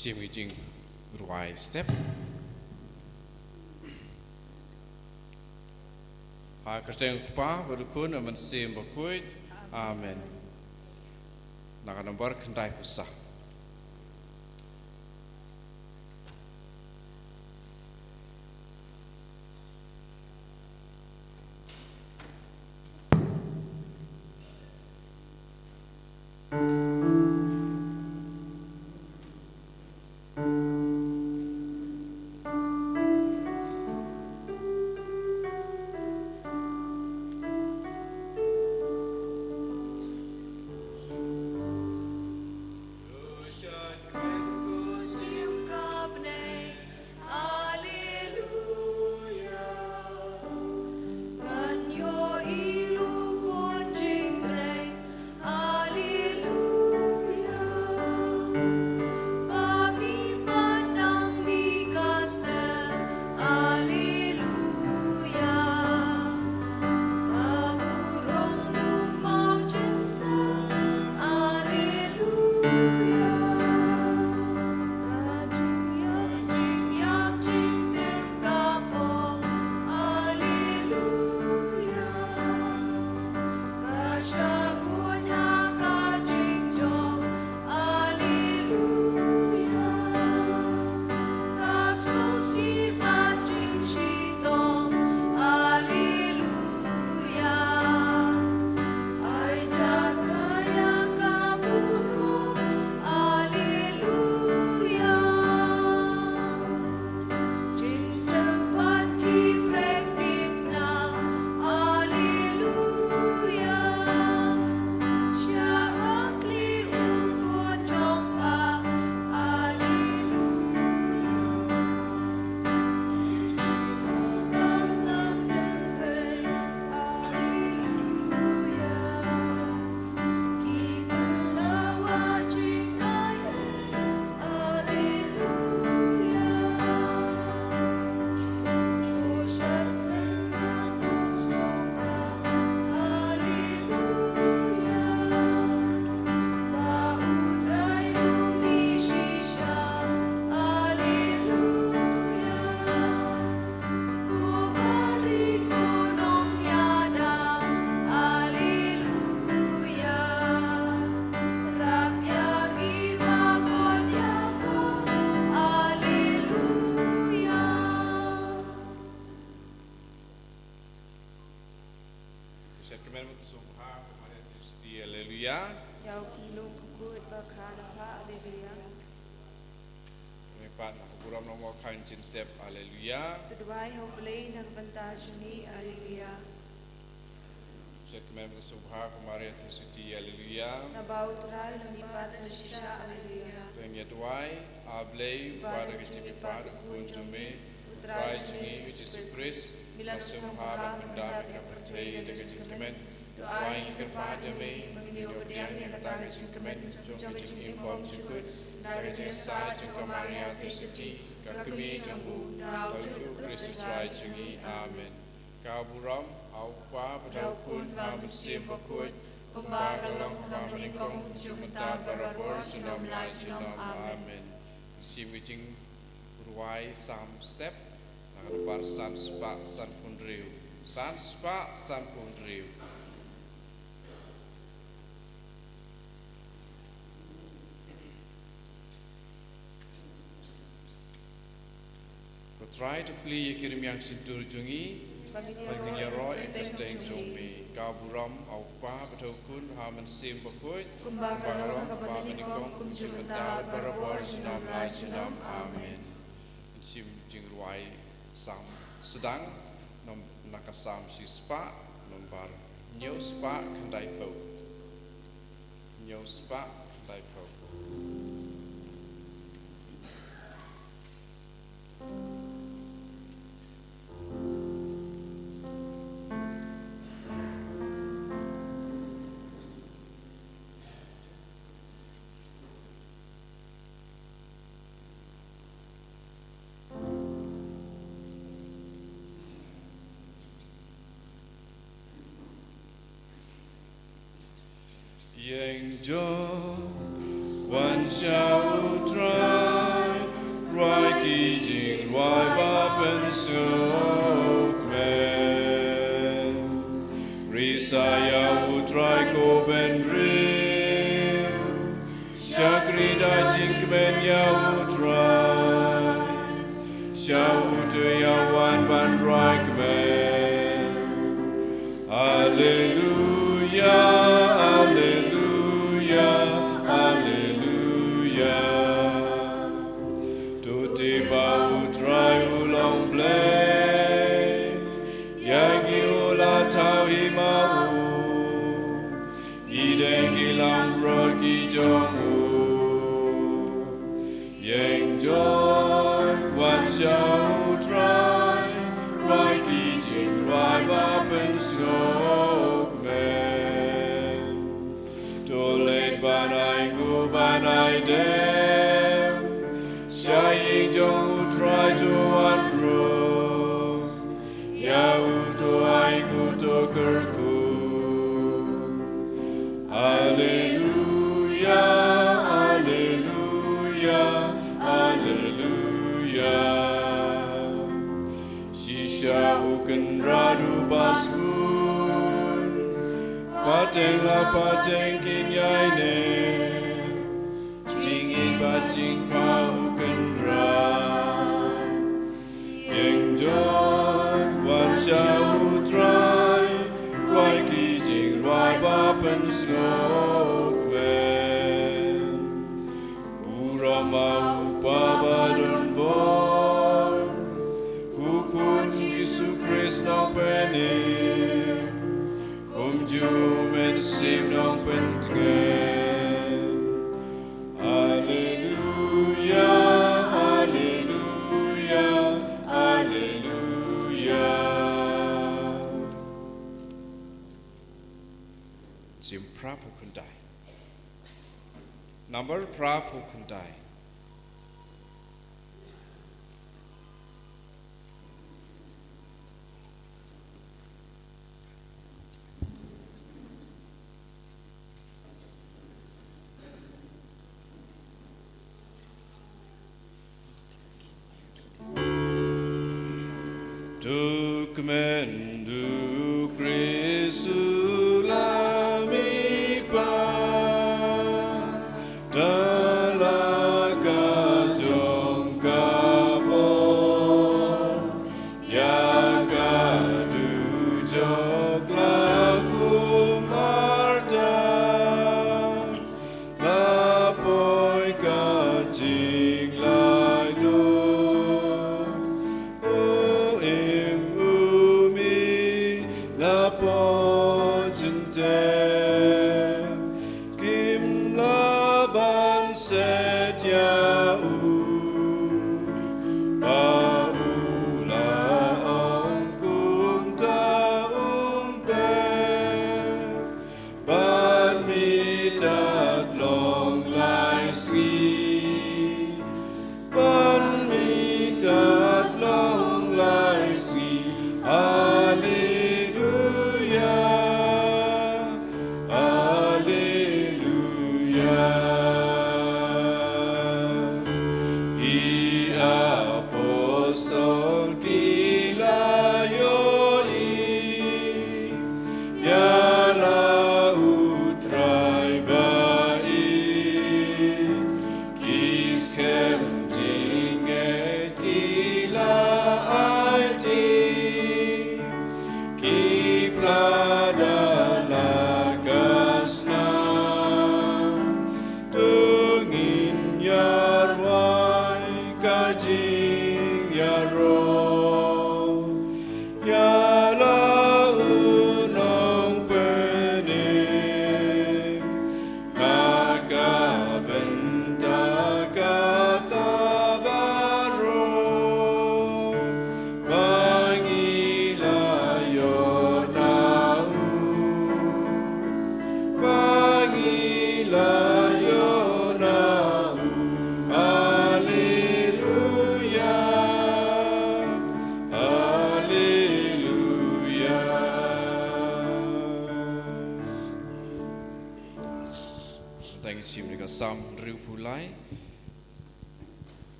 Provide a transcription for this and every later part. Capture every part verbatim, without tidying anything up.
Shim ka jingrwai step. Ha ka kyrteng u Kpa bad u Khun bad u Mynsiem Bakhuid. Amen. Na ka nombar khyndai phew saw. Sha kmen bad sngewbha, ka Maria Theisotti, Alleluia. Ïa u khyllung ka kut ba kha na pha, Alleluia. Kmen pat na ka burom na ka jingtep, Alleluia. To duwai ha U Blei na ka bynta jong ngi, Alleluia. Sha kmen bad sngewbha, ka Maria Theisotti, Alleluia. Naba U Trai u la mihpat na shisha, Alleluia. To ngin ïa duwai, A Blei, uba da ka jingmihpat u Khun jong me, U Trai jong ngi u Jisu Khrist, me la sngewbha ban pyndap ïa ka pyrthei da ka jingkmen. To ai ngi kyrpad ïa me ba ngin ïoh pdiang ïa kata ka jingkmen jong ka jingim bymjukut, da ka jingïasaid jong ka Maria Theisotti, ka kmie jong u, da u Jisu Khrist U Trai jong ngi. Amen. Ka burom ha U Kpa bad ha U Khun bad ha U Mynsiem Bakhuid, kumba ka long, kumba mynnyngkong, kumjuh mynta, barabor, junom la junom. Amen. Shim ka jing rwai Salm step, na ka nombar san spah sanphew hynriew. San spah sanphew hynriew. Ko Trai, to plie ïa ki rmiang shyntur jong ngi, ba ngin ïaroh ïa ka kyrteng jong me. Ka burom ha U Kpa bad ha U Khun bad ha U Mynsiem Bakhuid, kumba ka long, kumba mynnyngkong, kumjuh mynta, barabor, junom la junom. Amen. Shim jingrwai Salm sdang, nom-, na ka Salm shispah, nombar hynñiew spah khyndaiphew. Hynñiew spah khyndaiphew. Ïeng jong wan sha U Trai. Sa ïa U Trai ko bynriew, shakri da jingkmen ïa U Trai, sha uto uba wan ban rwai kmen. Alleluia, alleluia, alleluia. To tip ba U Trai u long Blei, ïa ngi u la thaw hi ma u, ngi dei ki langbrot ki jong u. Ïeng jong, wan sha U Trai, rwai ki jingrwai ba pynsngewkmen. To leit ban ai nguh ban ai dem sha ïing jong U Trai, to wan rung ïa u, to ai nguh to kyrkhu. Alleluia, alleluia, alleluia. Shisha U Kynrad uba sbun, pateng la pateng kin ïaineh, jingïeit bad jingpha U Kynrad. Ïeng jong, wan sha U Trai, rwai ki jingrwai ba pynsngewkmen. U Rama U Kpa ba don bor, U Khun Jisu Khrist Nongpynim, kumjuh U Mynsiem Nongpyntngen. Alleluia, alleluia, alleluia. Jingpyrshah phew khyndai. Number pyrshah phew khyndai. To kmen da U Khrist U Lammipa, da la ka jong ka bor, ïa ka dujok la kum arta, la poi ka jinglaitluid. U Im U Mih la poi jingteh, kim lah ban set ïa u, ba u la ong kumta um pep. Bad mih tad long lai sngi, bad mih tad long lai sngi. Alleluia, alleluia. Ki apostol ki la ïohi ïa la U Trai ba ïeit, ki skhem jingngeit ki la aiti, ki pla da la ka snam. To ngin ïa rwai ka jingïaroh ïa la u Nongpynim, na ka bynta kata baroh ba ngi la ïoh na u, ba ngi la ïoh na u. Alleluia, alleluia. Tang shim ïa ka Salm hynriewphew lai.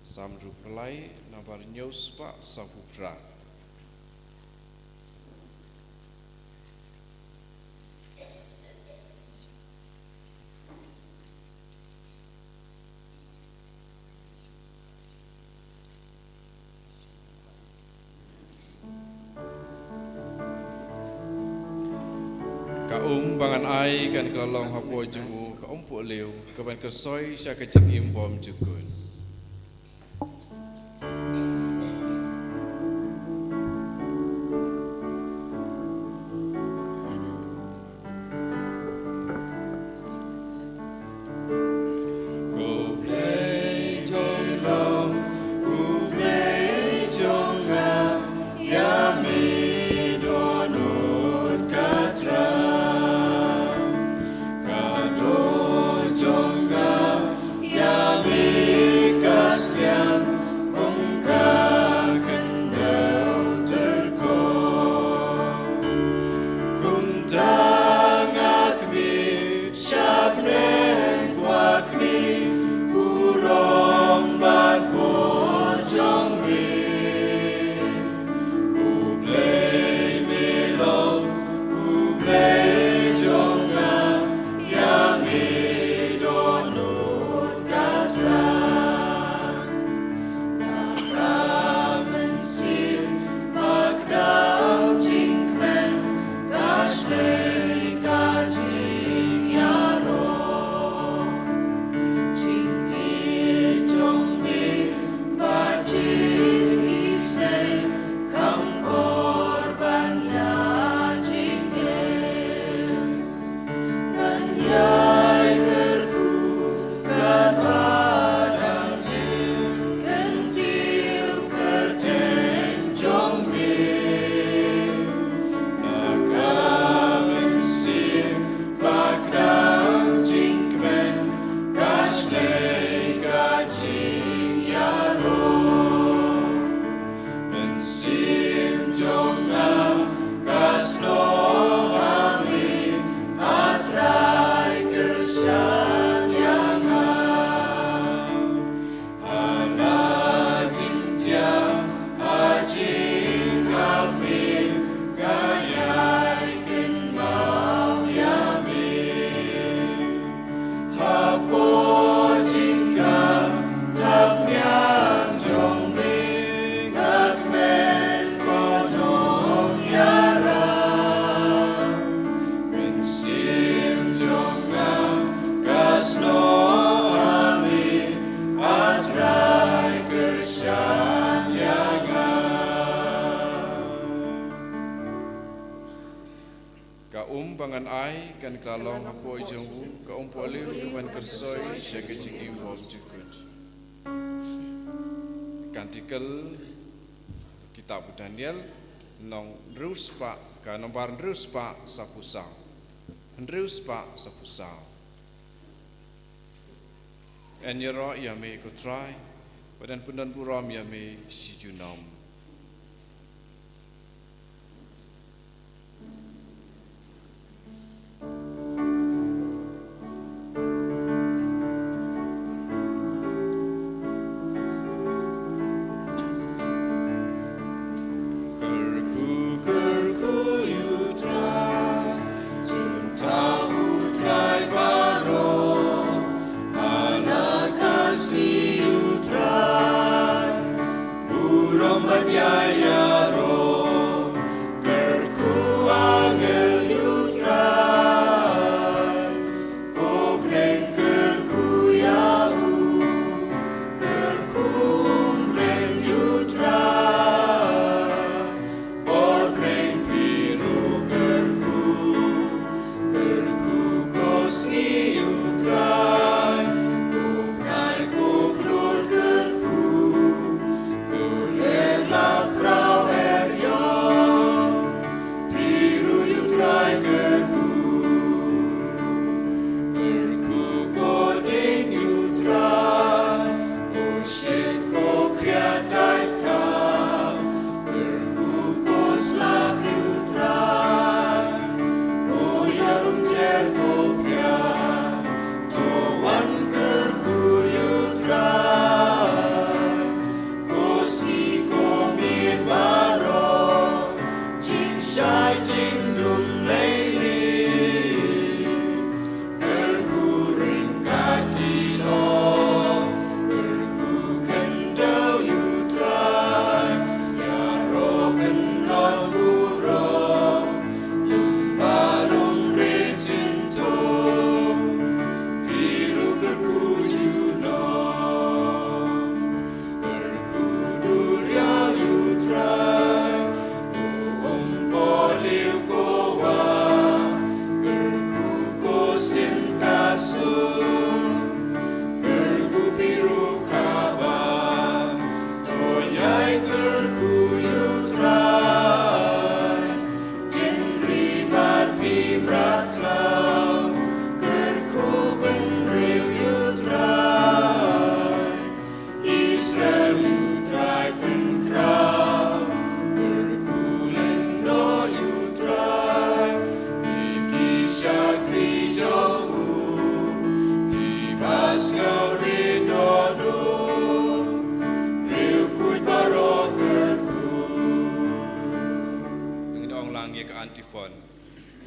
Salm hynriewphew lai, number hynñiewspah sawphew phra. Ka um ba ngan ai kan ka la long hapoh jong u, ka um pohliew, ka ban kyrsoi sha ka jingim bymjukut. Ko Blei jong nga, ko Blei jong nga, ïa me dohnud ka trai. Ka doh jong nga, ïa me ka sliang, kum ka khyndew tyrkhong. Kumta nga khmih sha bneng, wa khmih burom bad bor jong me. U Blei me long, u Blei jong nga, ïa me dohnud ka trai. Na ka mynsiem ba kdaw jingkmen, ka shlei ka jingïaroh. Jingïeit jong me bad jingisynei, kham bor ban ïa jingim. Ngan ïai kyrkhu katba dang im, kyntiew kyrteng jong me. Na ka mynsiem ba kdaw jingkmen, ka shlei ka jingïaroh. Mynsiem jong nga ka snoh ha me, A Trai kyrshan ïa nga. Ha la jingthiah, ha jingap me, nga ïai kynmaw ïa me. Hapoh jingkam thapniang jong me, nga kmen ko jong ïarap. Mynsiem jong nga ka snoh ha me, A Trai kyrshan ïa nga. Ka um ba ngan ai kan ka la long hapoh jong u, ka um pohliew, ka ban kyrsoi sha ka jingim bymjukut. Kantikel, kitab u Daniel, lynnong hynriew spah, ka nombar hynriew spah saphew saw. Hynriew spah saphew saw. Yn ïaroh ïa me ko Trai, bad yn pyndonburom ïa me shi junom. Kyrkhu, kyrkhu ïa u Trai, jingthaw u Trai baroh, ha la ka sngi ïa u Trai. Burom ba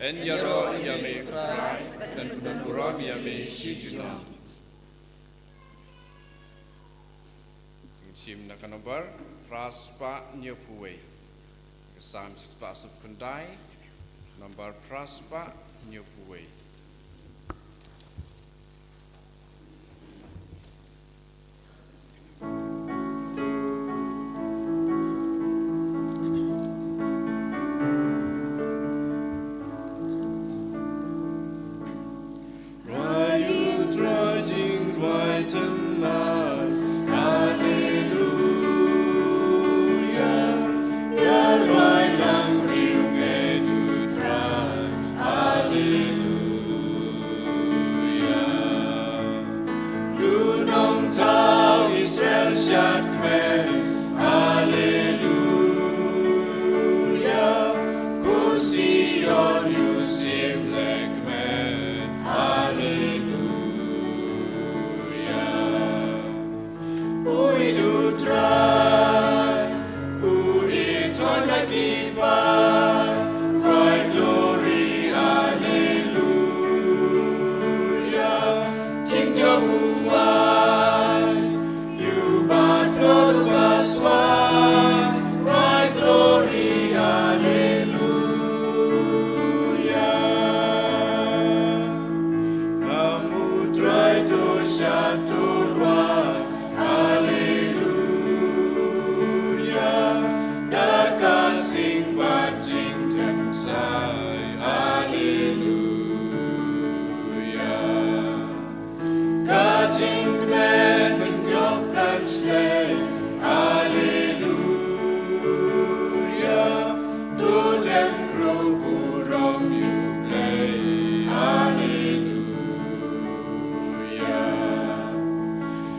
Yn ïaroh ïa me Trai, yn pynburom ïa me shi junom. Shim na ka nombar phra spah hynñiew phew wei. Ka Salm shispah sawphew khyndai, nombar phra spah hynñiew phew wei. Rwai u Trai jingduwai tynrai, Haleluya. Ïa rwai lang riew ngi ïa u Trai, Haleluya. Lut nongthaw Israel shad kmen, Haleluya. Ko Sion u Syiem leh kmen, Haleluya. Poi to Trai, u ïeit thon la ki paid, rwai glory, Haleluya. Jingjop u ai, ïa u ba tlot u ba swai, rwai glory, Haleluya. Ngam u Trai to shad to rwai, Haleluya. Da ka sing bad jingthep sai, Haleluya. Ka jingkmen jingjop kan shlei, Haleluya. To deng kyrpang burom ïa u Blei, Haleluya.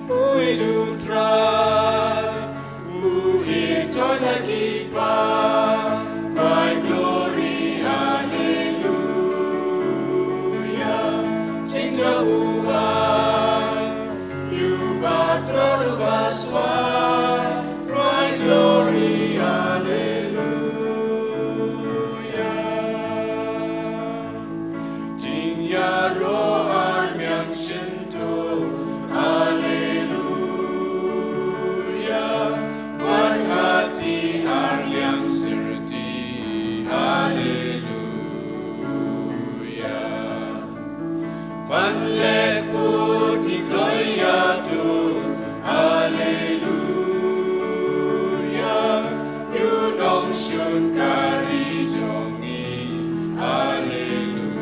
Poi to Trai, u ïeit thon la ki paid, rwai glory, Haleluya. Jingjop u ai, ïa u ba tlot u ba swai, rwai glory, Haleluya. Jingïaroh ar miang shyntur, Haleluya. Wan ha ti ar liang syrti, Haleluya. Wan leh put ngi kloi ïa u, Haleluya. Ïa u nongshun ka ri jong ngi, Haleluya.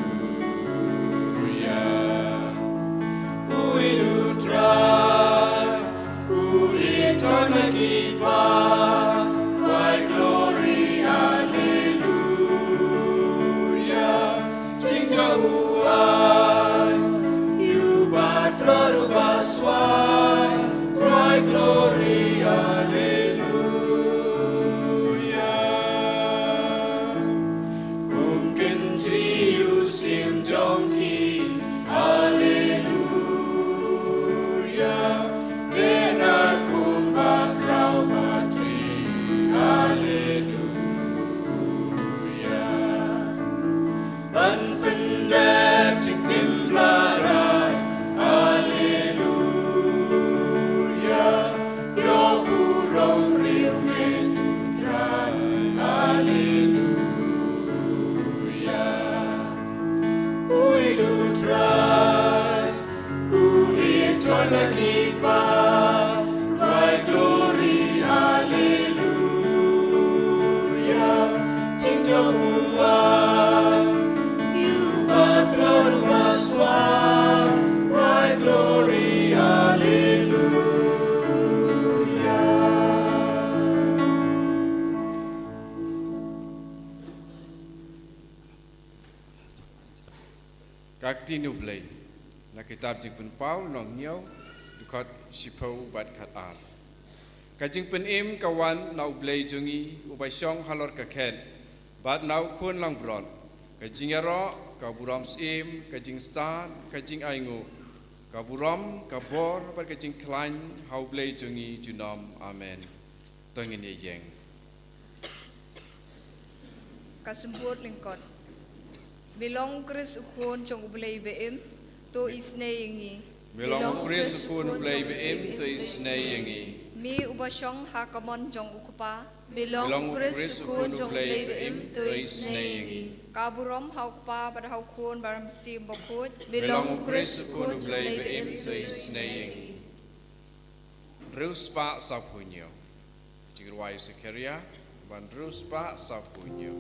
Poi to Trai, u ïeit thon la ki paid, rwai glory, Haleluya. Jingjop u ai, ïa u ba tlot u ba swai, rwai glory, Haleluya. Kum kynjri u Syiem jong ki, Haleluya. Te na kum ba khraw ba twi, Haleluya. Ban pyndep jingtim blahrai, Haleluya. Ïoh burom riew ngi ïa u Trai, Haleluya. Poi to Trai, u ïeit thon la ki paid, rwai glory, Haleluya. Jingjop u ai, ïa u ba tlot u ba swai, rwai glory, Haleluya. Ka ktien U Blei, na kitab Jingpynpaw lynnong hynñiew, dkhot shiphew bad khatar. Ka jingpynim ka wan na U Blei jong ngi, uba shong halor ka khet, bad na U Khun langbrot. Ka jingïaroh, ka burom syiem, ka jingstad, ka jingainguh, ka burom, ka bor, bad ka jingkhlaiñ ha U Blei jong ngi junom. Amen. To ngin ïa ïeng. Ka symbood lyngkot. Me long Khrist u Khun jong U Blei ba im, to isynei ïa ngi. Me long Khrist u Khun U Blei ba im, to isynei ïa ngi. Me uba shong ha ka mon jong U Kpa. Me long Khrist u Khun jong U Blei ba im, to isynei ïa ngi. Ka burom ha U Kpa bad ha U Khun bad ha U Mynsiem Bakhuid. Me long Khrist u Khun U Blei ba im, to isynei ïa ngi. Hynriew spah sawphew hynñiew. Jingrwai u Sakaria, ban hynriew spah sawphew hynñiew.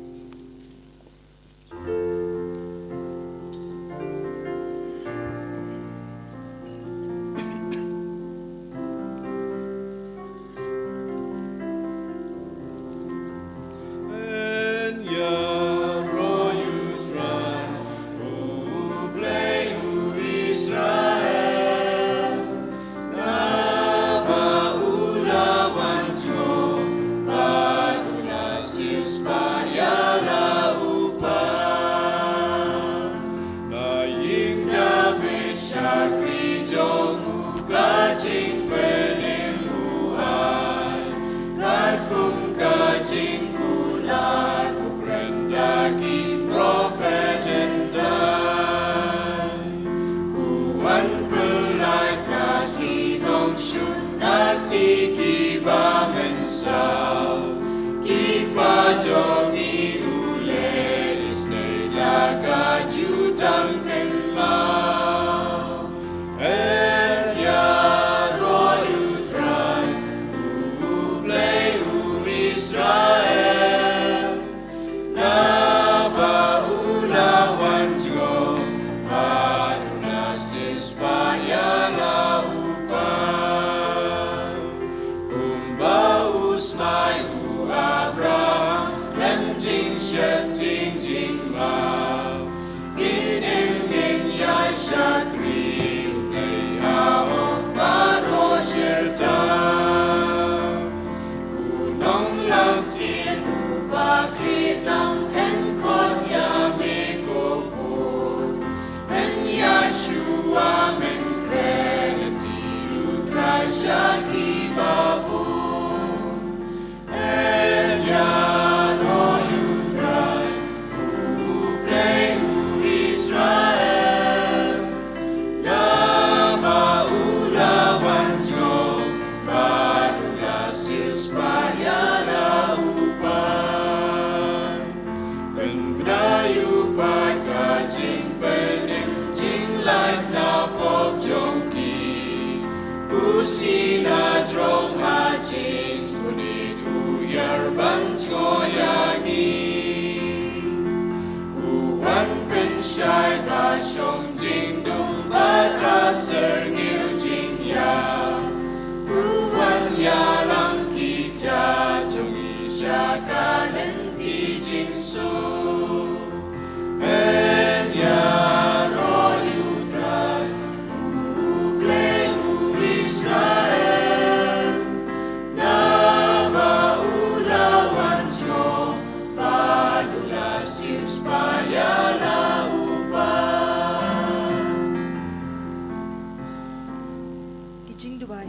Ki jingduwai.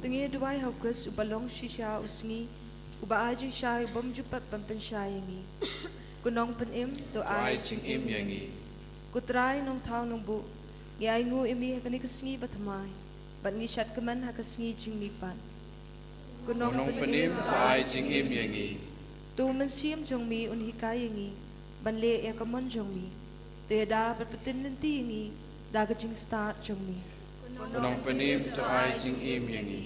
To ngin ïa duwai ha U Khrist uba long shisha u sngi, uba ai jingshai u bym ju pep ban pynshai ïa ngi. Ko Nongpynim, to ai jingim ïa ngi. Ko Trai Nongthaw Nongbuh, ngi ainguh ïa me ha kane ka sngi ba thymmai, bad ngi shad kmen ha ka sngi jingmihpat. Ko Nongpynim, to ai jingim ïa ngi. To U Mynsiem jong me un hikai ïa ngi ban leh ïa ka mon jong me. To ïada bad pyntin lynti ïa ngi da ka jingstad jong me. Ko Nongpynim, to ai jingim ïa ngi.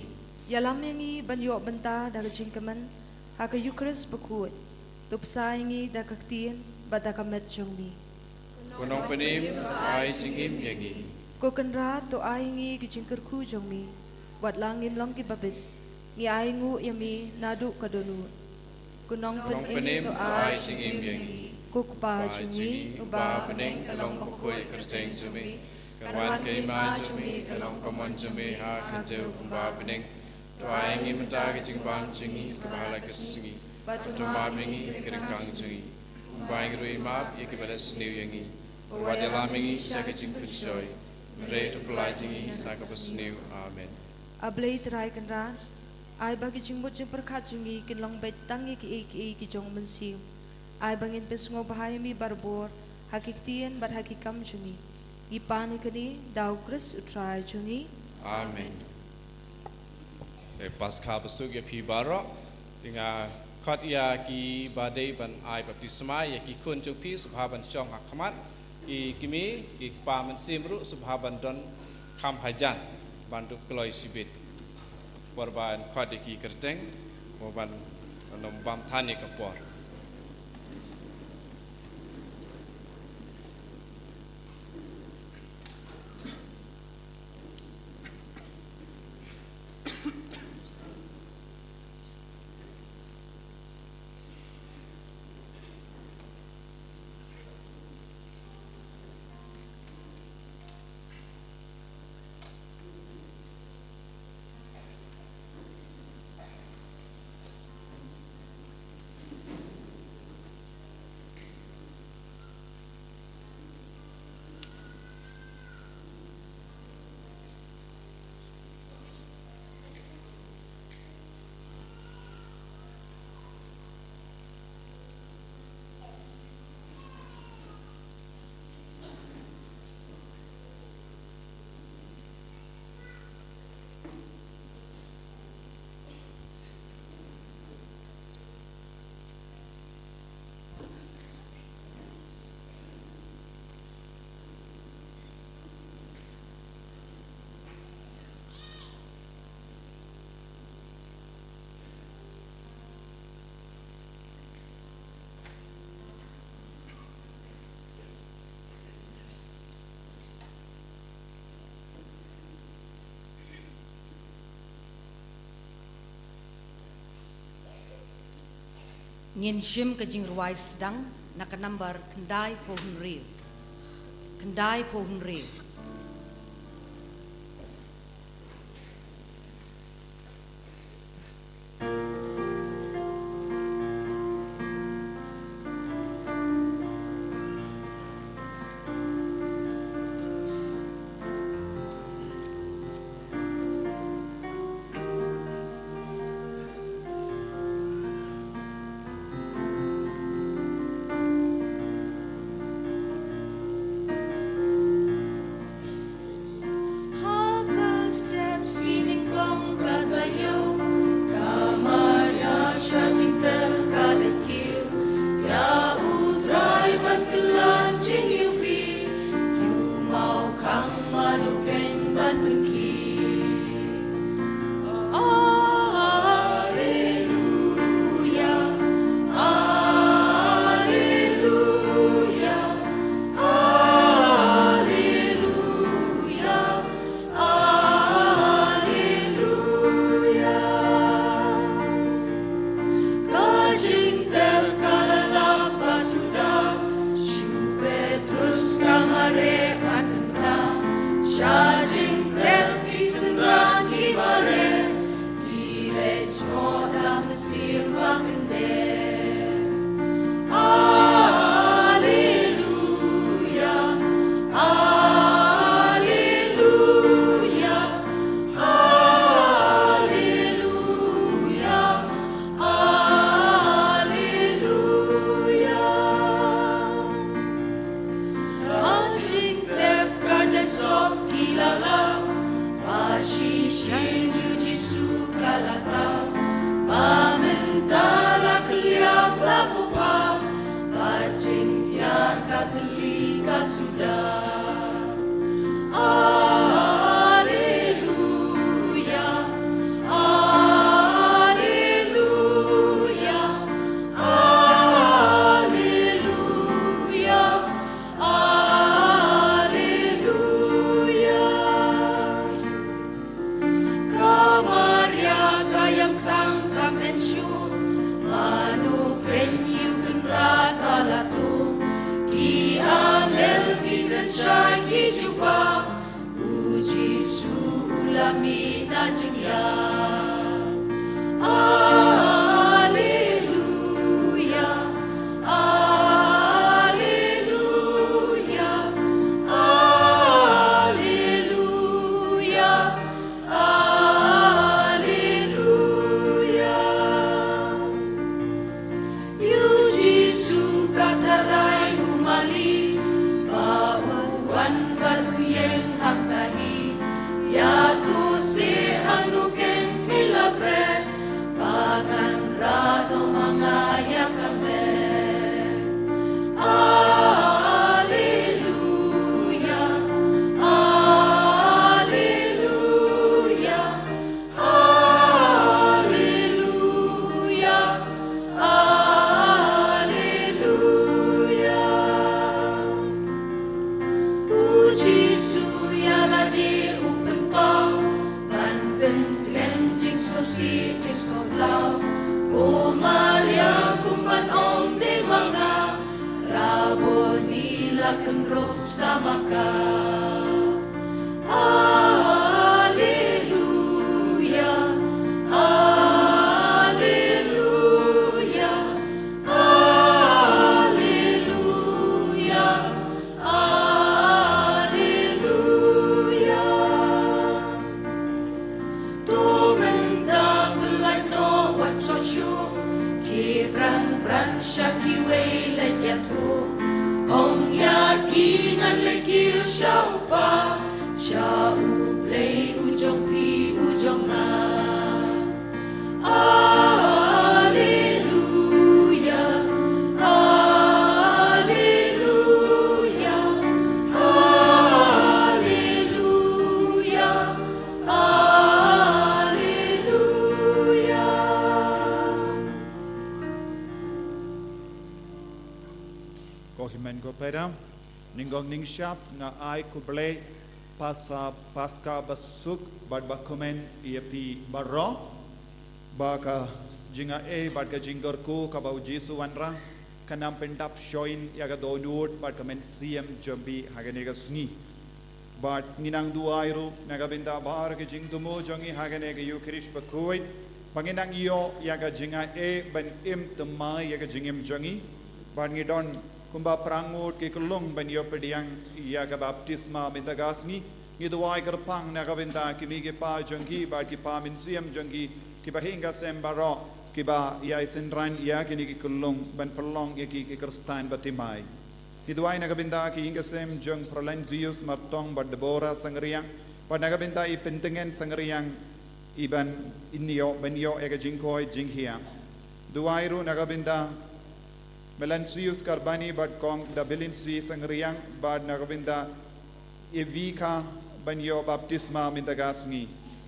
Ïalam ïa ngi ban ïoh bynta da ka jingkmen ha ka Eukharist bakhuid. To bsa ïa ngi da ka ktien bad da ka met jong me. Ko Nongpynim, to ai jingim ïa ngi. Ko Kynrad, to ai ïa ngi ki jingkyrkhu jong me. Wat la ngim long kiba bit, ngi ainguh ïa me naduh ka dohnud. Ko Nongpynim, to ai jingim ïa ngi. Ko Kpa jong ngi uba ha bneng, ka long bakhuid ka kyrteng jong me. Ka wan ka hima jong me, ka long ka mon jong me ha ka khyndew kumba ha bneng. To ai ïa ngi mynta ka jingbam jong ngi kaba ha la ka sngi. Bad to map ïa ngi ha ki ryngkang jong ngi, kumba ngi ruh ngi map ïa kiba leh sniew ïa ngi. Wat ïalam ïa ngi sha ka jingpynshoi, hynrei to pyllait ïa ngi na kaba sniew. Amen. A Blei Trai Kynrad, ai ba ki jingmut jingpyrkhat jong ngi kin long beit tang ïa kiei kiei ki jong U Mynsiem. Ai ba ngin pynsngewbha ïa me barabor ha ki ktien bad ha ki kam jong ngi. Ngi pan ïa kane da U Khrist U Trai jong ngi. Amen. Te Paskha basuk ïa phi baroh. Te nga khot ïa kiba dei ban ai baptisma ïa ki khun jong phi sngewbha ban shong ha khmat. Ki kmie, ki kpa mynsiem ruh sngewbha ban don kham hajan ban dup kloi shibit. Por ban khot ïa ki kyrteng, por ban, ban ym bam than ïa ka por. Ngin shim ka jingrwai sdang na ka nambar khyndai phew hynriew. Khyndai phew hynriew. Ha ka step skining kong ka taïew, ka Maria sha jingtep ka leit kiew ïa U Trai ban kylla jingïewbih, ïa u maw khang mano keiñ ban pynkhih. Alleluia, alleluia, alleluia, alleluia. Ka jingtep ka la lap ba suda, sha u Petrus ka mareh ban pynbna, sha jingtep ki synran ki mareh, ki leit jngoh da mynsiem ba kyndit. Alleluia, alleluia, alleluia, alleluia. Ha jingtep ka jaiñ sop ki la lap, ba shisien ïa u Jisu ka la tap, ba mynta la kylliang la pyrshah, ba jingtiar ka thylli ka suda. Alleluia, alleluia, alleluia, alleluia. Ka Maria ka ïam tang kam enshu, mano keiñ ïa u Kynrad ba la tuh, ki angel ki kren shai ki jubab, u Jisu u la mih na jingïap. Alleluia, alleluia, alleluia, alleluia. Ïa u Jisu ka tharai u mali, la kynrong sa ma ka. Alleluia, alleluia, alleluia, alleluia. To mynta pyllait noh wat shu shu, ki bran bran sha kiwei leit ïathuh. Ong ïa ki ngan leit kiew sha u Kpa, sha U Blei u jong phi u jong nga. Alleluia, alleluia, alleluia, alleluia. Ko hynmen ko para, nyngkong nyngshap nga ai khublei Pasa, Paska basuk bad bakmen ïa phi baroh. Ba ka jingaiei bad ka jingkyrkhu kaba U Jisu u wanrah kan ym pyndap shuh ïa ka dohnud bad ka mynsiem jong phi ha kane ka sngi. Bad ngi nang duwai ruh na ka bynta baroh ki jingthmu jong ngi ha kane ka Eukharist bakhuid, ba ngin nang ïoh ïa ka jingaiei ban im thymmai ïa ka jingim jong ngi. Bad ngi don kumba phra ngut ki kyllung ban ïoh pdiang ïa ka baptisma mynta ka sngi. Ngi duwai kyrpang na ka bynta ki mei ki pa jong ngi bad ki pa mynsiem jong ngi, kiba ïing ki sem baroh, kiba ïai synran ïa kine ki kyllung ban pynlong ïa ki ki Khristan bathymmai. Ngi duwai na ka bynta ki ïing ki sem jong Prolensius Martong bad Deborah Sangriang, bad na ka bynta i Pyntngen Sangriang, i ban ïoh, ban ïoh ïa ka jingkoit jingkhiah. Duwai ruh na ka bynta Melansius Karbani bad Kong Dabilinsi Sangriang, bad na ka bynta Evika ban ïoh baptisma mynta ka sngi.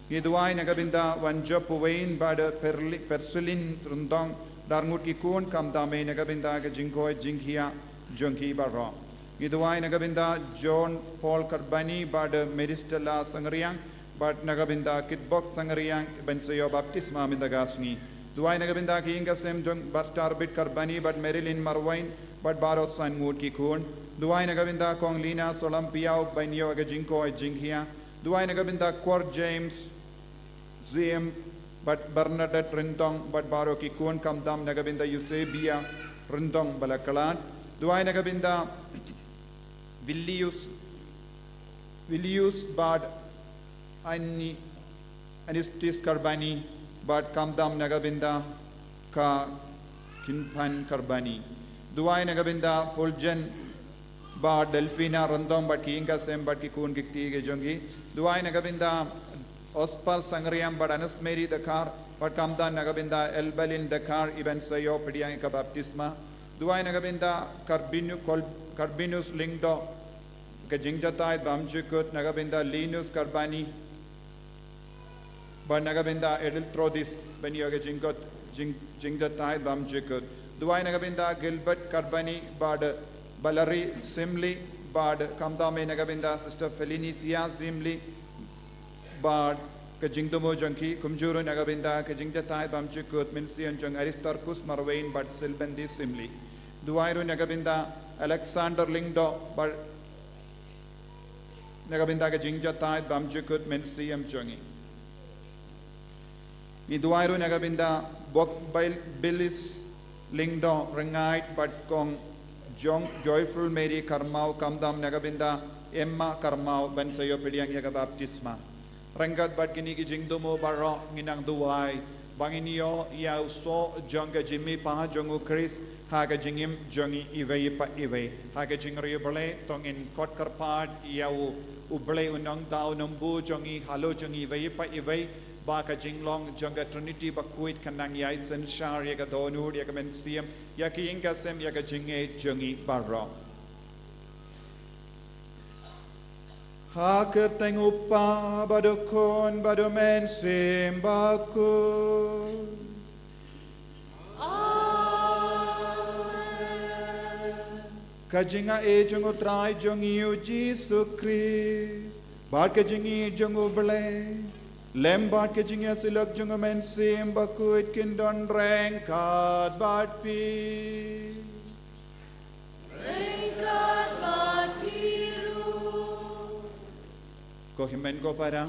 Ngi duwai na ka bynta Wanjop Wayne bad Perli-, Persulin Ryndong, da ar ngut ki khun, khamtam eh na ka bynta ka jingkoit jingkhiah jong ki baroh. Ngi duwai na ka bynta John Paul Karbani bad Meristella Sangriang, bad na ka bynta Kitbok Sangriang ban sa ïoh baptisma mynta ka sngi. Duwai na ka bynta ki ïing ki sem jong Pastor Bit Karbani bad Marilyn Marwain bad baroh san ngut ki khun. Duwai na ka bynta Kong Lina Solampiaw ban ïoh ka jingkoit jingkhiah. Duwai na ka bynta Kwar James Ziem bad Bernadette Ryndong bad baroh ki khun, khamtam na ka bynta Eusebia Ryndong Balaklad. Duwai na ka bynta Vilius, Vilius bad Ani-, Anistis Karbani bad khamtam na ka bynta ka Kinpan Karbani. Duwai na ka bynta Fulgen bad Delfina Ryndong bad ki ïing ki sem bad ki khun ki kti ki jong ki. Duwai na ka bynta Ospal Sangriang bad Anas Mary Dkhar, bad khamtam na ka bynta Elbalin Dkhar, i ban sa ïoh pdiang ïa ka baptisma. Duwai na ka bynta Karbinu-, Kol-, Karbinus Lyngdoh, ka jingjahthait bymjukut na ka bynta Linus Karbani, bad na ka bynta Edeltrodis ban ïoh ka jingkot, jing-, jingjahthait bymjukut. Duwai na ka bynta Gilbert Karbani bad Valerie Simli, bad khamtam eh na ka bynta Sister Felicia Simli bad ka jingthmu jong ki, kumjuh ruh na ka bynta ka jingjahthait bymjukut mynsiem jong Aristarchus Marwain bad Silbendi Simli. Duwai ruh na ka bynta Alexander Lyngdoh bad na ka bynta ka jingjahthait bymjukut mynsiem jong ngi. Ngi duwai ruh na ka bynta Bok Bil-, Bilis Lyngdoh Ryngied bad Kong Jong Joyful Mary Kharmau, khamtam na ka bynta Emma Kharmau ban sa ïoh pdiang ïa ka baptisma. Ryngkat bad kine ki jingthmu baroh ngi nang duwai ba ngin ïoh ïa u soh jong ka jingmihpat jong U Khrist ha ka jingim jong ngi iwei pa iwei. Ha ka jingriewblei to ngin kot kyrpad ïa u, U Blei U Nongthaw Nongbuh jong ngi halor jong ngi iwei pa iwei, ba ka jinglong jong ka Trinity bakhuid kan nang ïai synshar ïa ka dohnud, ïa ka mynsiem, ïa ka ïing ka sem, ïa ka jingngeit jong ngi baroh. Ha ka kyrteng U Kpa bad U Khun bad U Mynsiem Bakhuid. Amen. Ka jingaiei jong U Trai jong ngi U Jisu Khrist bad ka jingïeit jong U Blei, lem bad ka jingïasyllok jong U Mynsiem Bakhuid kin don ryngkat bad phi. Ryngkat bad Ko hynmen ko para,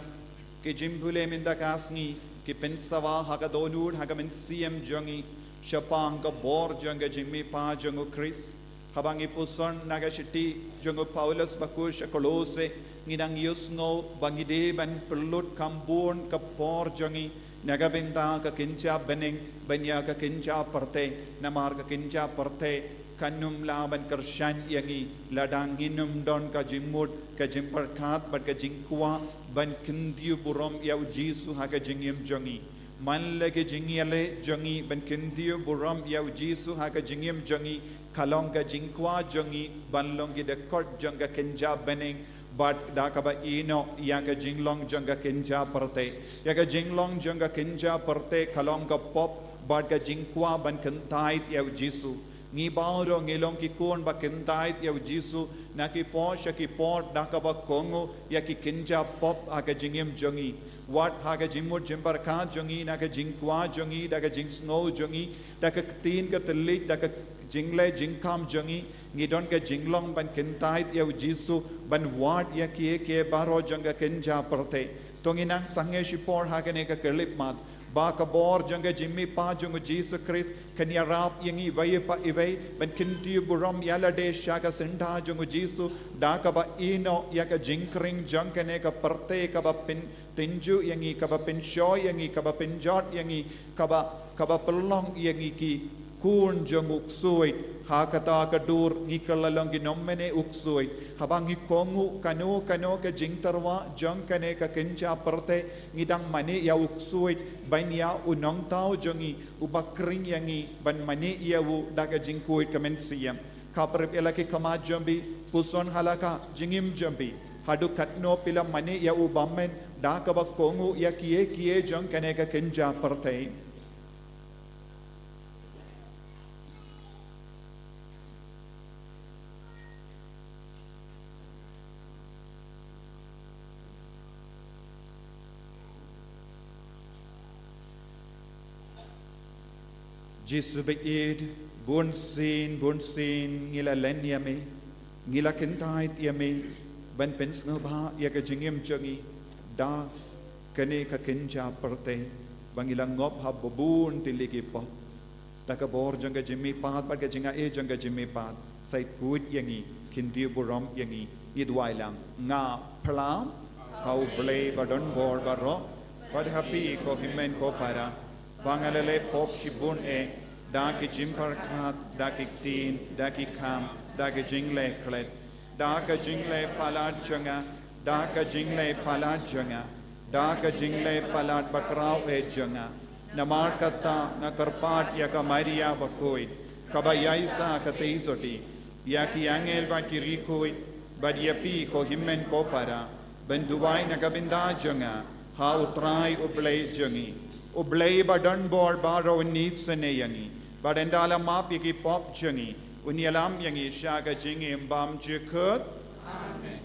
ki jingpule mynta ka sngi ki pynsawa ha ka dohnud ha ka mynsiem jong ngi shaphang ka bor jong ka jingmihpat jong u Khrist. Haba ngi puson na ka shithi jong u Paulus bakhuid sha Kolose, ngi nang ïohsngew ba ngi dei ban pynlut kham bun ka por jong ngi na ka bynta ka kynja bneng ban ïa ka kynja pyrthei, namar ka kynja pyrthei kan ym lah ban kyrshan ïa ngi lada ngim don ka jingmut, ka jingpyrkhat bad ka jingkwah ban kyntiew burom ïa u Jisu ha ka jingim jong ngi. Man la ka jingïaleh jong ngi ban kyntiew burom ïa u Jisu ha ka jingim jong ngi ka long ka jingkwah jong ngi ban long ki dkhot jong ka kynja bneng, bad da kaba ïehnoh ïa ka jinglong jong ka kynja pyrthei. Ïa ka jinglong jong ka kynja pyrthei ka long ka pop bad ka jingkwah ban kyntait ïa u Jisu. Ngi baroh ngi long ki khun ba kyntait ïa u Jisu na ki por sha ki por da kaba kohnguh ïa ki kynja pop ha ka jingim jong ngi. Wat ha ka jingmut jingpyrkhat jong ngi, na ka jingkwah jong ngi, da ka jingsngew jong ngi, da ka ktien ka thylliej, da ka jingleh jingkham jong ngi, ngi don ka jinglong ban kyntait ïa u Jisu, ban wad ïa kiei kiei baroh jong ka kynja pyrthei. To ngin nang sangeh shipor ha kane ka khyllipmat ba ka bor jong ka jingmihpat jong u Jisu Khrist kan ïarap ïa ngi iwei pa iwei ban kyntiew burom ïa lade sha ka syndah jong u Jisu da kaba ïehnoh ïa ka jingkhring jong kane ka pyrthei kaba pyn tynjuh ïa ngi, kaba pynshoi ïa ngi, kaba pynjot ïa ngi, kaba, kaba pynlong ïa ngi ki khun jong u ksuid. Ha kata ka dur ngi kylla long ki nongmane u ksuid. Haba ngi kohnguh kano kano ka jingtyrwa jong kane ka kynja pyrthei, ngi dang mane ïa u ksuid ban ïa u nongthaw jong ngi uba khring ïa ngi ban mane ïa u da ka jingkhuid ka mynsiem. Khaprip ïa la ki khmat jong phi, puson ha la ka jingim jong phi, haduh katno phi la mane ïa u bymman da kaba kohnguh ïa kiei kiei jong kane ka kynja pyrthei. Jisu baieit, bunsien bunsien ngi la len ïa me, ngi la kyntait ïa me ban pynsngewbha ïa ka jingim jong ngi da kane ka kynja pyrthei ba ngi la ngop ha ba bun tylli ki pop. Da ka bor jong ka jingmihpat bad ka jingai jong ka jingmihpat, sa ïakhuid ïa ngi, kyntiew burom ïa ngi. Ngi duwai lang. Nga phla ha U Blei ba don bor baroh, bad ha phi ko hynmen ko para, ba nga la leh pop shibun eh, da ki jingpyrkhat, da ki ktien, da ki kam, da ki jingleh klet, da ka jingleh palat jong nga, da ka jingleh palat jong nga, da ka jingleh palat bakhraw eh jong nga. Namar kata nga kyrpad ïa ka Maria bakhuid, kaba ïaisah ka tei soti, ïa ki angel bad ki riewkhuid, bad ïa phi ko hynmen ko para, ban duwai na ka bynta jong nga ha U Trai U Blei jong ngi. U Blei ba don bor baroh un isynei ïa ngi, bad ynda la map ïa ki pop jong ngi, un ïalam ïa ngi sha ka jingim bymjukut. Amen.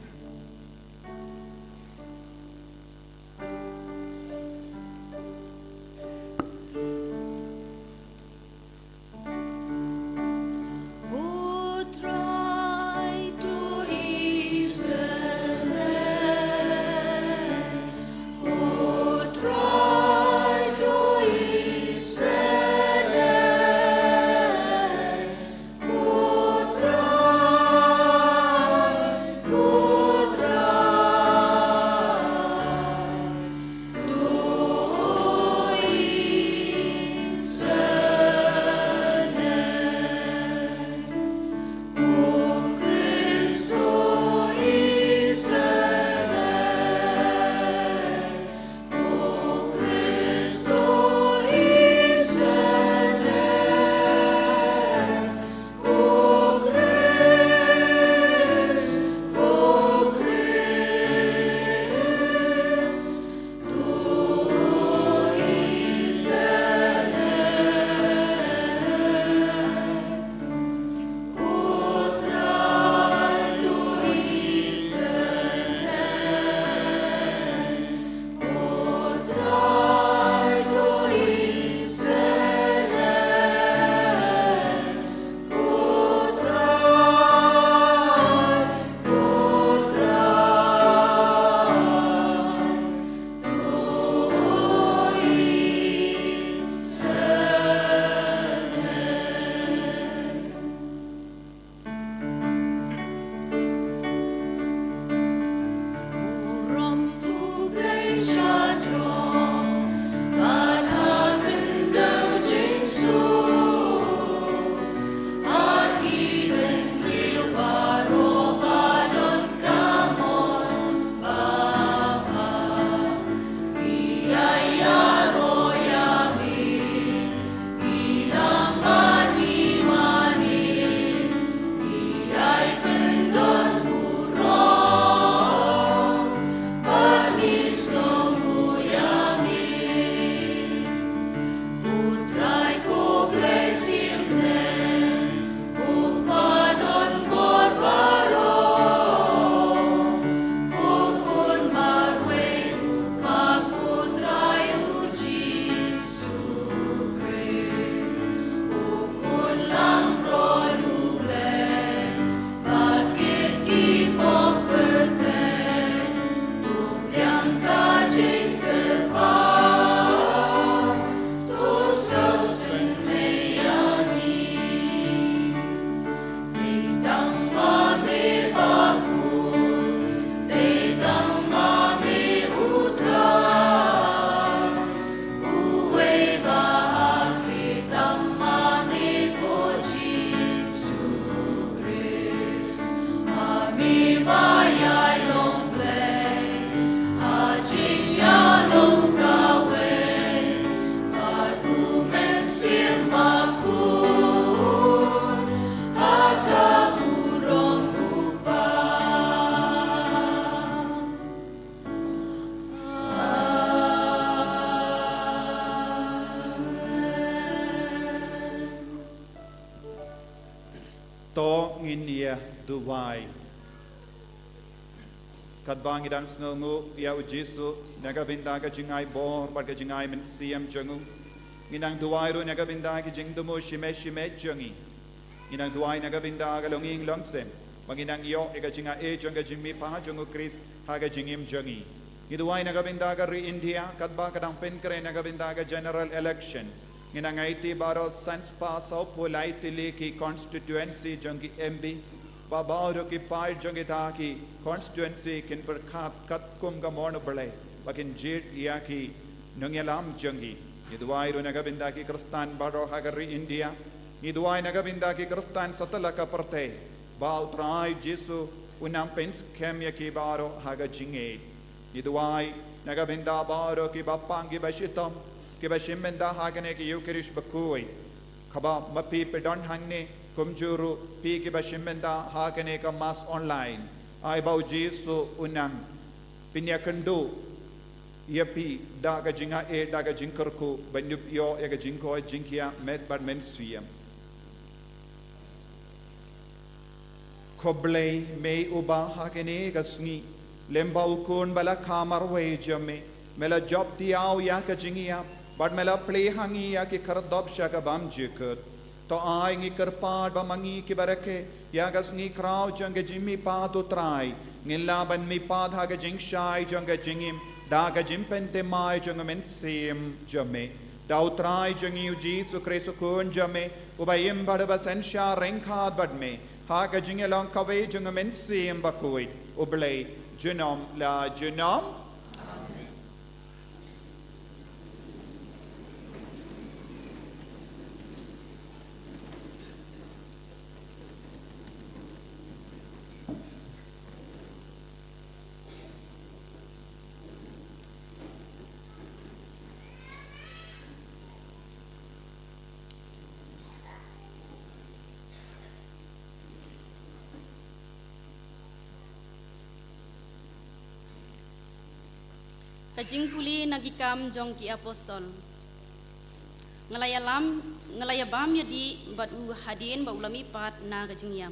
Ngin ïa duwai. Katba ngi dang sngewnguh ïa u Jisu na ka bynta ka jingai bor bad ka jingai mynsiem jong u, ngi dang duwai ruh na ka bynta ki jingthmu shimet shimet jong ngi. Ngi dang duwai na ka bynta ka longïing longsem ba ngi dang ïoh ïa ka jingai jong ka jingmihpat jong u Khrist ha ka jingim jong ngi. Ngi duwai na ka bynta ka ri India katba ka dang pynkhreh na ka bynta ka general election. Ngi dang aiti baroh san spah sawphew lai tylli ki constituency jong ki M P, ba baroh ki paid jong kita ki constituency kin pyrkhat katkum ka mon u Blei ba kin jied ïa ki nongïalam jong ki. Ngi duwai ruh na ka bynta ki Khristan baroh ha ka ri India. Ngi duwai na ka bynta ki Khristan satlak ka pyrthei ba u Trai Jisu un nang pynskhem ïa ki baroh ha ka jingngeit. Ngi duwai na ka bynta baroh kiba pang kiba shitom kiba shim bynta ha kane ka Eucharist bakhuid. Kaba ma phi phi don hangne kumjuh ruh phi kiba shim bynta ha kane ka Mass online. Ai ba u Jisu un nang pynïakynduh ïa phi da ka jingai da ka jingkyrkhu ban ïup ïoh ïa ka jingkoit jingkhiah met bad mynsiem. Khublei mei uba ha kane ka sngi lem bad u khun ba la kha marwei jong me, me la jop thiaw ïa ka jingïap bad me la plie ha ngi ïa ki khyrdop sha ka bymjukut. To ai ngi kyrpad ba ma ngi kiba rakhe ïa ka sngi khraw jong ka jingmihpat u Trai ngin lah ban mihpat ha ka jingshai jong ka jingim da ka jingpynthymmai jong ka mynsiem jong me. Da u Trai jong ngi u Jisu Khrist u Khun jong me, uba im bad uba synshar ryngkat bad me ha ka jingïalong kawei jong ka Mynsiem Bakhuid, U Blei junom la junom. Ka jingpule na Ki Kam jong ki Apostol. Nga la ïalam, nga la ïabam ïadih bad u hadien ba u la mihpat na ka jingïap.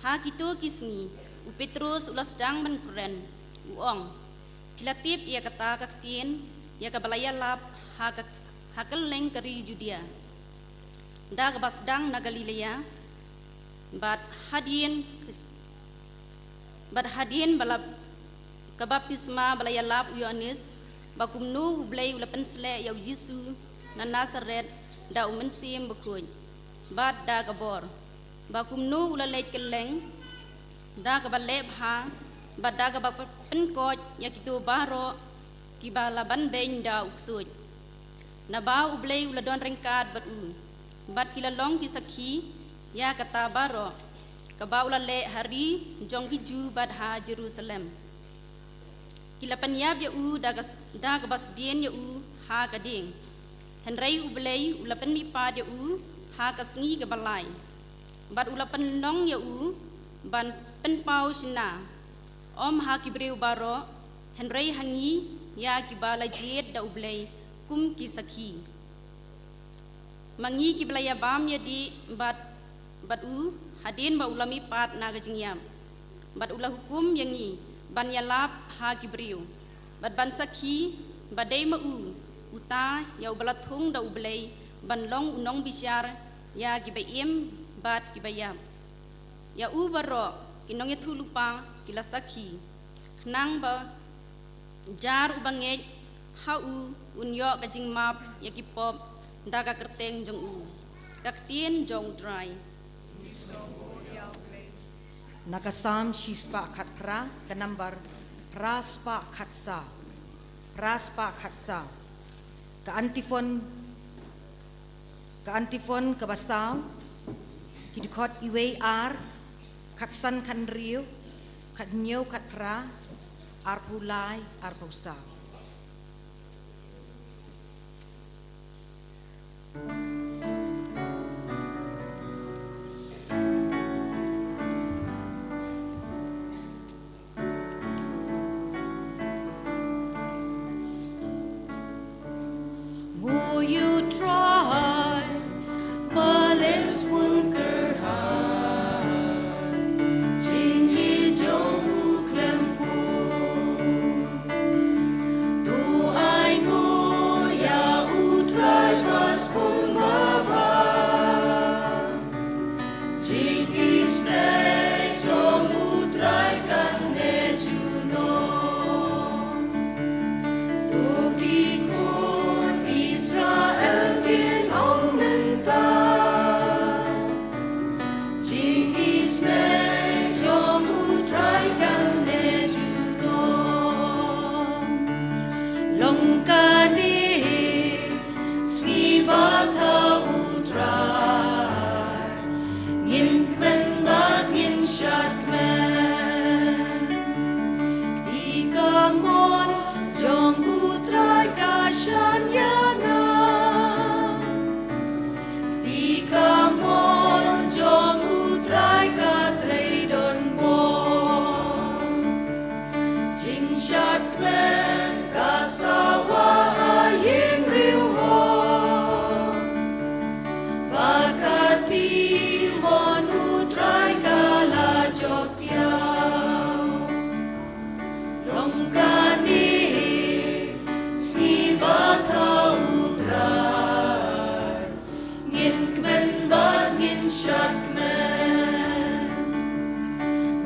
Ha kito ki sngi, u Petros u la sdang ban kren, u ong, phi la tip ïa kata ka ktien ïa kaba la ïalap ha ka, ha kylleng ka ri Judia, da kaba sdang na Galilea, bad hadien, bad hadien ba la ka baptisma ba la ïalap u Ïoannis, ba kumno U Blei u la pynsleh ïa u Jisu na Nasaret da u Mynsiem Bakhuid bad da ka bor, ba kumno u la leit kylleng da kaba leh bha bad da kaba pynkoit ïa kito baroh kiba la banbeiñ da u ksuid. Naba U Blei u la don ryngkat bad u, bad ki la long ki sakhi ïa kata baroh kaba u la leh ha ri jong ki Jiw bad ha Jerusalem. Ki la pynïap ïa u da ka, da kaba sdien ïa u ha ka dieng. Hynrei U Blei u la pynmihpat ïa u ha ka sngi kaba lai, bad u la pynlong ïa u ban pynpaw shynna, ym ha ki briew baroh, hynrei ha ngi ïa kiba la jied da U Blei kum ki sakhi. Ma ngi kiba la ïabam ïadih bad, bad u hadien ba u la mihpat na ka jingïap, bad u la hukum ïa ngi ban ïalap ha ki briew bad ban sakhi ba dei ma u, uta ïa uba la thung da U Blei ban long u nongbishar ïa kiba im bad kiba ïap. Ïa u baroh ki nongïathuhlypa ki la sakhi, khnang ba jar uba ngeit ha u un ïoh ka jingmap ïa ki pop da ka kyrteng jong u. Ka ktien jong U Trai. Na ka Salm shispah khatphra, ka nambar phra spah khatsaw. Phra spah khatsaw. Ka antiphon, ka antiphon kaba saw. Ki dkhot iwei ar, khatsan khathynriew, khathynñiew khatphra, arphew lai arphew saw. Mo ïu trai, ba leh sngewbha.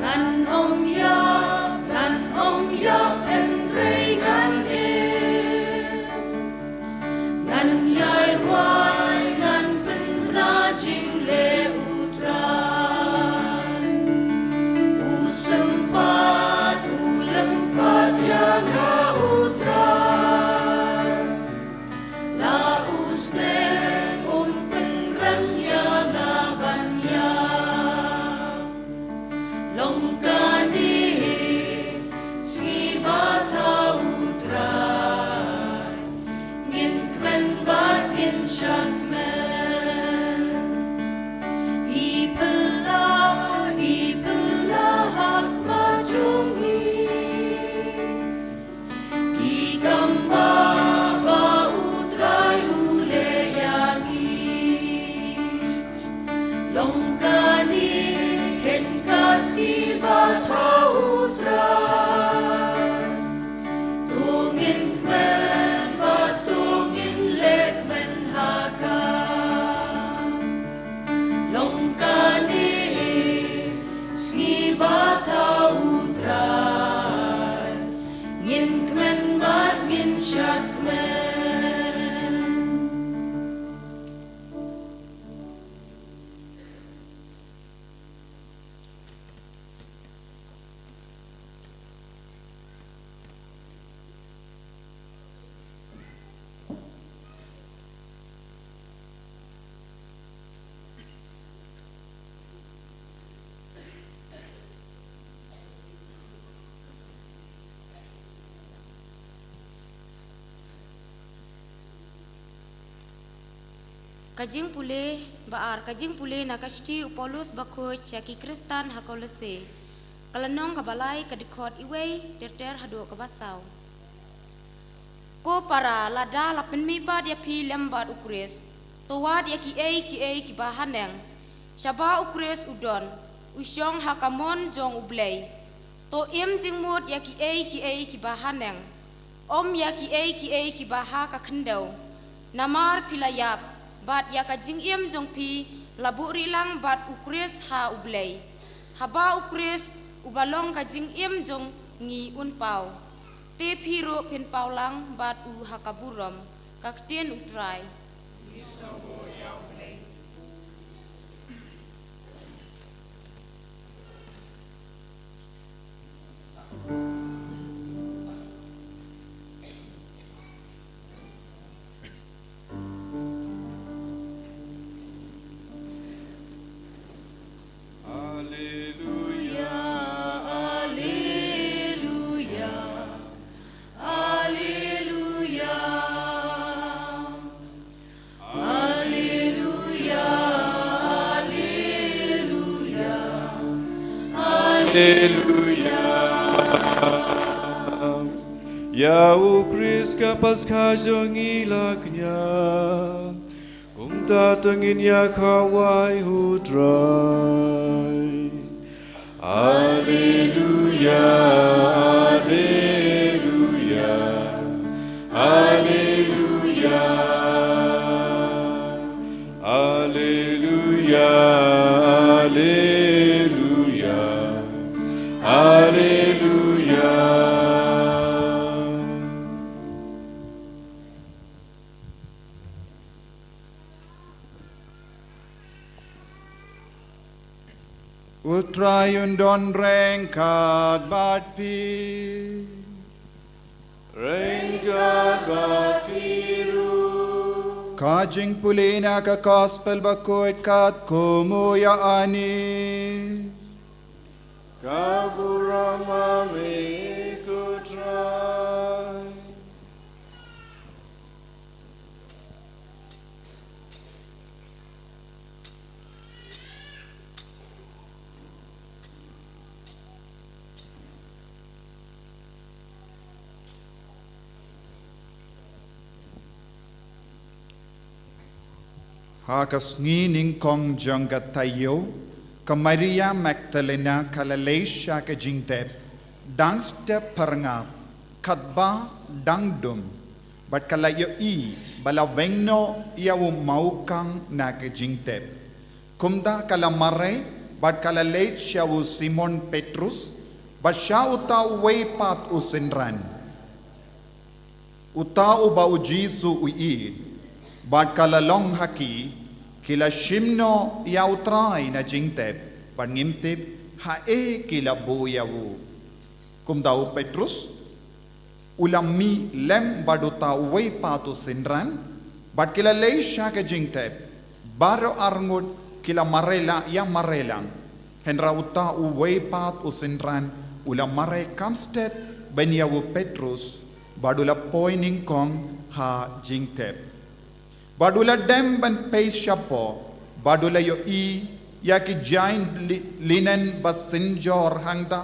Ngan ym ïap, ngan ym ïap hynrei ngan im. Ngan ïai wai, ngan pynbna jingleh U Trai. U sympat, u lympat ïa nga U Trai. La u sneng um pynrem ïa nga ban ïap. Long kane hi sngi ba thaw U Trai, ngin kmen bad ngin shakmen. Ïa phi la, ïa phi la ha khmat jong ngi. Ki kam ba, ba U Trai u leh ïa ngi. Long kane hi ka sngi ba thaw U Trai. To ngin kmen bad to ngin leh kmen ha ka. Long kane hi sngi ba thaw U Trai. Ngin kmen bad ngin shakmen. Ka jingpule ba ar, ka jingpule na ka shithi u Paulus bakhuid sha ki Khristan ha Kolose. Ka lynnong kaba lai, ka dkhot iwei ter ter haduh kaba saw. Ko para, lada la pynmih pat ïa phi lem bad U Khrist, to wad ïa kiei kiei kiba haneng, shaba U Khrist u don, u shong ha ka mon jong U Blei. To im jingmut ïa kiei kiei kiba haneng, ym ïa kiei kiei kiba ha ka khyndew. Namar phi la ïap, bad ïa ka jingim jong phi la buhrieh lang bad U Khrist ha U Blei. Haba U Khrist uba long ka jingim jong ngi un paw, te phi ruh phin paw lang bad u ha ka burom. Ka ktien U Trai. Alleluia, alleluia, alleluia. Alleluia, alleluia, alleluia. Ïa U Khrist ka Paskha jong ngi la kñia. Kumta to ngin ïa khawai ha U Trai. Alleluia, alleluia, alleluia. Alleluia, alleluia, alleluia. U Trai un don ryngkat bad phi. Ryngkat bad phi ruh. Ka jingpule na ka Gospel bakhuid katkum u Ïoannis. Ka burom ha me ko Trai. Ha ka sngi nyngkong jong ka taïew, ka Maria Magdalena ka la leit sha ka jingtep, dang step pyrngap, katba dang dum, bad ka la ïohi ba la weng noh ïa u mawkang na ka jingtep. Kumta ka la mareh Bad ka la leit sha u Simon Petrus, bad sha uta uwei pat u synran, uta uba u Jisu u ïeit, bad ka la long ha ki, ki la shim noh ïa u Trai na jingtep, bad ngim tip haei ki la buh ïa u. Kumta u Petrus u la mih lem bad uta uwei pat u synran, bad ki la leit sha ka jingtep. Baroh arngut ki la mareh la ïa mareh lang. Hynrei uta uwei pat u synran u la mareh kam stet ban ïa u Petrus, bad u la poi nyngkong ha jingtep. Bad u la dem ban peit shapoh, bad u la ïohi ïa ki jaiñ li-, linen ba synjor hangta,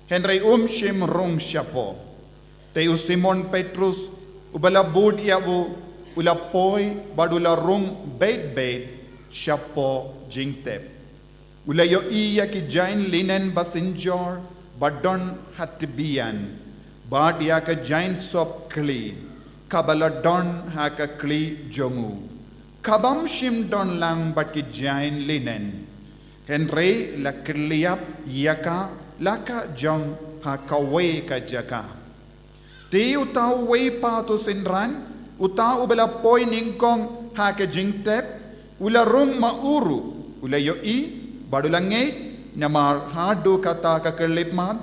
hynrei um shym rung shapoh. Te u Simon Petrus, uba la bud ïa u, u la poi, bad u la rung beit beit shapoh jingtep. U la ïohi ïa ki jaiñ linen ba synjor ba don ha tbian, bad ïa ka jaiñ sop khlieh kaba la don ha ka khlieh jong u, kabym shym don lang bad ki jaiñ linen, hynrei la kylliap ïa ka la ka jong ha kawei ka jaka. Te uta uwei pat u synran, uta uba la poi nyngkong ha ka jingtep, u la rung ma u ruh, u la ïohi, bad u la ngeit, namar haduh katta ka khyllipmat,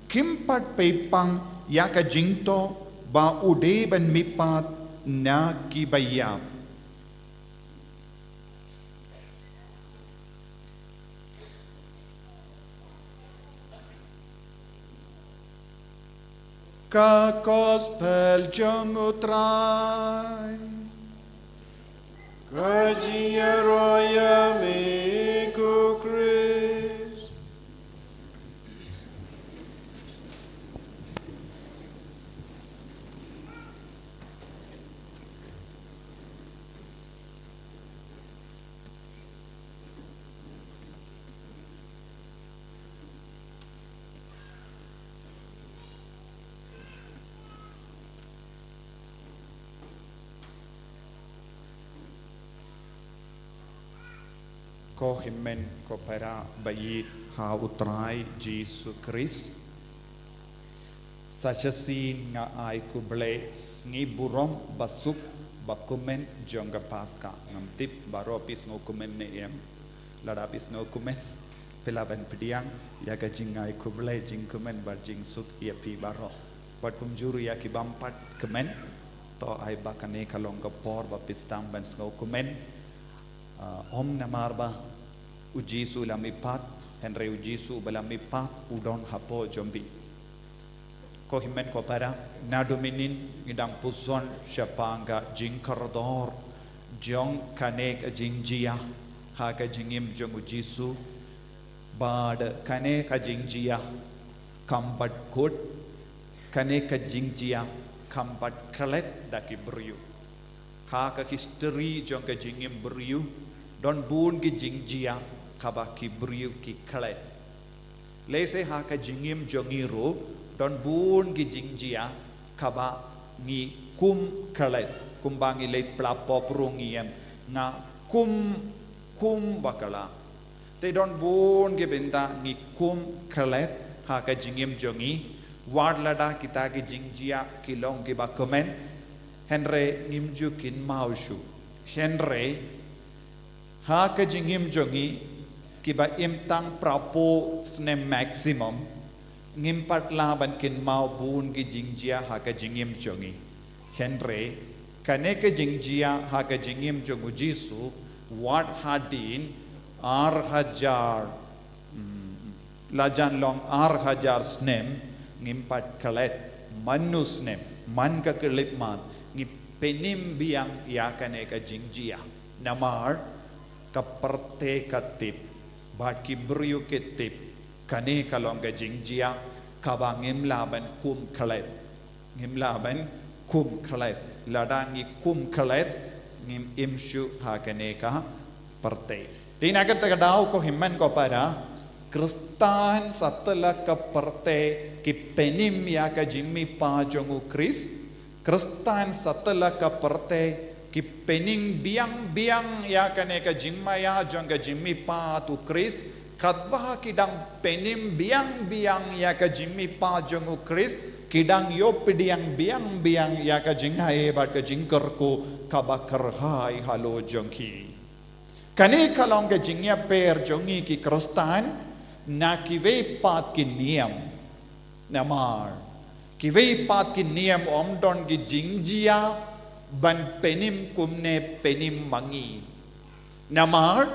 kim pat peit pang ïa ka jingtoh ba u dei ban mihpat na kiba ïap. Ka Gospel jong u Trai. Ka jingïaroh ïa me ko Khrist. Ko hynmen ko para ba ïeit ha u Trai Jisu Khrist. Sa shisien nga ai khublei sngi burom ba suk ba kmen jong ka Paska. Ngam tip baroh phi sngew kmen ne em. Lada phi sngew kmen, phi lah ban pdiang ïa ka jingai khublei jingkmen bad jingsuk ïa phi baroh. Bad kumjuh ruh ïa ki bym pat kmen, to ai ba kane ka long ka por ba phi sdang ban sngew kmen. Ah, ym namar ba u Jisu u la mihpat, hynrei u Jisu uba la mihpat u don hapoh jong phi. Ko hynmen ko para, naduh mynnin ngi dang pyrshang shaphang ka jingkordor jong kane ka jingjia ha ka jingim jong u Jisu. Bad kane ka jingjia kam pat kut, kane ka jingjia kam pat klet da ki briew. Ha ka history jong ka jingim briew, don bun ki jingjia kaba ki briew ki klet. Lehse ha ka jingim jong ngi ruh, don bun ki jingjia kaba ngi kum klet, kumba ngi leit phlap pop ruh ngi ïeng, nga kum, kum bakla. Te don bun ki bynta ngi kum klet ha ka jingim jong ngi, wat lada kita ki jingjia ki long kiba kmen, hynrei ngim ju kynmaw shuh. Hynrei ha ka jingim jong ngi kiba im tang phra phew snem maximum, ngim pat lah ban kynmaw bun ki jingjia ha ka jingim jong ngi. Hynrei kane ka jingjia ha ka jingim jong u Jisu, wat hadien ar hajar, hmm, la jan long ar hajar snem, ngim pat klet man u snem, man ka khyllipmat, ngi pynim biang ïa kane ka jingjia. Namar ka pyrthei ka tip, bad ki briew ki tip, kane ka long ka jingjia kaba ngim lah ban kum klet. Ngim lah ban kum klet. Lada ngi kum klet, ngim im shuh ha kane ka pyrthei. Te na kata ka daw ko hynmen ko para, Khristan satlak ka pyrthei ki pynim ïa ka jingmihpat jong u Khrist. Khristan satlak ka pyrthei ki pynim biang biang ïa kane ka jingmaïa jong ka jingmihpat u Khrist. Katba ki dang pynim biang biang ïa ka jingmihpat jong u Khrist, ki dang ïoh pdiang biang biang ïa ka jingai bad ka jingkyrkhu kaba kyrhai halor jong ki. Kane ka long ka jingïapher jong ngi ki Khristan na kiwei pat ki niam. Namar kiwei pat ki niam ym don ki jingjia ban pynim kumne pynim ma ngi. Namar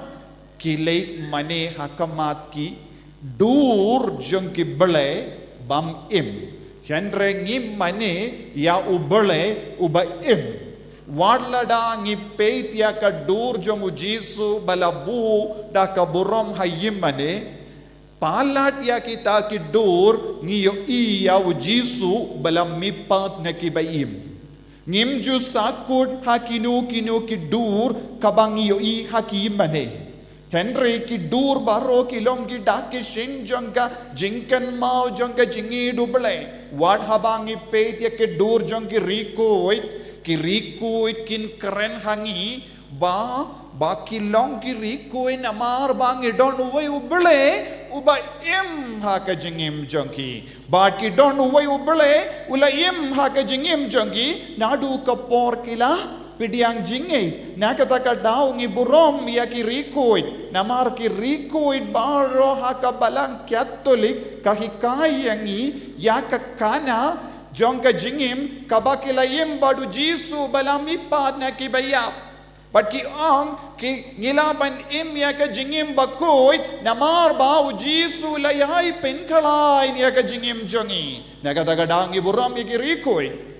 ki leit mane ha khmat ki dur jong ki blei bym im. Hynrei ngi mane ïa u Blei uba im. Wat lada ngi peit ïa ka dur jong u Jisu ba la buh da ka burom ha ïingmane, palat ïa kita ki dur ngi ïohi ïa u Jisu ba la mihpat na kiba im. Ngim ju sahkut ha kino kino ki dur kaba ngi ïohi ha ki ïingmane. Hynrei ki dur baroh ki long ki dak ki shin jong ka jingkynmaw jong ka jingïeit u Blei. Wat haba ngi peit ïa ki dur jong ki riewkhuid, ki riewkhuid kin kren ha ngi ba, ba ki long ki riewkhuid namar ba ngi don uwei u Blei uba im ha ka jingim jong ki. Bad ki don uwei u Blei u la im ha ka jingim jong ki, naduh ka por ki la pdiang jingngeit. Na kata ka daw ngi burom ïa ki riewkhuid, namar ki riewkhuid baroh ha ka Balang Katholik ka hikai ïa ngi ïa ka khana jong ka jingim kaba ki la im bad u Jisu ba la mihpat na kiba ïap. Bad ki ong ki ngi lah ban im ïa ka jingim bakhuid namar ba u Jisu la ïai pynkhlaiñ ïa ka jingim jong ngi. Na kata ka daw ngi burom ïa ki riewkhuid.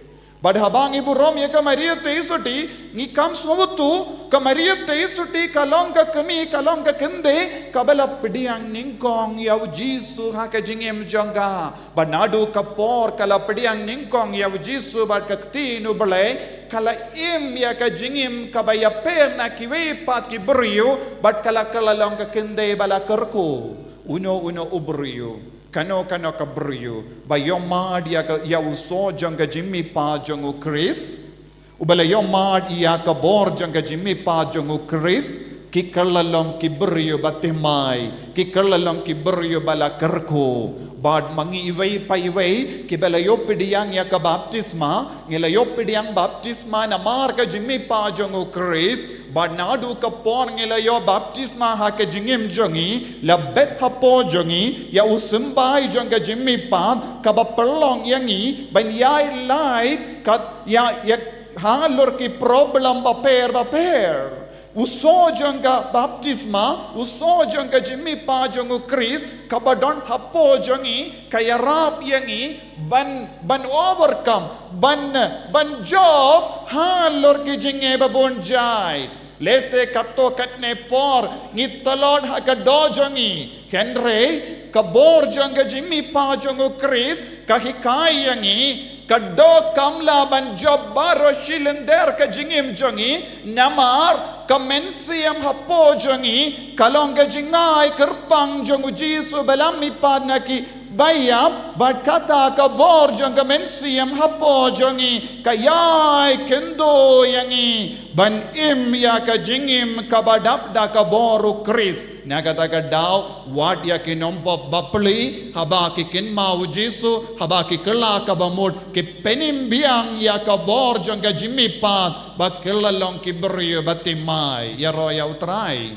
Bad haba ngi burom ïa ka Maria Theisotti, ngi kham sngewthuh ka Maria Theisotti ka long ka kmie, ka long ka khyndai kaba la pdiang nyngkong ïa u Jisu ha ka jingim jong ka. Bad naduh ka por ka la pdiang nyngkong ïa u Jisu bad ka Ktien u Blei, ka la im ïa ka jingim kaba ïapher na kiwei pat ki briew, bad ka la kylla long ka khyndai ba la kyrkhu. Uno uno u briew, kano kano ka briew ba ïohmad ïa ka, ïa u soh jong ka jingmihpat jong u Khrist, uba la ïohmad ïa ka bor jong ka jingmihpat jong u Khrist, ki kylla long ki briew ba thymmai, ki kylla long ki briew ba la kyrkhu. Bad ma ngi iwei pa iwei kiba la ïoh pdiang ïa ka baptisma, ngi la ïoh pdiang baptisma namar ka jingmihpat jong u Khrist. Bad naduh ka por ngi la ïoh baptisma ha ka jingim jong ngi, la bet hapoh jong ngi ïa u symbai jong ka jingmihpat kaba pynlong ïa ngi ban ïai lait kat ïa, ïa halor ki problem bapher bapher. U soh jong ka baptisma, u soh jong ka jingmihpat jong u Khrist kaba don hapoh jong ngi, ka ïarap ïa ngi ban, ban overcome, ban, ban jop halor ki jingeh ba bun jait. Lehse katto katne por ngi tlot ha ka doh jong ngi, hynrei ka bor jong ka jingmihpat jong u Khrist ka hikai ïa ngi, ka doh kam lah ban jop baroh shi lynter ka jingim jong ngi, namar ka mynsiem hapoh jong ngi ka long ka jingai kyrpang jong u Jisu ba la mihpat na kiba ïap, bad kata ka bor jong ka mynsiem hapoh jong ngi ka ïai kynduh ïa ngi ban im ïa ka jingim kaba dap da ka bor u Khrist. Na kata ka daw, wat ïa ki nongpop bapli, haba ki kynmaw u Jisu, haba ki kylla kaba mut, ki pynim biang ïa ka bor jong ka jingmihpat, ba kylla long ki briew ba thymmai. Ïaroh ïa u Trai.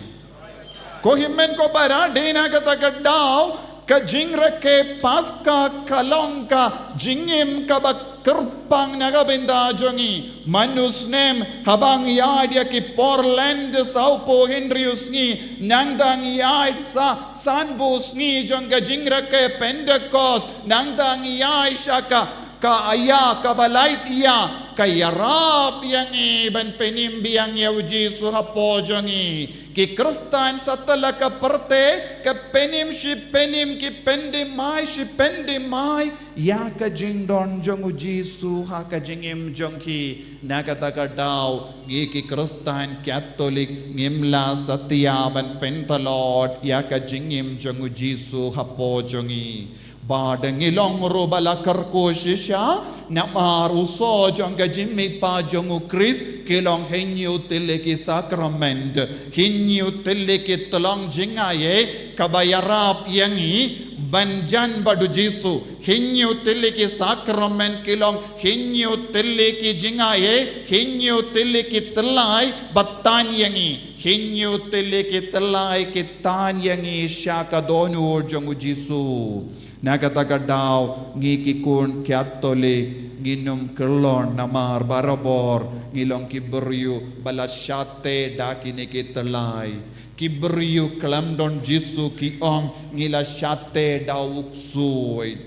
Ko hynmen ko para, dei na kata ka daw, ka jingrakhe Paska ka long ka jingim kaba kyrpang na ka bynta jong ngi. Man u snem, haba ngi ïaid ïa ki por Lent sawphew hynriew sngi, nangta ngi ïaid sa sanphew sngi jong ka jingrakhe Pentekost, nangta ngi ïaid sha ka, ka ïa kaba lait ïa, ka ïarap ïa ngi ban pynim biang ïa u Jisu hapoh jong ngi. Ki Khristan satlak ka pyrthei, ki pynim shi pynim, ki pynthymmai shi pynthymmai ïa ka jingdon jong u Jisu ha ka jingim jong ki. Na kata ka daw, ngi ki Khristan Katholik ngim lah satia ban pyntlot ïa ka jingim jong u Jisu hapoh jong ngi. Bad ngi long ruh ba la kyrkhu shisha, namar u soh jong ka jingmihpat jong u Khrist ki long hynñiew tylli ki sakrament. Hynñiew tylli ki tyllong jingaiei kaba ïarap ïa ngi ban jan bad u Jisu. Hynñiew tylli ki sakrament ki long hynñiew tylli ki jingaiei, hynñiew tylli ki tyllai ba tan ïa ngi. Hynñiew tylli ki tyllai ki tan ïa ngi sha ka dohnud jong u Jisu. Na kata ka daw ngi ki khun Katholik ngin ym kyllon namar barabor ngi long ki briew ba la shah teh da kine ki tyllai. Ki briew khlem don Jisu ki ong ngi la shah teh da u ksuid.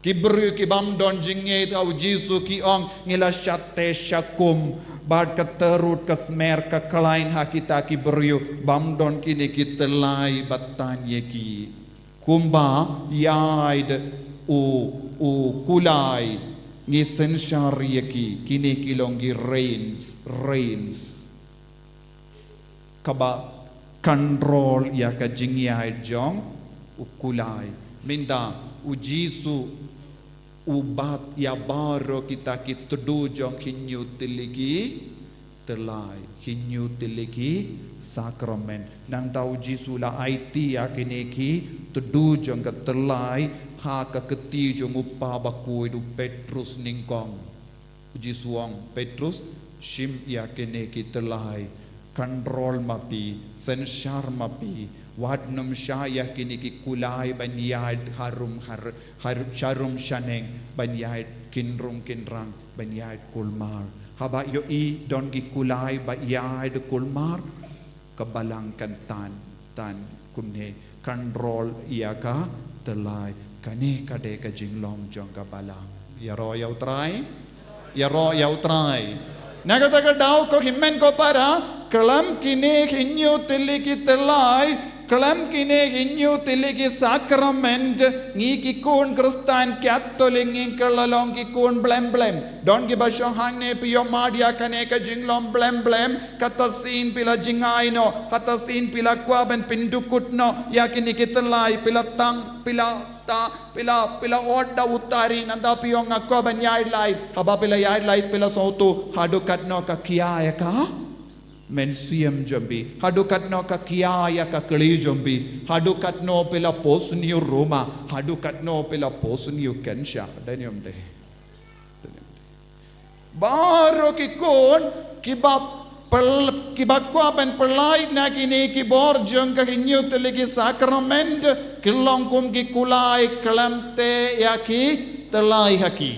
Ki briew ki bym don jingngeit ha u Jisu ki ong ngi la shah teh shakum. Bad ka tyrut ka smer ka khlaiñ ha kita ki briew bym don kine ki tyllai ba tan ïa ki. Kumba ïaid u, u kulai ngi synshar ïa ki, kine ki long ki reins, reins kaba control ïa ka jingïaid jong u kulai. Mynta u Jisu u bat ïa baroh kita ki tdu jong hynñiew tylli ki tyllai, hynñiew tylli ki sakrament. Nangta u Jisu la aiti ïa kine ki tdu jong ka tyllai ha ka kti jong u Kpa bakhuid, u Petrus nyngkong. U Jisu u ong, Petrus, shim ïa kine ki tyllai, control ma phi, synshar ma phi, wat nym shah ïa kine ki kulai ban ïaid harum har, har, sharum shaneng, ban ïaid kynrum kynrang, ban ïaid kulmar. Haba ïohi don ki kulai ba ïaid kulmar, ka balang kan tan, tan kumne, control ïa ka tyllai. Kane ka dei ka jinglong jong ka balang. Ïaroh ïa u Trai, ïaroh ïa u Trai. Na kata ka daw ko hynmen ko para, khlem kine hynñiew tylli ki tyllai, khlem kine hynñiew tylli ki sakrament, ngi ki khun Khristan Katholik ngi kylla long ki khun blem blem. Don kiba shong hangne, phi ïohmad ïa kane ka jinglong blem blem, kata sien phi la jngai noh, kata sien phi la kwah ban pyndukut noh ïa kine ki tyllai, phi la tang, phi la ta, phi la, phi la ot da u tari, nangta phi ong nga kwah ban ïaid lait. Haba phi la ïaid lait phi la sngewthuh, haduh katno ka khia ïa ka mynsiem jong phi, haduh katno ka khia ïa ka kli jong phi, haduh katno phi la pos ïa u ruma, haduh katno phi la pos ïa u cancer. Dei ne ym dei? Baroh ki khun kiba pyl-, kiba kwah ban pyllait na kine ki bor jong ka hynñiew tylli ki sakrament, ki long kum ki kulai khlem teh ïa ki tyllai ha ki.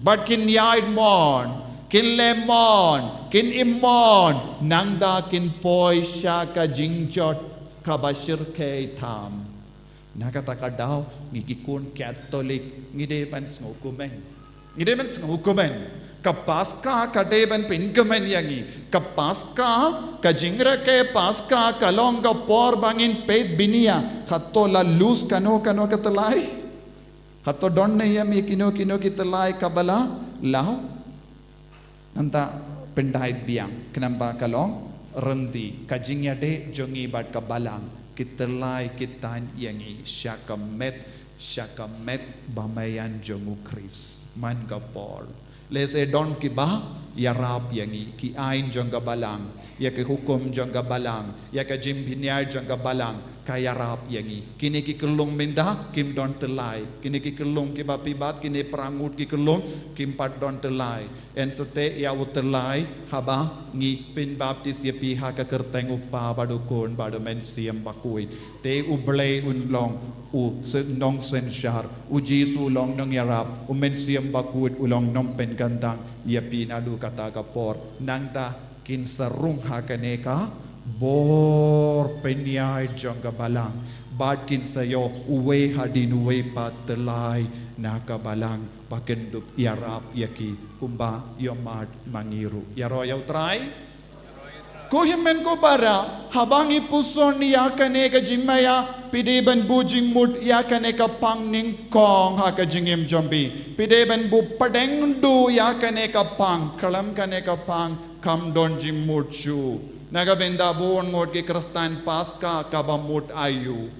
Bad kin ïaid mon, kin leh mon, kin im mon, nangta kin poi sha ka jingjot kaba shyrkhei tam. Na kata ka daw, ngi ki khun Katholik, ngi dei ban sngewkmen. Ngi dei ban sngewkmen. Ka Paska ka dei ban pynkmen ïa ngi. Ka Paska, ka jingrakhe Paska, ka long ka por ba ngin peit bniah. Hato la lus kano kano ka tyllai? Hato don ne ïa me kino kino ki tyllai kaba la law? Nangta pyndait biang, khnang ba ka long ryntih, ka jingïadei jong ngi bad ka balang, ki tyllai ki tan ïa ngi, sha ka met, sha ka met bamaian jong u Khrist. Man ka por. Lehse don kiba ïarap ïa ngi, ki aiñ jong ka balang, ïa ki hukum jong ka balang, ïa ka jingpynïaid jong ka balang, ka ïarap ïa ngi. Kine ki khyllung mynta, kim don tyllai. Kine ki khyllung kiba phi bat, kine para ngut ki khyllung, kim pat don tyllai. Yn sa teh ïa u tyllai, haba ngi pynbaptis ïa phi ha ka kyrteng u Kpa bad u Khun bad u Mynsiem Bakhuid. Te u Blei un long u sy-, nongsynshar, u Jisu u long nongïarap, u Mynsiem Bakhuid u long nongpynkhuid ïa phi naduh kata ka por. Nangta kin sa rung ha kane ka bor pynïaid jong ka balang. Bad kin sa ïoh uwei hadien uwei pat tyllai na ka balang ba kin dup ïarap ïa ki kumba ïohmad ma ngi ruh. Ïaroh ïa u Trai. Ko hynmen ko para, haba ngi puson ïa kane ka jingmaïa, phi dei ban buh jingmut ïa kane ka pang nyngkong ha ka jingim jong phi. Phi dei ban buh pdeng duh ïa kane ka pang, khlem kane ka pang kam don jingmut shuh. Na ka bynta bun ngut ki Khristan Paska kaba mut aïu.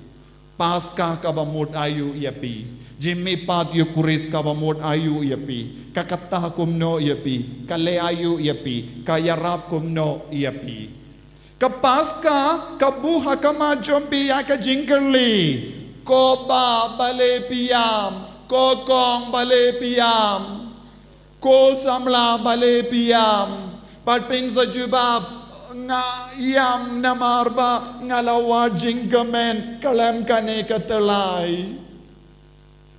Paska kaba mut aïu ïa phi. Jingmihpat ïa u Khrist kaba mut aïu ïa phi? Ka kata kumno ïa phi? Ka leh aïu ïa phi? Ka ïarap kumno ïa phi? Ka Paska ka buh ha khmat jong phi ïa ka jingkylli. Ko bah, balei phi ïam? Ko kong, balei phi ïam? Ko samla, balei phi ïam? Bad phin sa jubab, nga ïam namar ba nga la wad jingkmen khlem kane ka tyllai.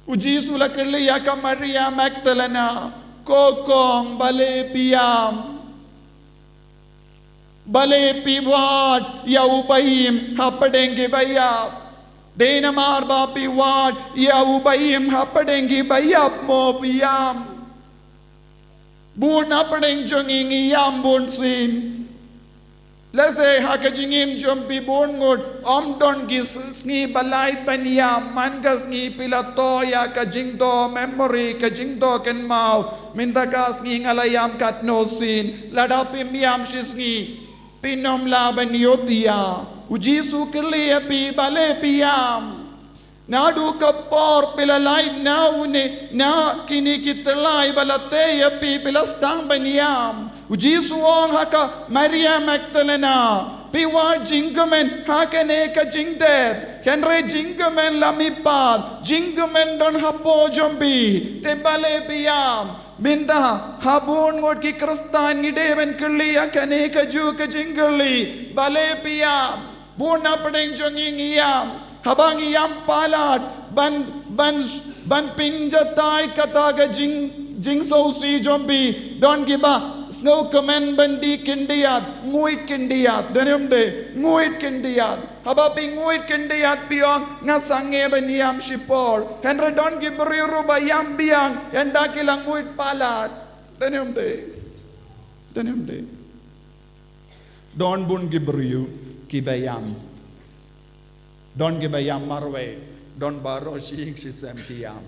U Jisu u la kylli ïa ka Maria Magdalena, ko kong, balei phi ïam? Balei phi wad ïa uba im hapdeng kiba ïap? Dei namar ba phi wad ïa uba im hapdeng kiba ïap mo phi ïam? Bun hapdeng jong ngi ngi ïam bun sien. Lehse ha ka jingim jong phi bun ngut ym don ki s-, sngi ba lait ban ïam, man ka sngi phi la thoh ïa ka jingthoh memory, ka jingthoh kynmaw, mynta ka sngi nga la ïam katno sien. Lada phim ïam shi sngi, phin ym lah ban ïohi ïa. U Jisu u kylli ïa phi, balei phi ïam? Naduh ka por phi la lait na une, na kine ki tyllai ba la tei ïa phi, phi la sdang ban ïam. U Jisu u ong ha ka Maria Magdalena, phi wad jingkmen ha kane ka jingtep. Hynrei jingkmen la mihpat, jingkmen don hapoh jong phi. Te balei phi ïam? Mynta ha bun ngut ki Khristan ngi dei ban kylli ïa kane kajuh ka jingkylli, balei phi ïam? Bun hapdeng jong ngi ngi ïam. Haba ngi ïam palat ban, ban, ban pynjatai kata ka jing, jingsngewsih jong phi, don kiba sngewkmen ban dih khyndiat, nguid khyndiat, don ym dei, nguid khyndiat. Haba phi nguid khyndiat phi ong, nga sangeh ban ïam shipor. Hynrei don ki briew ruh ba ïam biang, ynda ki la nguid palat. Don ym dei. Don ym dei. Don bun ki briew kiba ïam. Don kiba ïam marwei, don baroh shi ïing shi sem ki ïam.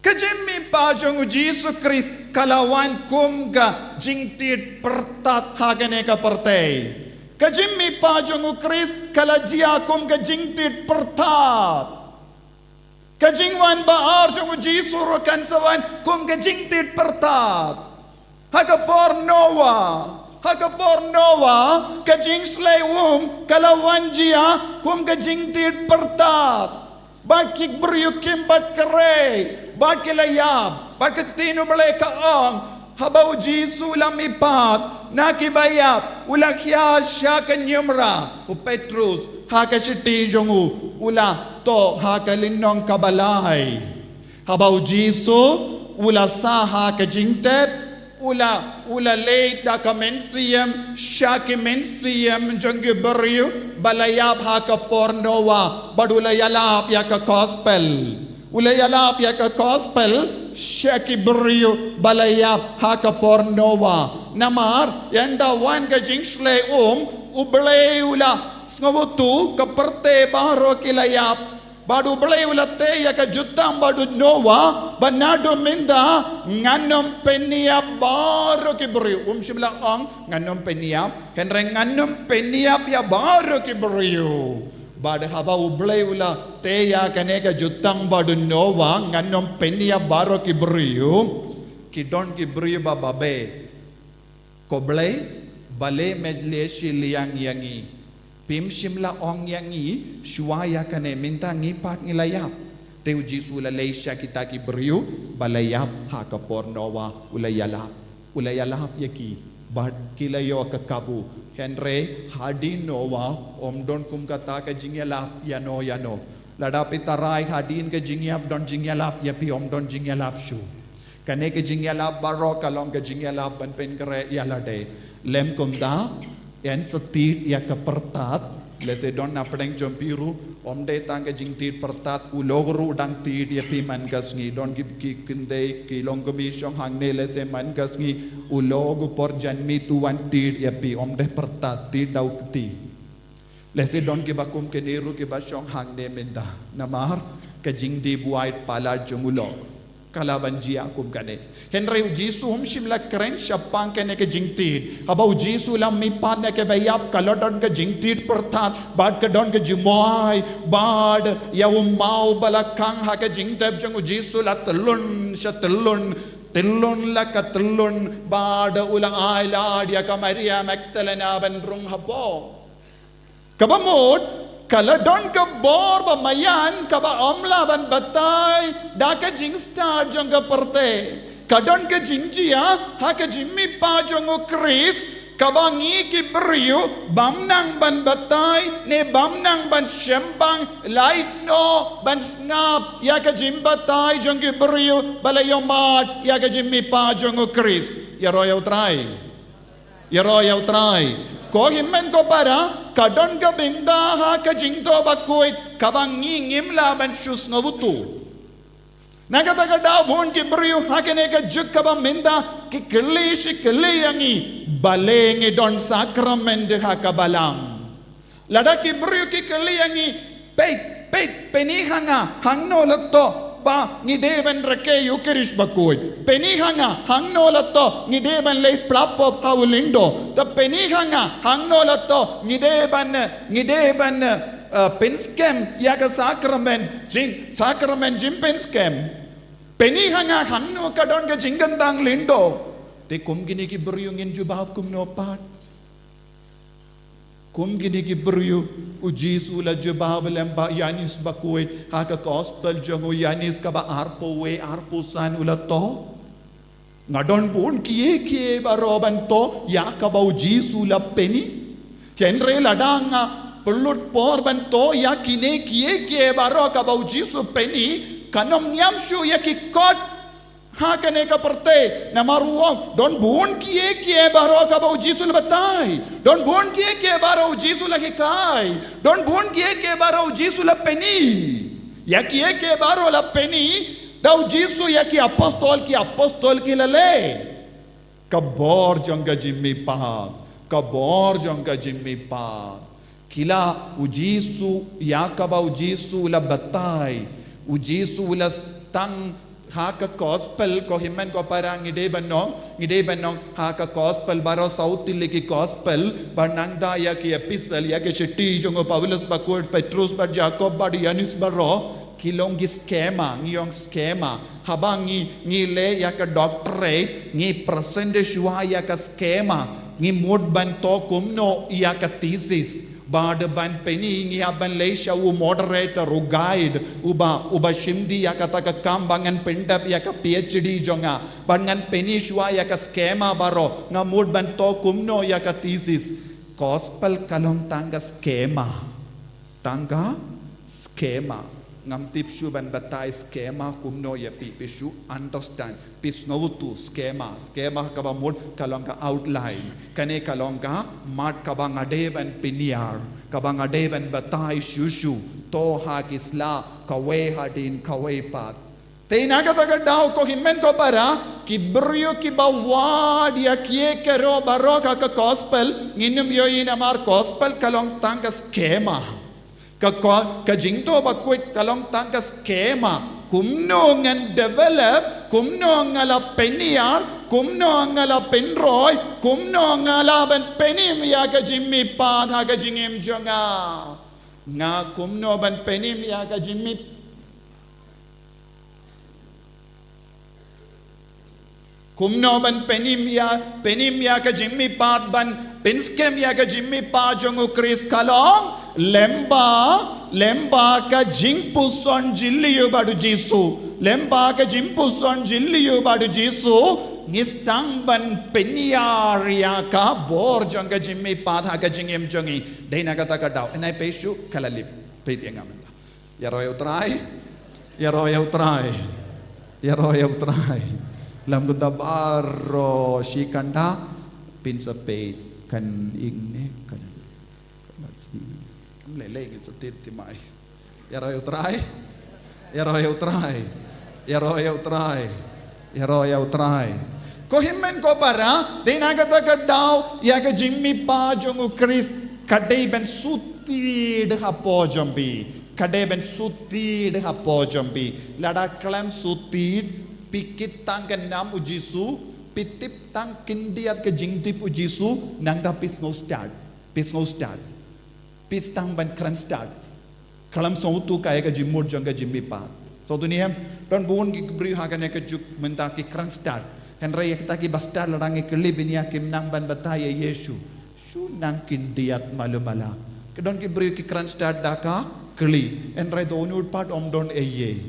Ka jingmihpat jong u Jisu Khrist ka la wan kum ka jingtied pyrthat ha kane ka pyrthei. Ka jingmihpat jong u Khrist ka la jia kum ka jingtied pyrthat. Ka jingwan ba ar jong u Jisu ruh kan sa wan kum ka jingtied pyrthat. Ha ka por Noah, ha ka por Noah, ka jingshlei um ka la wan jia kum ka jingtied pyrthat. Bad ki briew kim pat khrei, bad ki la ïap, bad ka ktien U Blei ka ong, haba u Jisu u la mihpat na kiba ïap, u la khia sha ka ñiamra, u Petrus ha ka shithi jong u, u la thoh ha ka lynnong kaba lai. Haba u Jisu u la sah ha ka jingtep, u la, u la leit da ka mynsiem sha ki mynsiem jong ki briew ba la ïap ha ka por Noah, bad u la ïalap ïa ka gospel. U la ïalap ïa ka gospel sha ki briew ba la ïap ha ka por Noah. Namar ynda wan ka jingshlei um, U Blei u la sngewthuh ka pyrthei baroh ki la ïap. Bad U Blei u la tei ïa ka jutang bad u Noah, bad naduh mynta ngan ym pynïap baroh ki briew. Um shym la ong ngan ym pynïap, hynrei ngan ym pynïap ïa baroh ki briew. Bad haba U Blei u la tei ïa kane ka jutang bad u Noah, ngan ym pynïap baroh ki briew. Ki don ki briew ba babe. Ko Blei, balei me leh shiliang ïa ngi? Phim shym la ong ïa ngi shuwa ïa kane, mynta ngi pat ngi la ïap. Te u Jisu u la leit sha kita ki briew ba la ïap ha ka por Noah, u la ïalap. U la ïalap ïa ki bad ki la ïoh ka kabu. Hynrei hadien Noah ym don kum kata ka jingïalap ïano ïano. Lada phi tharai hadien ka jingïap don jingïalap ïa phi, ym don jingïalap shuh. Kane ka jingïalap baroh ka long ka jingïalap ban pynkhreh ïa lade. Lym kumta, yn sa tied ïa ka pyrthat, lehse don na pdeng jong phi ruh, ym dei tang ka jingtied pyrthat, u lok ruh u dang tied ïa phi man ka sngi, don ki, ki khyndai, ki longkmie shong hangne lehse man ka sngi, u lok u por janmiet u wan tied ïa phi, ym dei pyrthat, tied da u kti. Lehse don kiba kum kine ruh kiba shong hangne mynta. Namar ka jingdih buaid palat jong u lok. Ka lah ban jia kum kane. Hynrei u Jisu um shym la kren shaphang kane ka jingtied. Haba u Jisu u la mihpat na kaba ïap, ka la don ka jingtied pyrthat, bad ka don ka jingmwai, bad ïa u maw ba la khang ha ka jingtep jong u Jisu la tyllun sha tyllun, tyllun la ka tyllun, bad u la ai lad ïa ka Maria Magdalena ban rung hapoh. Kaba mut, ka la don ka bor ba maïan kaba ym lah ban batai da ka jingstad jong ka pyrthei. Ka don ka jingjia ha ka jingmihpat jong u Khrist, kaba ngi ki briew bym nang ban batai ne bym nang ban shemphang, lait noh ban sngap ïa ka jingbatai jong ki briew ba la ïohmad ïa ka jingmihpat jong u Khrist. Ïaroh ïa u Trai. Ïaroh ïa u Trai. Ko hynmen ko para, ka don ka bynta ha ka Jingthoh Bakhuid kaba ngi ngim lah ban shu sngewthuh. Na kata ka daw bun ki briew ha kane ka juk kaba mynta ki kylli shi kylli ïa ngi, balei ngi don sakramen ha ka balang. Lada ki briew ki kylli ïa ngi, peit, peit, peni ha nga, hangno la thoh ba ngi dei ban rakhe Eukharist Bakhuid. Peni ha nga, hangno la thoh ngi dei ban leit pla pop ha u lyngdoh. Te peni ha nga, hangno la thoh ngi dei ban, ngi dei ban, eh, pynskhem ïa ka sakramen, jing, sakramen jingpynskhem. Peni ha nga, hangno ka don ka jingkyntang lyngdoh. Te kum kine ki briew ngin jubab kumno pat. Kum kine ki briew, u Jisu u la jubab lem bad Ïoannis Bakhuid, ha ka Gospel jong u Ïoannis kaba arphew wei arphew san u la thoh. Nga don bun kiei kiei baroh ban thoh ïa kaba u Jisu u la peni. Hynrei lada nga pynlut por ban thoh ïa kine kiei kiei baroh kaba u Jisu u peni, kan ym ñiam shuh ïa ki kot ha kane ka pyrthei, namar u ong, don bun kiei kiei baroh kaba u Jisu u la batai. Don bun kiei kiei baroh u Jisu u la hikai. Don bun kiei kiei baroh u Jisu u la peni. Ïa kiei kiei baroh u la peni da u Jisu ïa ki apostol, ki apostol ki la leh. Ka bor jong ka jingmihpat, ka bor jong ka jingmihpat. Ki la, u Jisu, ïa kaba u Jisu u la batai, u Jisu u la tang ha ka Gospel, ko hynmen ko para, ngi dei ban ong, ngi dei ban ong ha ka Gospel baroh saw tylli ki Gospel, bad nangta ïa ki epistle, ïa ki shithi jong u Paulus Bakhuid, Petrus bad Jakob bad Ïoannis baroh, ki long ki skema, ngi ong skema. Haba ngi, ngi leh ïa ka doctorate, ngi present shuwa ïa ka skema, ngi mut ban thoh kumno ïa ka thesis. Bad ban peni ngi hap ban leit sha u moderator, u guide, uba, uba shim dih ïa kata ka kam ba ngan pyndep ïa ka PhD jong nga. Bad ngan peni shuwa ïa ka skema baroh, nga mut ban thoh kumno ïa ka thesis. Gospel ka long tang ka skema. Tang ka skema. Ngam tip shuh ban batai skema kumno ïa phi, phi shu understand, phi sngewthuh skema. Skema kaba mut ka long ka outline. Kane ka long ka mat kaba nga dei ban pynïar, kaba nga dei ban batai shuh shuh. To ha ki sla, kawei hadien kawei pat. Te na kata ka daw ko hynmen ko para, ki briew kiba wad ïa kiei kiei baroh ha ka Gospel, ngin ym ïohi namar Gospel ka long tang ka skema. Ka, ka, ka Jingthoh Bakhuid ka long tang ka skema. Kumno ngan develop, kumno nga la pynïar, kumno nga la pynroi, kumno nga la ban pynim ïa ka jingmihpat ha ka jingim jong nga. Nga kumno ban pynim ïa ka jingmih Kumno ban pynim ïa, pynim ïa ka jingmihpat, ban pynskhem ïa ka jingmihpat jong u Khrist ka long, lem bad, lem bad ka jingpuson jylliew bad u Jisu. Lem bad ka jingpuson jylliew bad u Jisu, ngi sdang ban pynïar ïa ka bor jong ka jingmihpat ha ka jingim jong ngi. Dei na kata ka daw, nai peit shuh ka la lip, peit ïa nga mynta. Ïaroh ïa u Trai. Ïaroh ïa u Trai. Ïaroh ïa u Trai. Lem kumta baroh shi kynda phin sa peit kan ing ne kan. Lei lei ngin sa tied thymmai. Ïaroh ïa u Trai. Ïaroh ïa u Trai. Ïaroh ïa u Trai. Ïaroh ïa u Trai. Ko hynmen ko para, dei na kata ka daw, ïa ka jingmihpat jong u Khrist, ka dei ban shu tied hapoh jong phi. Ka dei ban shu tied hapoh jong phi. Lada khlem shu tied, Phi kit tang ka nam u Jisu, phi tip tang khyndiat ka jingtip u Jisu, nangta phi sngew stad. Phi sngew stad. Phi sdang ban kren stad. Khlem sngewthuh ïa ka jingmut jong ka jingmihpat. Sngewthuh ne em, don bun ki briew ha kane ka juk mynta ki kren stad. Hynrei ïa kita kiba stad lada ngi kylli bniah kim nang ban batai ïa Jisu. Shu nang khyndiat malu mala. Ki don ki briew ki kren stad da ka kylli. Hynrei don u pat ym don ei ei.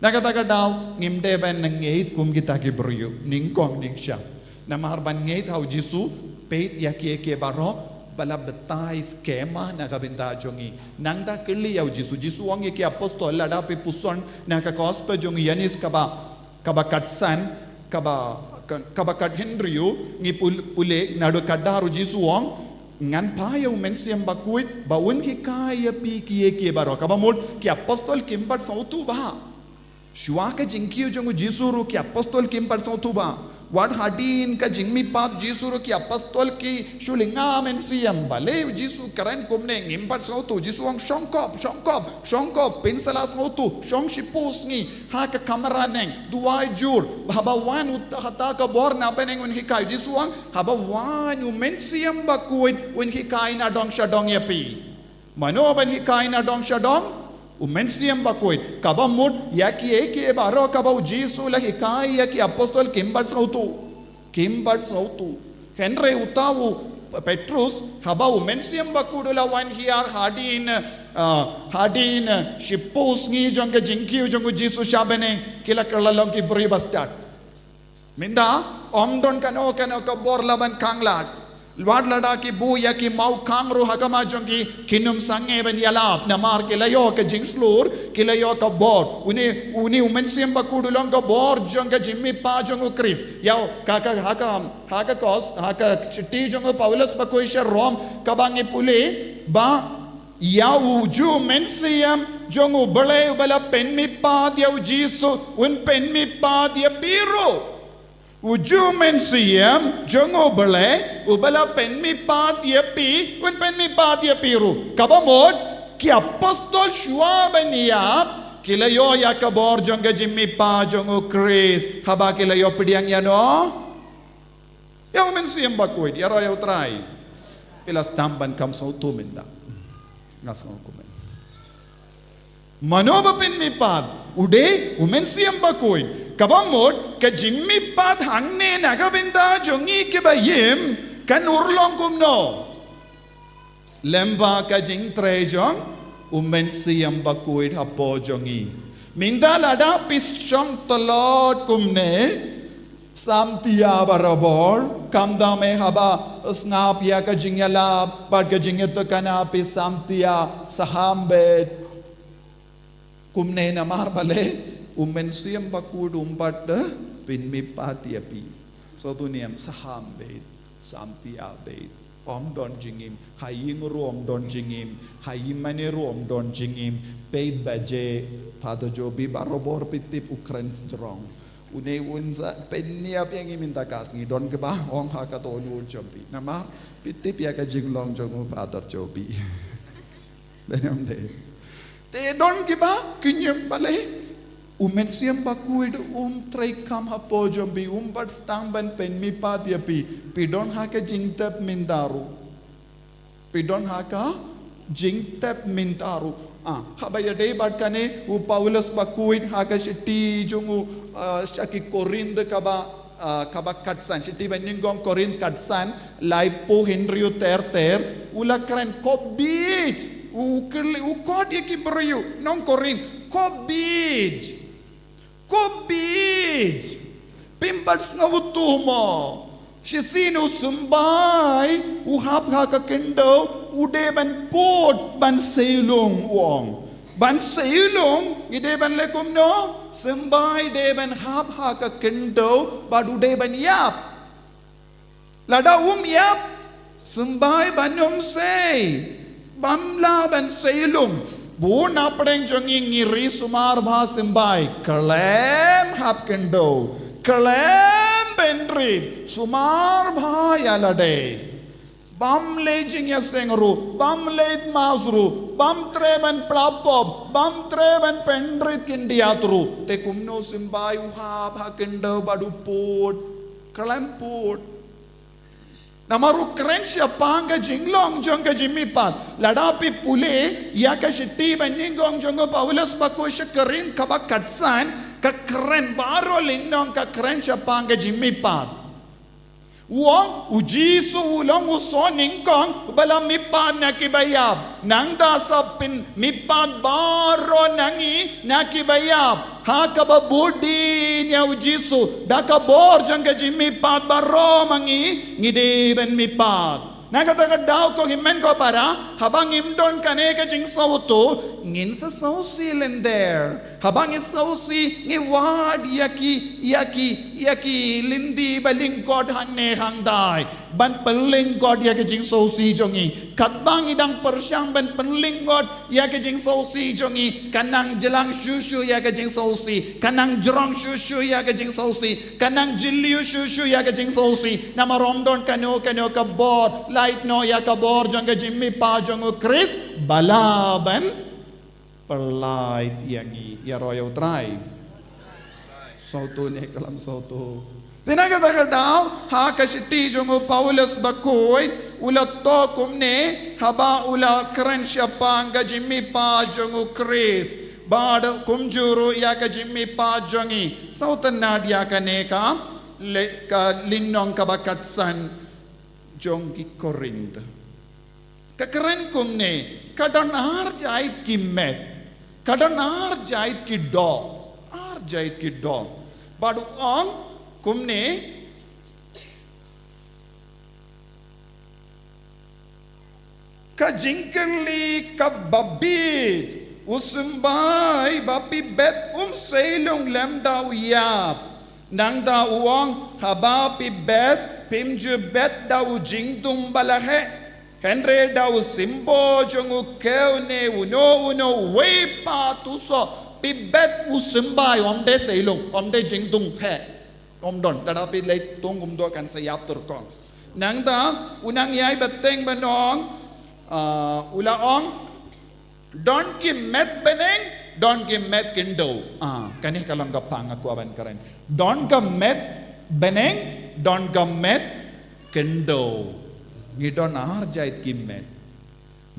Na kata ka daw, ngim dei ban ngeit kum kita ki briew, nyngkong nyngshap. Namar ban ngeit ha u Jisu, peit ïa kiei kiei baroh, ba la batai skhem na ka bynta jong ngi. Nangta kylli ïa u Jisu, Jisu ong ïa ki apostol, lada phi puson na ka gospel jong u Ïoannis kaba, kaba khatsan, kaba, ka-, kaba khathynriew, ngi pul-, pule, naduh khatdar u Jisu ong, ngan phah ïa u Mynsiem Bakhuid, ba un hikai ïa phi kiei kiei baroh. Kaba mut, ki apostol kim pat sngewthuh bha. Shuwa ka jingkiew jong u Jisu ruh ki apostol kim pat sngewthuh bha. Wat hadien ka jingmihpat Jisu ruh ki apostol ki shu lyngngoh mynsiem. Balei u Jisu kren kumne, ngim pat sngewthuh. Jisu ong shong kop, shong kop, shong kop, phin sa la sngewthuh, shong shiphew sngi ha ka kamra neng, duwai jur, haba wan uta ha ka bor na bneng un hikai. Jisu ong haba wan u Mynsiem Bakhuid un hikai nadong shadong ïa phi. Mano ban hikai nadong shadong? U Mynsiem Bakhuid. Kaba mut ïa kiei kiei baroh kaba u Jisu la hikai ïa ki apostol kim pat sngewthuh. Kim pat sngewthuh. Hynrei uta u Petrus, haba u Mynsiem Bakhuid u la wan hiar hadien, ah, hadien, ah, shiphew sngi jong ka jingkiew jong u Jisu sha bneng, ki la kylla long ki briew ba stad. Mynta, ym don kano kano ka bor la ban khanglad. Wat lada ki buh ïa ki mawkhang ruh ha khmat jong ki, kin ym sangeh ban ïalap. Namar ki la ïoh ka jingshlur, ki la ïoh ka bor. Une, une u Mynsiem Bakhuid u long ka bor jong ka jingmihpat jong u Khrist. Ïa, ka, ka, ha ka, ha ka kos, ha ka shithi jong u Paulus bakhuid sha Rom, kaba ngi pule, ba ïa u ju Mynsiem jong u Blei uba la pynmihpat ïa u Jisu, un pynmihpat ïa phi ruh. U ju Mynsiem jong u Blei uba la pynmihpat ïa phi, un pynmihpat ïa phi ruh. Kaba mut, ki apostol shuwa ban ïap, ki la ïoh ïa ka bor jong ka jingmihpat jong u Khrist. Haba ki la ïoh pdiang ïano? Ïa u Mynsiem Bakhuid, ïaroh ïa u Trai. Phi la sdang ban kham sngewthuh mynta. Nga sngew kumne. Mano ba pynmihpat, u dei u Mynsiem Bakhuid. Kaba mut, ka jingmihpat hangne na ka bynta jong ngi kiba im, kan urlong kumno? Lyngba ka jingtrei jong u Mynsiem Bakhuid hapoh jong ngi. Mynta lada phi shong tlot kumne, samtia barabor, khamtam eh haba sngap ïa ka jingïalap bad ka jingïatakna, phi samtia, saham beit. Kumne namar balei, u Mynsiem Bakhuid um pat pynmihpat ïa phi. Sngewthuh ne em, saham beit, samtia beit. Ym don jingim, ha ïing ruh ym don jingim, ha ïingmane ruh ym don jingim. Peit baje, Father Jobi barabor phi tip u kren strong. Une un sa pynïap ïa ngi mynta ka sngi, don kiba ong ha ka to nul jong phi. Namar phi tip ïa ka jinglong jong u Father Jobi. Dei ne ym dei. Te don kiba, ki ïohi balei. U Mynsiem Bakhuid um trei kham hapoh jong phi, um pat sdang ban pynmihpat ïa phi. Phi don ha ka jingtep mynta ruh. Phi don ha ka jingtep mynta ruh. Ah, haba ïadei bad kane, u Paulus bakhuid ha ka shithi jong u, ah, sha ki Korinth kaba, ah, kaba khatsan, shithi ba nyngkong Korinth khatsan, laiphew hynriew ter ter, u la kren khop bieit, u kyrle, u khot ïa ki briew, nong Korinth, khop bieit. Khop bieit. Phim pat sngewthuh mo. Shisien u symbai, u hap ha ka khyndew, u dei ban put, ban sei lung u ong. Ban sei lung, ngi dei ban leh kumno, symbai dei ban hap ha ka khyndew, bad u dei ban ïap. Lada um ïap, symbai ban ym sei, bym lah ban sei lung. Bun na pdeng jong ngi ngi ri sumar bha symbai, khlem hap khyndew, khlem bynriew, sumar bha ïa lade. Bym leh jingïaseng ruh, bym leh mass ruh, bym treh ban pla pop, bym treh ban pynrit khyndiat ruh. Te kumno symbai u hap ha khyndew bad u pud, khlem pud. Namar u kren shaphang ka jinglong jong ka jingmihpat. Lada phi pule ïa ka shithi ba nyngkong jong u Paulus bakhuid sha Korinth kaba khatsan, ka kren baroh lynnong ka kren shaphang ka jingmihpat. U ong, u Jisu u long u soo nyngkong ba la mihpat na kiba ïap. Nangta sa pynmihpat baroh na ngi na kiba ïap. Ha kaba bud dien ïa u Jisu da ka bor jong ka jingmihpat baroh ma ngi, ngi dei ban mihpat. Na kata ka daw ko hynmen ko para, haba ngim don kane ka jingsngewthuh, ngin sa sngewsih lynter. Haba ngi sngewsih ngi wad ïa ki, ïa ki, ïa ki lynti ba lyngkot hangne hangtai ban pynlyngkot ïa ka jingsngewsih jong ngi. Katba ngi dang pyrshang ban pynlyngkot ïa ka jingsngewsih jong ngi, ka nang jlang shuh shuh ïa ka jingsngewsih, ka nang jrong shuh shuh ïa ka jingsngewsih, ka nang jylliew shuh shuh ïa ka jingsngewsih. Namar ym don kano kano ka bor, lait noh ïa ka bor jong ka jingmihpat jong u Khrist ba lah ban pynlait ïa ngi. Ïaroh ïa u Trai. Sngewthuh ne khlem sngewthuh? Te na kata ka daw ha ka shithi jong u Paulus bakhuid u la thoh kumne, haba u la kren shaphang ka jingmihpat jong u Khrist bad kumjuh ruh ïa ka jingmihpat jong ngi. Sngewtynnad ïa kane ka, le, ka lynnong kaba khatsan jong ki Korinth. Ka kren kumne, ka don ar jait ki met, ka don ar jait ki doh, ar jait ki doh. Bad u ong kumne, ka jingkylli kaba bieit, u symbai ba phi bet um sei lung lymda u ïap. Nangta u ong, haba phi bet phim ju bet da u jingdum ba la heh, hynrei da u symbol jong u khiew ne uno uno uwei pat u soh. Phi bet u symbai, ym dei sei lung, ym dei jingdum heh. Ym don, lada phi leit thung kumto kan sa ïap tyrkhong. Nangta u nongïai bteng ban ong, ah, u la ong, don ki met bneng, don ki met khyndew. Ah, kane ka long ka phang nga kwah ban kren. Don ka met bneng, don ka met khyndew. Ngi don ar jait ki met.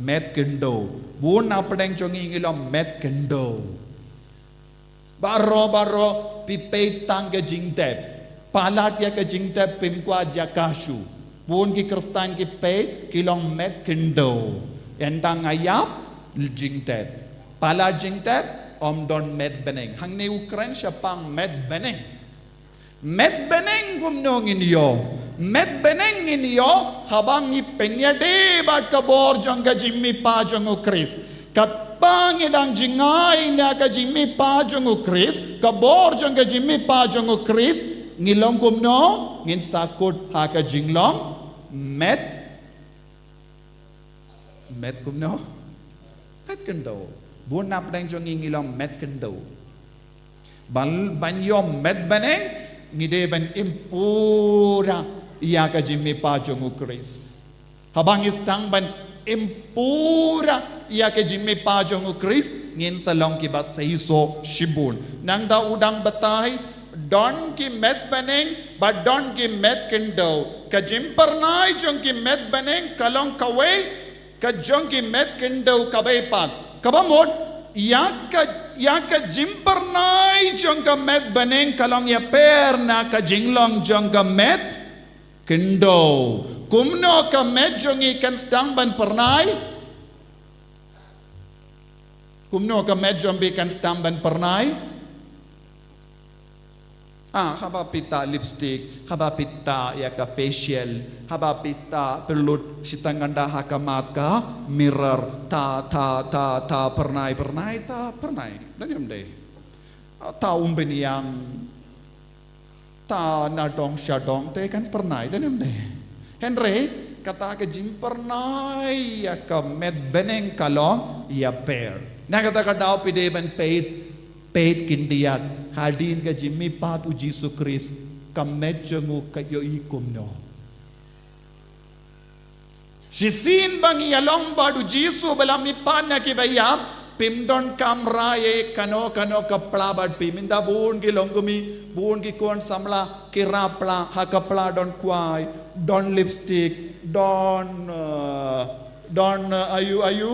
Met khyndew. Bun na pdeng jong ngi ngi long met khyndew. Baroh baroh phi peit tang ka jingtep. Palat ïa ka jingtep phim kwah jaka shuh. Bun ki Khristan ki peit ki long met khyndew. Ynda nga ïap, jingtep. Palat jingtep, ym don met bneng. Hangne u kren shaphang met bneng. Met bneng kumno ngin ïoh? Met bneng ngin ïoh haba ngi pynïadei bad ka bor jong ka jingmihpat jong u Khrist. Katba ngi dang jngai na ka jingmihpat jong u Khrist, ka bor jong ka jingmihpat jong u Khrist, ngi long kumno? Ngin sa kut ha ka jinglong met. Met kumno? Met khyndew. Bun na pdeng jong ngi ngi long met khyndew. Ban, ban ïoh met bneng, ngi dei ban im pura ïa ka jingmihpat jong u Khrist. Haba ngi sdang ban im pura ïa ka jingmihpat jong u Khrist, ngin sa long kiba seisoh shibun. Nangta u dang batai, don ki met bneng, bad don ki met khyndew. Ka jingphyrnai jong ki met bneng ka long kawei, ka jong ki met khyndew kawei pat. Kaba mut, ïa ka, ïa ka jingphyrnai jong ka met bneng ka long ïapher na ka jinglong jong ka met khyndew. Kumno ka met jong ngi kan sdang ban phyrnai? Kumno ka met jong phi kan sdang ban phyrnai? Ah, haba phi tah lipstick, haba phi tah ïa ka facial, haba phi tah pynlut shiteng ynda ha ka mat ka mirror, tah, tah, tah, tah, phyrnai, phyrnai, tah, phyrnai. Don ne ym dei? Ah, tah umbynïang, tah nadong shadong, te kan phyrnai, don ne ym dei? Hynrei kata ka jingphyrnai ïa ka met bneng ka long ïapher. Na kata ka daw phi dei ban peit, peit khyndiat hadien ka jingmihpat u Jisu Khrist, ka met jong u ka ïohi kumno. Shisien ba ngi ïalong bad u Jisu ba la mihpat na kiba ïap, phim donkam rah ei kano kano ka pla bad phi. Mynta bun ki longkmie, bun ki khun samla ki rah pla, ha ka pla don kwai, don lipstick, don, uh, don, uh, aiu aiu,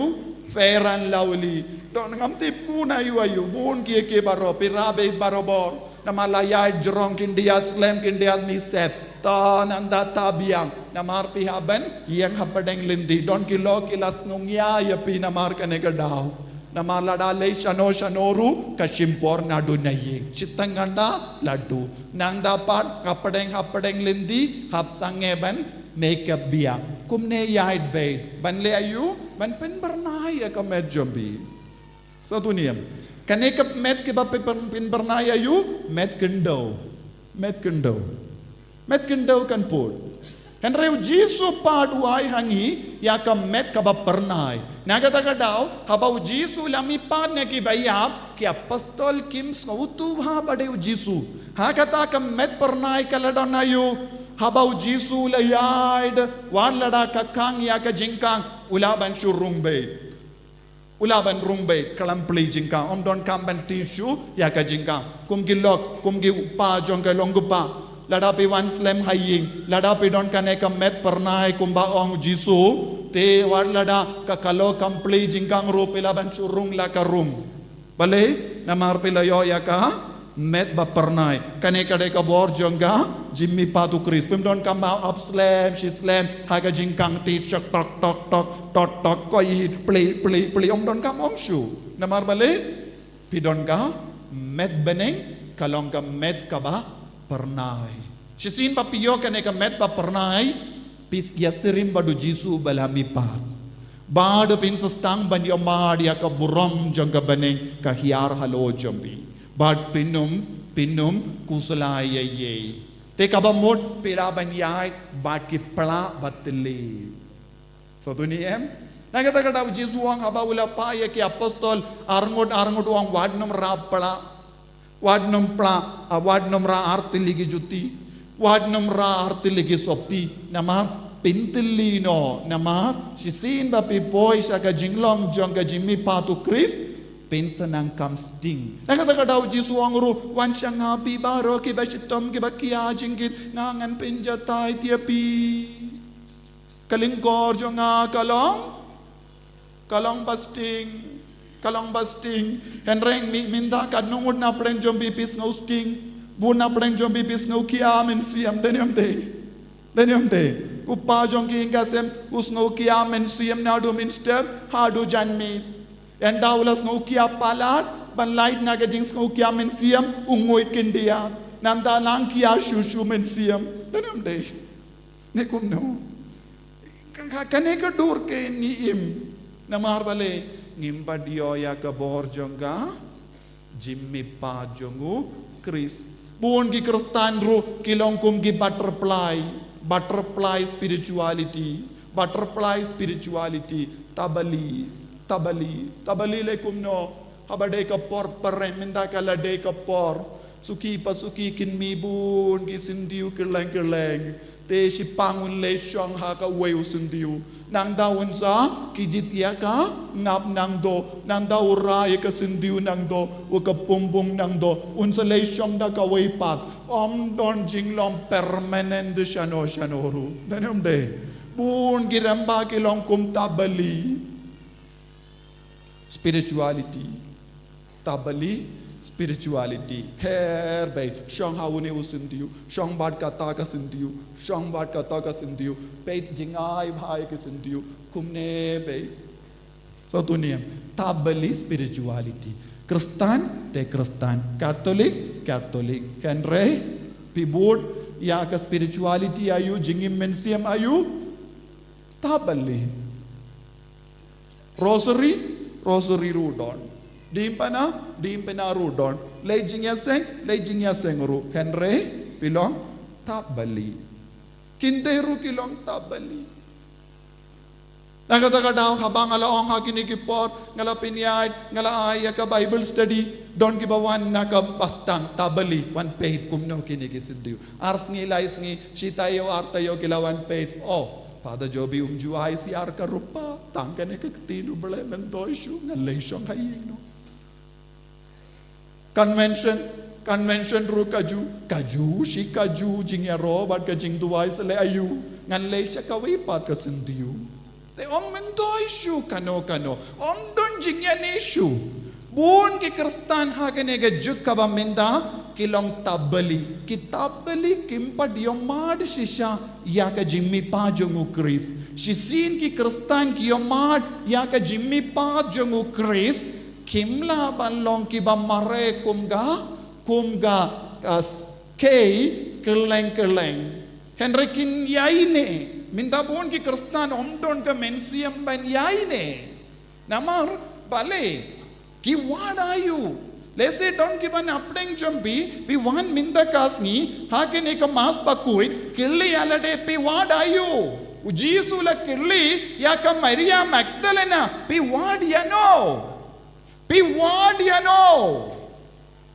Fair and Lovely, don ngam tip bun aiu aiu, bun kiei kiei baroh, phi rah beit barobor. Namar la ïaid jrong, kin diat slem, kin diat mih sep. To nangta to biang. Namar phi hap ban ïeng hapdeng lynti. Don ki lok ki la sngew ngiah ïa phi namar kane ka daw. Namar lada leit shano shano ruh ka shim por naduh na ïing. Shi tang nangta la duh. Nangta pat hapdeng hapdeng lynti hap sangeh ban makeup biang. Kumne ïaid beit. Ban leh aiu? Ban pynbyrnai ïa ka met jong phi. Sa tu niam. Kane ka met kaba phi pyn-, pynbyrnai aiu? Met khyndew. Met khyndew. Met khyndew kan pud. Hynrei u Jisu pat u ai ha ngi ïa ka met kaba pyrnai. Na kata ka daw, haba u Jisu la mihpat na kiba ïap, ki apostol kim sngewthuh bha ba dei u Jisu. Ha kata ka met pyrnai ka la don aiu? Haba u Jisu la ïaid, wat lada ka khang ïa ka jingkhang, u lah ban shu rung beit. U lah ban rung beit, khlem plie jingkhang, ym donkam ban tissue ïa ka jingkhang. Kum ki lok, kum ki kpa jong ka longkpa. Lada phi wan slem ha ïing, lada phi don kane ka met pyrnai kumba ong u Jisu, te wat lada ka khlem plie jingkhang ruh phi lah ban shu rung la ka rung. Balei? Namar phi la ïoh ïa ka met ba pyrnai. Kane ka dei ka bor jong ka jingmihpat u Khrist. Phim donkam ban ap slem shi slem ha ka jingkhang, tied shok tok tok tok tok tok, ko ïeit, plie plie plie, ym donkam ong shuh. Namar balei? Phi don ka met bneng, ka long ka met kaba pyrnai. Shisien ba phi ïoh kane ka met ba pyrnai, phi ïasyriem bad u Jisu ba la mihpat. Bad phin sa sdang ban ïohmad ïa ka burom jong ka bneng, ka hiar halor jong phi. Bad phin ym, phin ym khuslai ei ei. Te kaba mut phi lah ban ïaid bad ki pla ba thylliew. Sa tu niam. Na kata ka daw u Jisu u ong haba u la phah ïa ki apostol arngut arngut, u ong wat nym rah pla. Wat nym pla, ah, wat nym rah ar tylli ki juti. Wat nym rah ar tylli ki sopti. Namar phin thylli noh, namar shisien ba phi poi sha ka jinglong jong ka jingmihpat u Khrist, phin sa nang kham sting. Na kata ka daw u Jisu u ong ruh, wan sha nga phi baroh kiba shitom kiba khia jingkit, nga ngan pynjot ïa phi. Ka lyngkor jong nga ka long, ka long ba sting, ka long ba sting. Hynrei mynta katno ngut na pdeng jong phi phi sngew sting, bun na pdeng jong phi phi sngew khia mynsiem, dei ne ym dei? Dei ne ym dei? U kpa jong ki ïing ki sem u sngew khia mynsiem naduh mynstep haduh janmiet. Ynda u la sngew khia palat, ban lait na ka jingsngew khia mynsiem, u nguid khyndiat. Nangta nang khia shuh shuh mynsiem, dei ne ym dei? Ne kumno? Ka, ka, kane ka dur kein ngi im. Namar balei? Ngim pat ïoh ïa ka bor jong ka jingmihpat jong u Khrist. Bun ki Khristan ruh ki long kum ki butterfly, butterfly spirituality, butterfly spirituality, tabali, tabali, tabali lei kumno? Haba dei ka por phareng, mynta ka la dei ka por suki pa suki, kin mih bun ki syntiew kylleng kylleng. Te shiphang un leit shong ha kawei u syntiew. Nangta un sa khijit ïa ka ngap nangto. Nangta u rah ïa ka syntiew nangto, u ka pung pung nangto. Un sa leit shong da kawei pat. Ym don jinglong permanent shano shano ruh. Dei ne ym dei? Bun ki rangbah ki long kum tabali. Spirituality. Tabali spirituality. Kher beit, shong ha une u syntiew, shong bad kata ka syntiew, shong bad kata ka syntiew. Peit jingai bha ïa ki syntiew. Kumne beit. Sa tu niam. Tabali spirituality. Khristan te Khristan, Katholik, Katholik. Hynrei phi bud ïa ka spirituality aiu, jingim mynsiem aiu? Tabali. Rosary, rosary ruh don. Diengphna, diengphna ruh don. Leit jingïaseng, leit jingïaseng ruh. Hynrei phi long tabali. Kynthei ruh ki long tabali. Na kata ka daw haba nga la ong ha kine ki por, nga la pynïaid, nga la ai ïa ka Bible study, don kiba wan na ka Bastang, tabali, wan peit kumno kine ki syntiew. Ar sngi lai sngi, shi taïew ar taïew ki la wan peit. Oh, Father Jobi um ju ai siar ka rupa, tang kane ka ktien U Blei, myntoi shuh, ngan leit shong ha ïing noh. Convention, convention ruh ka ju, ka ju, shi ka ju, jingïaroh bad ka jingduwai sa leh aïu, ngan leit sha kawei pat ka syndiew. Te ym myntoi shuh kano kano, ym don jingïaineh shuh. Bun ki Khristan ha kane ka juk kaba mynta ki long tap bali. Ki tap bali kim pat ïohmad shisha ïa ka jingmihpat jong U Khrist. Shisien ki Khristan ki ïohmad ïa ka jingmihpat jong U Khrist, kim lah ban long kiba mareh kum ka, kum ka, ka s-, kei kylleng kylleng. Hynrei kin ïaineh. Mynta bun ki Khristan ym don ka mynsiem ban ïaineh. Namar balei, ki wad aïu? Lehse don kiba na pdeng jong phi, phi wan mynta ka sngi ha kane ka Mass bakhuid, kylli ïa lade phi wad aïu. U Jisu u la kylli ïa ka Maria Magdalena, phi wad ïano? Phi wad ïano?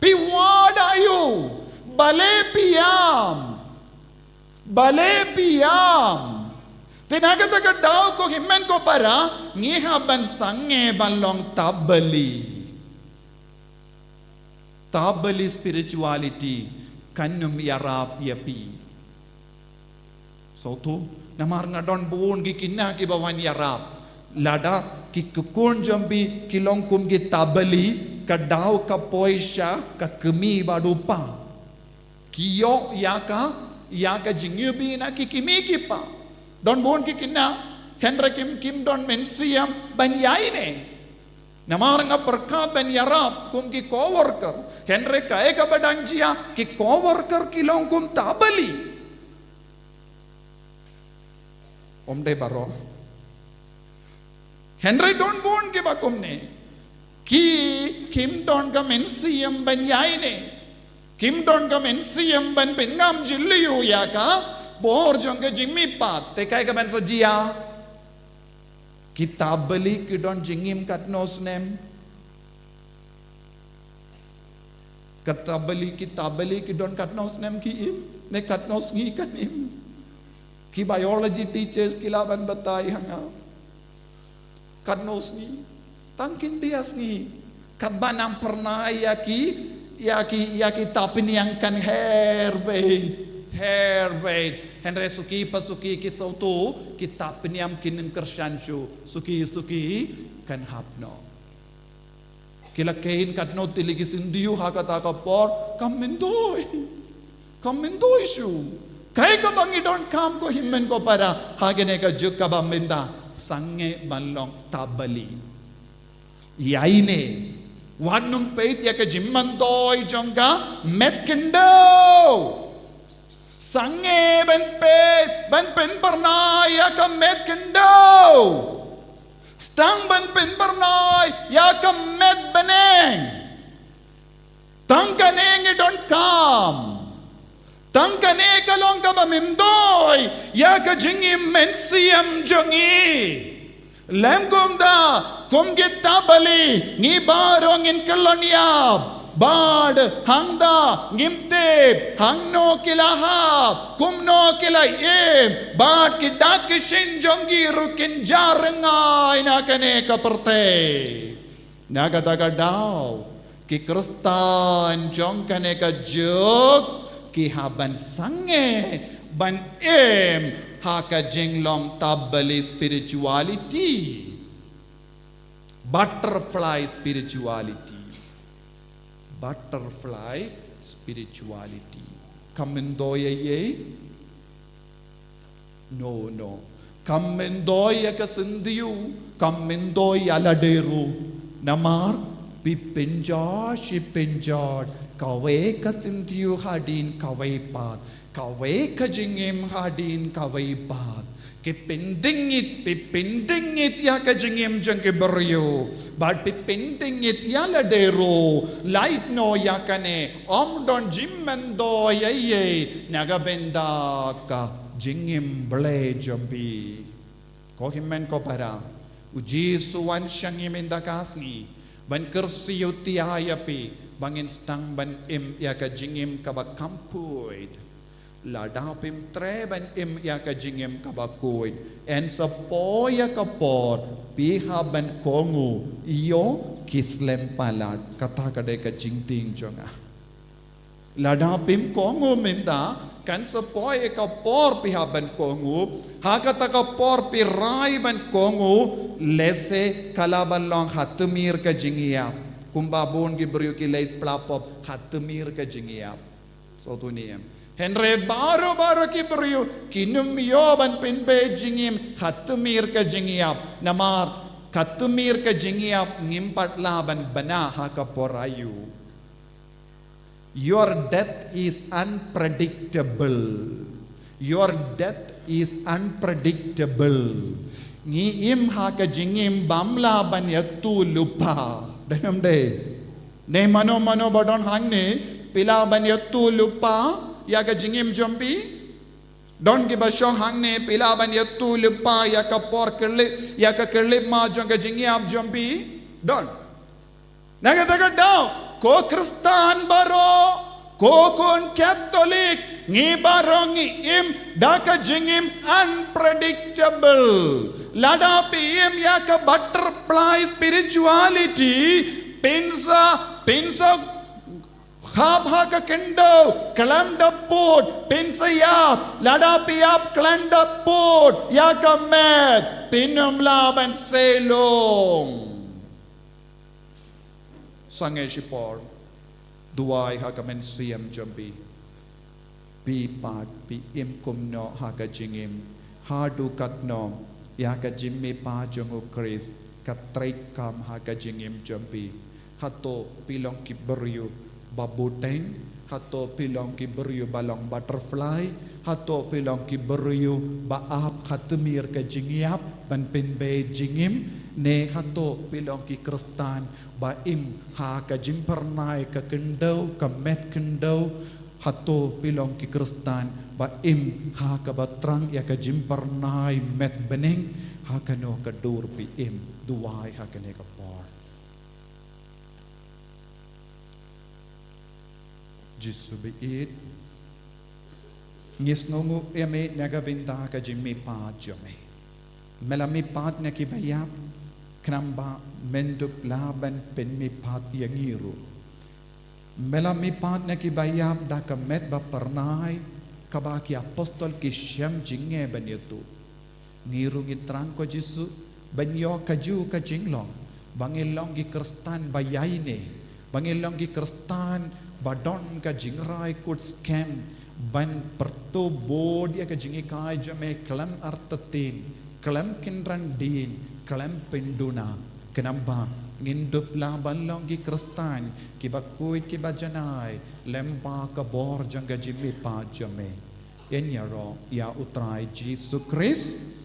Phi wad aïu? Balei phi ïam? Balei phi ïam? Te na kata ka daw, ko hynmen ko para, ngi hap ban sangeh ban long tap bali. Tap bali spirituality kan ym ïarap ïa phi. Sngewthuh, namar nga don bun ki khynnah kiba wan ïarap. Lada ki khun jong phi ki long kum ki tap bali, ka daw ka poi sha ka kmie bad u kpa. Ki ïoh ïa ka, ïa ka jingïohi na ki kmie ki kpa. Don bun ki khynnah, hynrei kim, kim don mynsiem ban ïaineh. Namar nga pyrkhat ban ïarap kum ki co-worker, hynrei kaei kaba dang jia, ki co-worker ki long kum tap bali. Ym dei baroh. Hynrei don bun kiba kumne. Ki, kim don ka mynsiem ban ïaineh. Kim don ka mynsiem ban pynngam jylliew ïa ka bor jong ka jingmihpat. Te kaei kaban sa jia? Ki tap bali ki don jingim katno snem? Ki tap bali, ki tap bali ki don katno snem ki im? Ne katno sngi kan im? Ki biology teachers ki lah ban batai ha nga. Katno sngi? Tang khyndiat sngi. Katba nang pyrnai ïa ki, ïa ki, ïa ki tap pynïam kan her beit, her beit. Hynrei suki pa suki ki sngewthuh, ki tap pynïam kin ym kyrshan shuh, suki suki kan hap noh. Ki la kheiñ katno tylli ki syndiew ha kata ka por, kam myntoi. Kam myntoi shuh. Kaei kaba ngi donkam, ko hynmen ko para, ha kane ka juk kaba mynta, sangeh ban long tap bali. Ïaineh. Wat nym peit ïa ka jingmyntoi jong ka met khyndew. Sangeh ban peit, ban pynpyrnai ïa ka met khyndew. Sdang ban pynpyrnai ïa ka met bneng. Tang kane ngi donkam. Tang kane ka long kaba myntoi ïa ka jingim mynsiem jong ngi. Lem kumta, kum ki tap bali, ngi baroh ngin kyllon ïap. Bad hangta ngim tip hangno ki la hap, kumno ki la im, bad ki dak ki shin jong ki ruh kin jah rngai na kane ka pyrthei. Na kata ka daw, ki Khristan jong kane ka juk ki hap ban sangeh ban im ha ka jinglong tap bali spirituality. Butterfly spirituality. Butterfly spirituality. Kam myntoi ïa ei ei? No, no. Kam myntoi ïa ka syndiew, kam myntoi ïa lade ruh. Namar, phi pynjot, shi pynjot, kawei ka syndiew hadien kawei pat, kawei ka jingim hadien kawei pat. Ki pyndingit, phi pyndingit ïa ka jingim jong ki briew. Bad phi pyndingit ïa lade ruh, lait noh ïa kane, ym don jingmyntoi ei ei, na ka bynta ka jingim Blei jong phi. Ko hynmen ko para, U Jisu u wan sha ngi mynta ka sngi, ban kyrsiew ïa phi, ba ngin sdang ban im ïa ka jingim kaba kham khuid. Lada phim treh ban im ïa ka jingim kaba khuid, yn sa poi ïa ka por phi hap ban kohnguh ïa ki slem palat. Kata ka dei ka jingtieng jong nga. Lada phim kohnguh mynta, kan sa poi ïa ka por phi hap ban kohnguh, ha kata ka por phi rai ban kohnguh, lehse ka lah ban long ha tmier ka jingïap. Kumba bun ki briew ki leit pla pop ha tmier ka jingïap. Sngewthuh ne em? Hynrei baroh baroh ki briew kin ym ïoh ban pynbeit jingim ha tmier ka jingïap. Namar ka tmier ka jingïap ngim pat lah ban bna ha ka por aïu. Your death is unpredictable. Your death is unpredictable. Ngi im ha ka jingim bym lah ban ïathuh lypa. Dei ne ym dei? Ne mano mano ba don hangne, phi lah ban ïathuh lypa ïa ka jingim jong phi? Don kiba shong hangne, phi lah ban ïathuh lypa ïa ka por khyllipmat, ïa ka khyllipmat jong ka jingïap jong phi? Don. Na kata ka daw, ko Khristan baroh, ko khun Katholik, ngi baroh ngi im da ka jingim unpredictable. Lada phi im ïa ka butterfly spirituality, phin sa, phin sa hap ha ka khyndew khlem da pud, phin sa ïap. Lada phi ïap khlem da pud ïa ka met, phin ym lah ban seiloh. Sangeh shipor, duwai ha ka mynsiem jong phi. Phi pat phi im kumno ha ka jingim? Haduh katno ïa ka jingmihpat jong U Khrist ka trei kam ha ka jingim jong phi? Hato phi long ki briew ba buteng? Hato phi long ki briew ba long butterfly? Hato phi long ki briew ba ap ha tmier ka jingïap ban pynbeit jingim? Ne hato phi long ki Khristan ba im ha ka jingphyrnai ka khyndew, ka met khyndew? Hato phi long ki Khristan ba im ha kaba thrang ïa ka jingphyrnai met bneng? Ha kano ka dur phi im? Duwai ha kane ka por. Jisu ba ïeit, ngi sngewnguh ïa me na ka bynta ka jingmihpat jong me. Me la mihpat na kiba ïap, khnang ba men dup lah ban pynmihpat ïa ngi ruh. Me la mihpat na kiba ïap da ka met ba phyrnai, kaba ki apostol ki shem jingeh ban ïathuh. Ngi ruh ngi thrang, ko Jisu, ban ïoh kajuh ka jinglong ba ngin long ki Khristan ba ïaineh, ba ngin long ki Khristan ba don ka jingrai kut skhem ban pyrto bud ïa ka jinghikai jong me khlem artatien, khlem kynran dien, khlem pynduna. Khnang ba ngin dup lah ban long ki Khristan kiba khuid, kiba janai lem bad ka bor jong ka jingmihpat jong me. Ngin ïaroh ïa U Trai Jisu Khrist.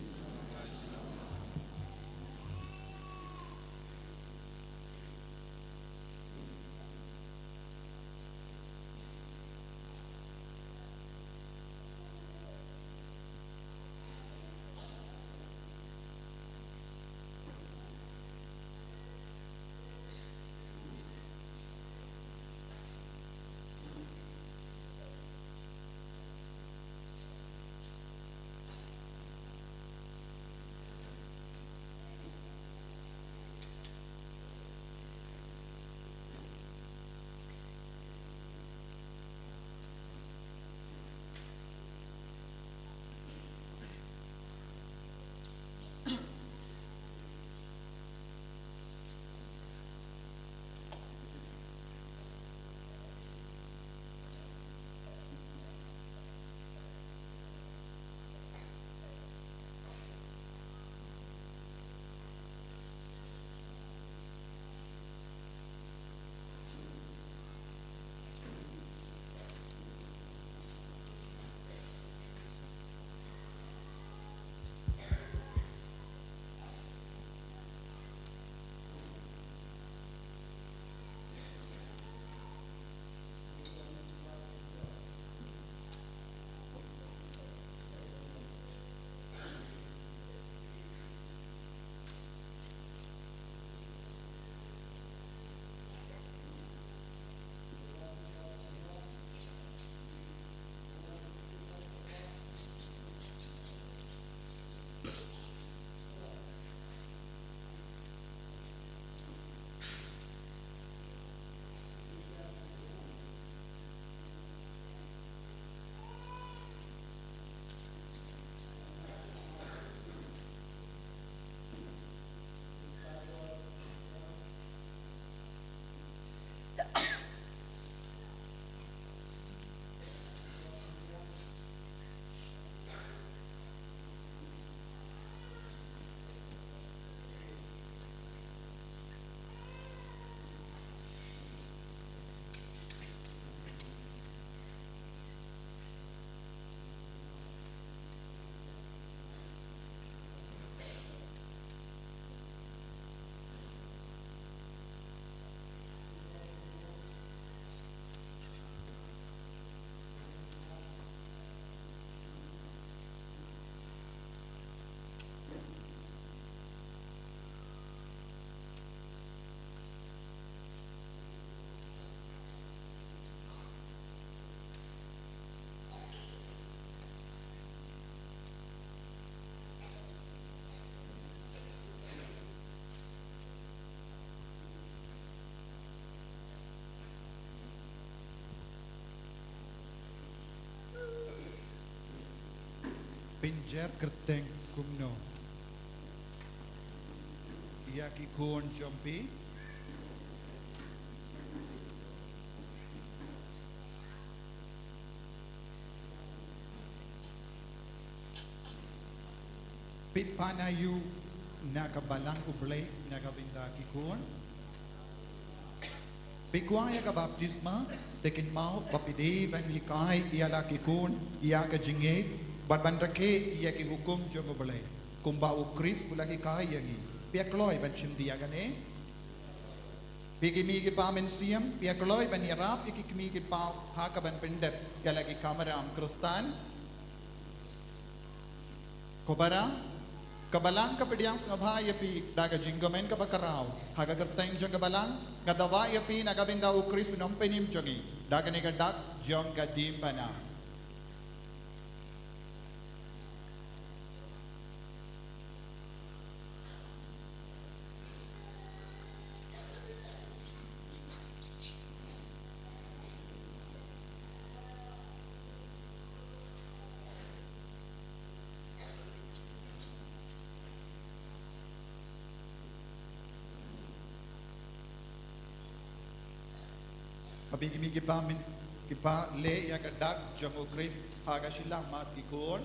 Pynjah kyrteng kumno ïa ki khun jong phi? Phi pan aïu na ka balang U Blei na ka bynta ki khun? Phi kwah ïa ka baptisma, te kynmaw ba phi dei ban hikai ïa la ki khun ïa ka jingngeit bad ban rakhe ïa ki hukum jong U Blei, kumba U Khrist u la hikai ïa ngi. Phi ïa kloi ban shim ïa kane? Phi ki kmie ki kpa mynsiem, phi ïa kloi ban ïarap ïa ki kmie ki kpa ha kaban pyndep ïa la ki kamram Khristan? Ko para, ka balang ka pdiang sngewbha ïa phi da ka jingkmen kaba khraw. Ha ka kyrteng jong ka balang, nga dawa ïa phi na ka bynta U Khrist U Nongpynim jong ngi, da kane ka dak jong ka diengphna. Phi ki kmie ki kpa, phi ki kpa, leh ïa ka dak jong U Khrist ha ka shyllangmat ki khun.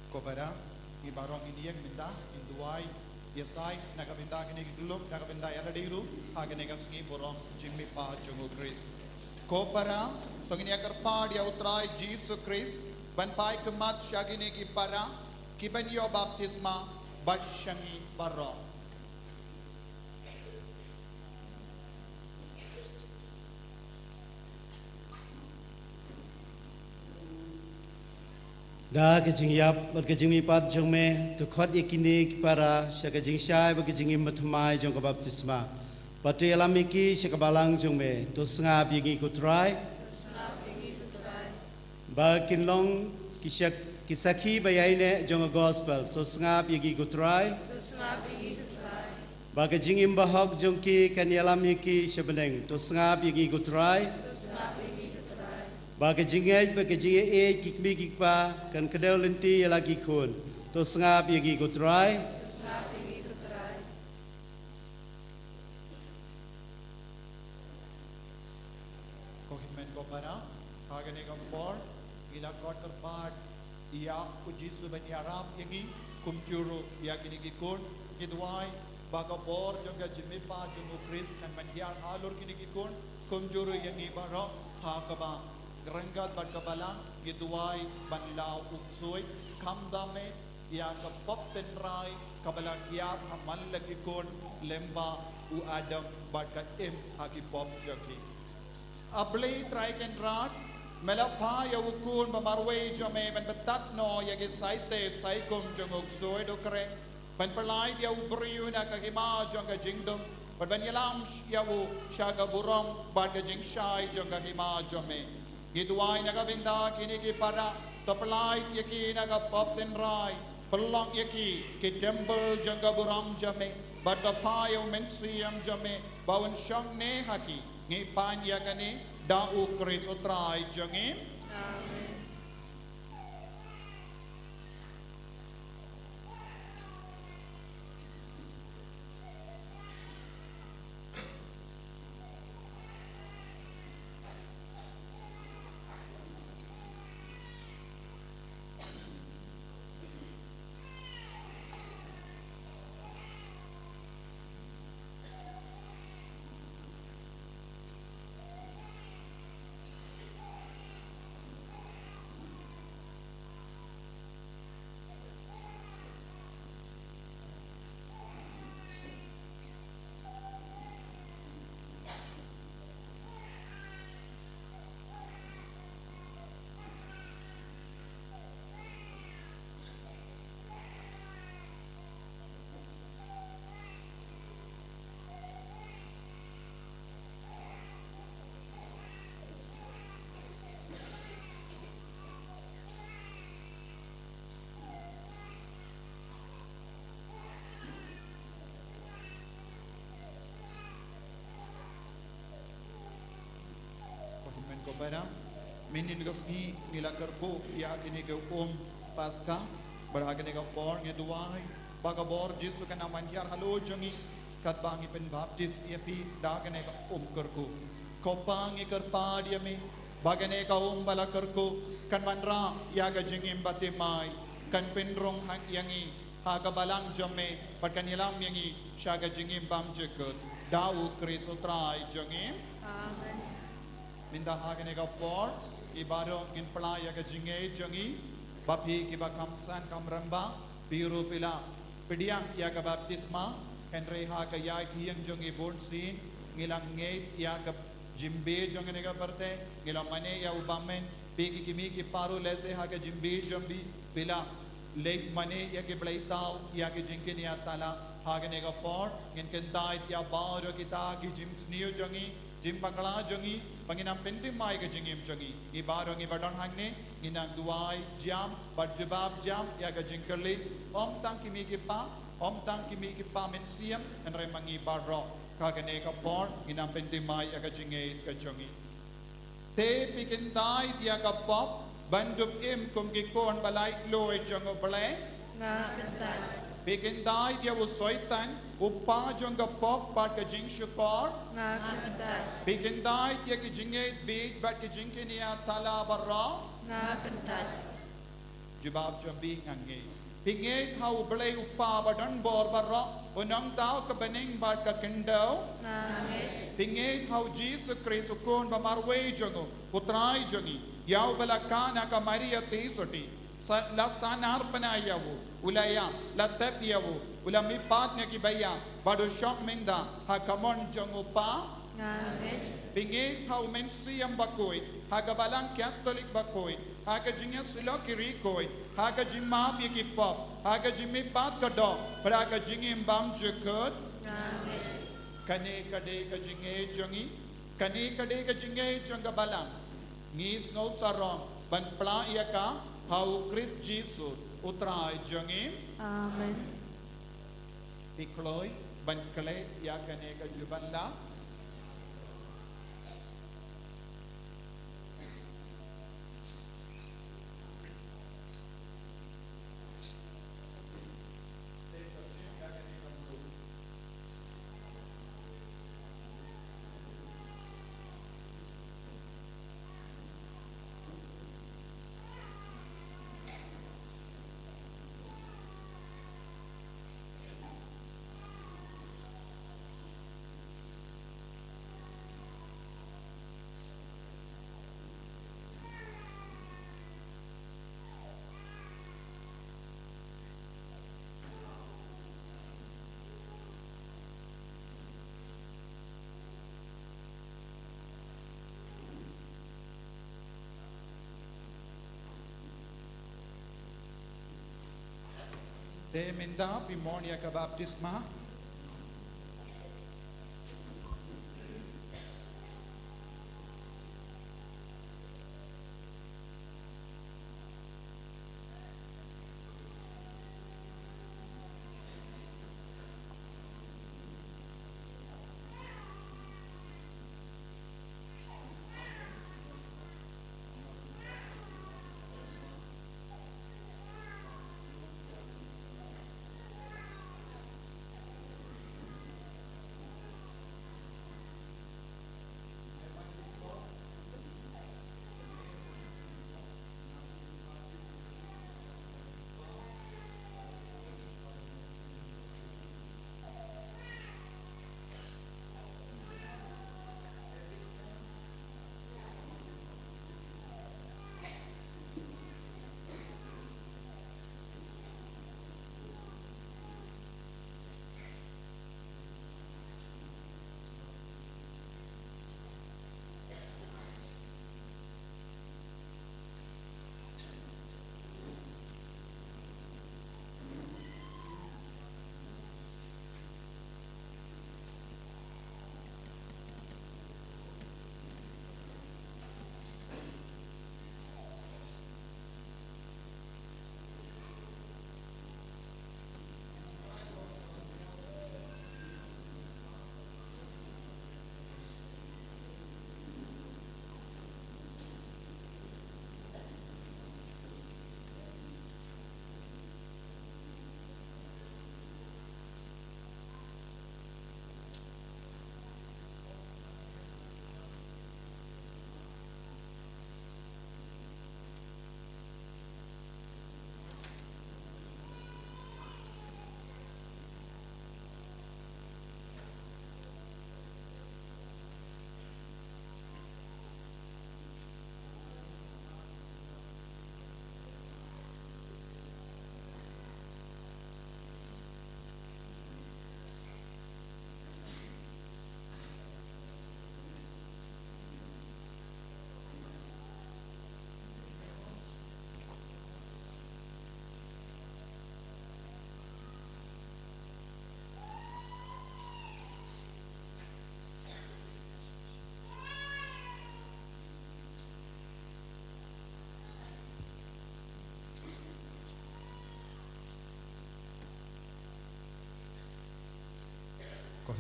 Ko para, ngi baroh ngin ïeng mynta, ngin duwai ïa sai na ka bynta kine ki khyllung, na ka bynta ïa lade ruh ha kane ka sngi burom jingmihpat jong U Khrist. Ko para, to ngin ïa kyrpad ïa U Trai Jisu Khrist ban phai khmat sha kine ki para kiban ïoh baptisma bad sha ngi baroh. Da ka jingïap bad ka jingmihpat jong me, to khot ïa kine ki para sha ka jingshai bad ka jingim bathymmai jong ka baptisma. Bad to ïalam ïa ki sha ka balang jong me. To sngap ïa ngi, ko Trai, ba kin long ki shak-, ki sakhi ba ïaineh jong ka gospel. To sngap ïa ngi, ko Trai, ba ka jingim bahok jong ki kan ïalam ïa ki sha bneng. To sngap ïa ngi, ko Trai, ba ka jingngeit bad ka jingïeit ki kmie ki kpa kan kdew lynti ïa la ki khun. To sngap ïa ngi, ko Trai. Ko hynmen ko para, ha kane ka por ngi la khot kyrpad ïa U Jisu ban ïarap ïa ngi, kumjuh ruh ïa kine ki khun. Ngi duwai ba ka bor jong ka jingmihpat jong U Khrist kan ban hiar halor kine ki khun, kumjuh ruh ïa ngi baroh. Ha kaba ryngkat bad ka balang ngi duwai ban law u ksuid. Kham da me ïa ka pop tynrai kaba la hiar ha man la ki khun lyngba u Adam bad ka Im ha ki pop jong ki. A Blei Trai Kynrad, me la phah ïa u Khun ba marwei jong me ban btad noh ïa ki saite saikum jong u ksuid u kreh, ban pyllait ïa u briew na ka hima jong ka jingdum, bad ban ïalam ïa u sha ka burom bad ka jingshai jong ka hima jong me. Ngi duwai na ka bynta kine ki para, to pyllait ïa ki na ka pop tynrai, pynlong ïa ki ki templ jong ka burom jong me, bad to phah ïa u Mynsiem jong me ba un shong ne ha ki. Ngi pan ïa kane da U Khrist U Trai jong ngi. Amen. Para, mynnin ka sngi ngi la kyrkhu ïa kine ki um Paska, bad ha kane ka por ngi duwai ba ka bor Jisu kan nang ban hiar halor jong ngi, katba ngi pynbaptis ïa phi da kane ka um kyrkhu. Ko Pa, ngi kyrpad ïa me ba kane ka um ba la kyrkhu kan wanrah ïa ka jingim bathymmai, kan pynrung ha ïa ngi ha ka balang jong me, bad kan ïalam ïa ngi sha ka jingim bymjukut. Da U Khrist U Trai jong ngi. Amen. Mynta ha kane ka por, ngi baroh ngin plie ïa ka jingngeit jong ngi, ba phi kiba kham san kham rangbah, phi ruh phi la pdiang ïa ka baptisma, hynrei ha ka ïaid ïeng jong ngi bunsien, ngi la ngeit ïa ka jingbieit jong kane ka pyrthei, ngi la mane ïa u bymmen, phi ki kmie ki kpa ruh lehse ha ka jingbieit jong phi, phi la leit mane ïa ki blei thaw, ïa ki jingkynïathala, ha kane ka por, ngin kyntait ïa baroh kita ki jingsniew jong ngi, jingbakla jong ngi, ba ngin nang pynthymmai ka jingim jong ngi. Ngi baroh ngi ba don hangne, ngin nang duwai jam, bad jubab jam, ïa ka jingkylli, ym tang ki kmie ki kpa, ym tang ki kmie ki kpa mynsiem, hynrei ma ngi baroh, ha kane ka por, ngin nang pynthymmai ïa ka jingngeit ka jong ngi. Te phi kyntait ïa ka pop, ban dup im kum ki khun ba laitluid jong U Blei. Nga kyntait. Phi kyntait ïa u Soitan, u pa jong ka pop bad ka jingshukor. Nga kyntait. Phi kyntait ïa ki jingngeit bieit bad ki jingkynïathala baroh. Nga kyntait. Jubab jong phi, nga ngeit. Phi ngeit ha U Blei U Kpa badonbor baroh, U Nongthaw ka bneng bad ka khyndew. Nga ngeit. Phi ngeit ha U Jisu Khrist, U Khun ba marwei jong U, U Trai jong ngi, ïa uba la kha na ka Maria Theisotti, sa la sahnarphna ïa U, u la ïap, la tep ïa U, u la mihpat na ki baïap, bad U shong mynta ha ka mon jong U Kpa. Nga ngeit. Phi ngeit ha U Mynsiem Bakhuid, ha ka Balang Katholik Bakhuid, ha ka jingïasyllok ki riewkhuid, ha ka jingmap ïa ki pop, ha ka jingmihpat ka doh, bad ha ka jingim bymjukut. Nga ngeit. Kane ka dei ka jingngeit jong ngi, kane ka dei ka jingngeit jong ka Balang. Ngi sngewsarong ban plie ïa ka ha U Khrist Jisu, U Trai jong ngi. Amen. Phi kloi ban klet ïa kane ka jubanla. Te mynta phi mon ïa ka baptisma.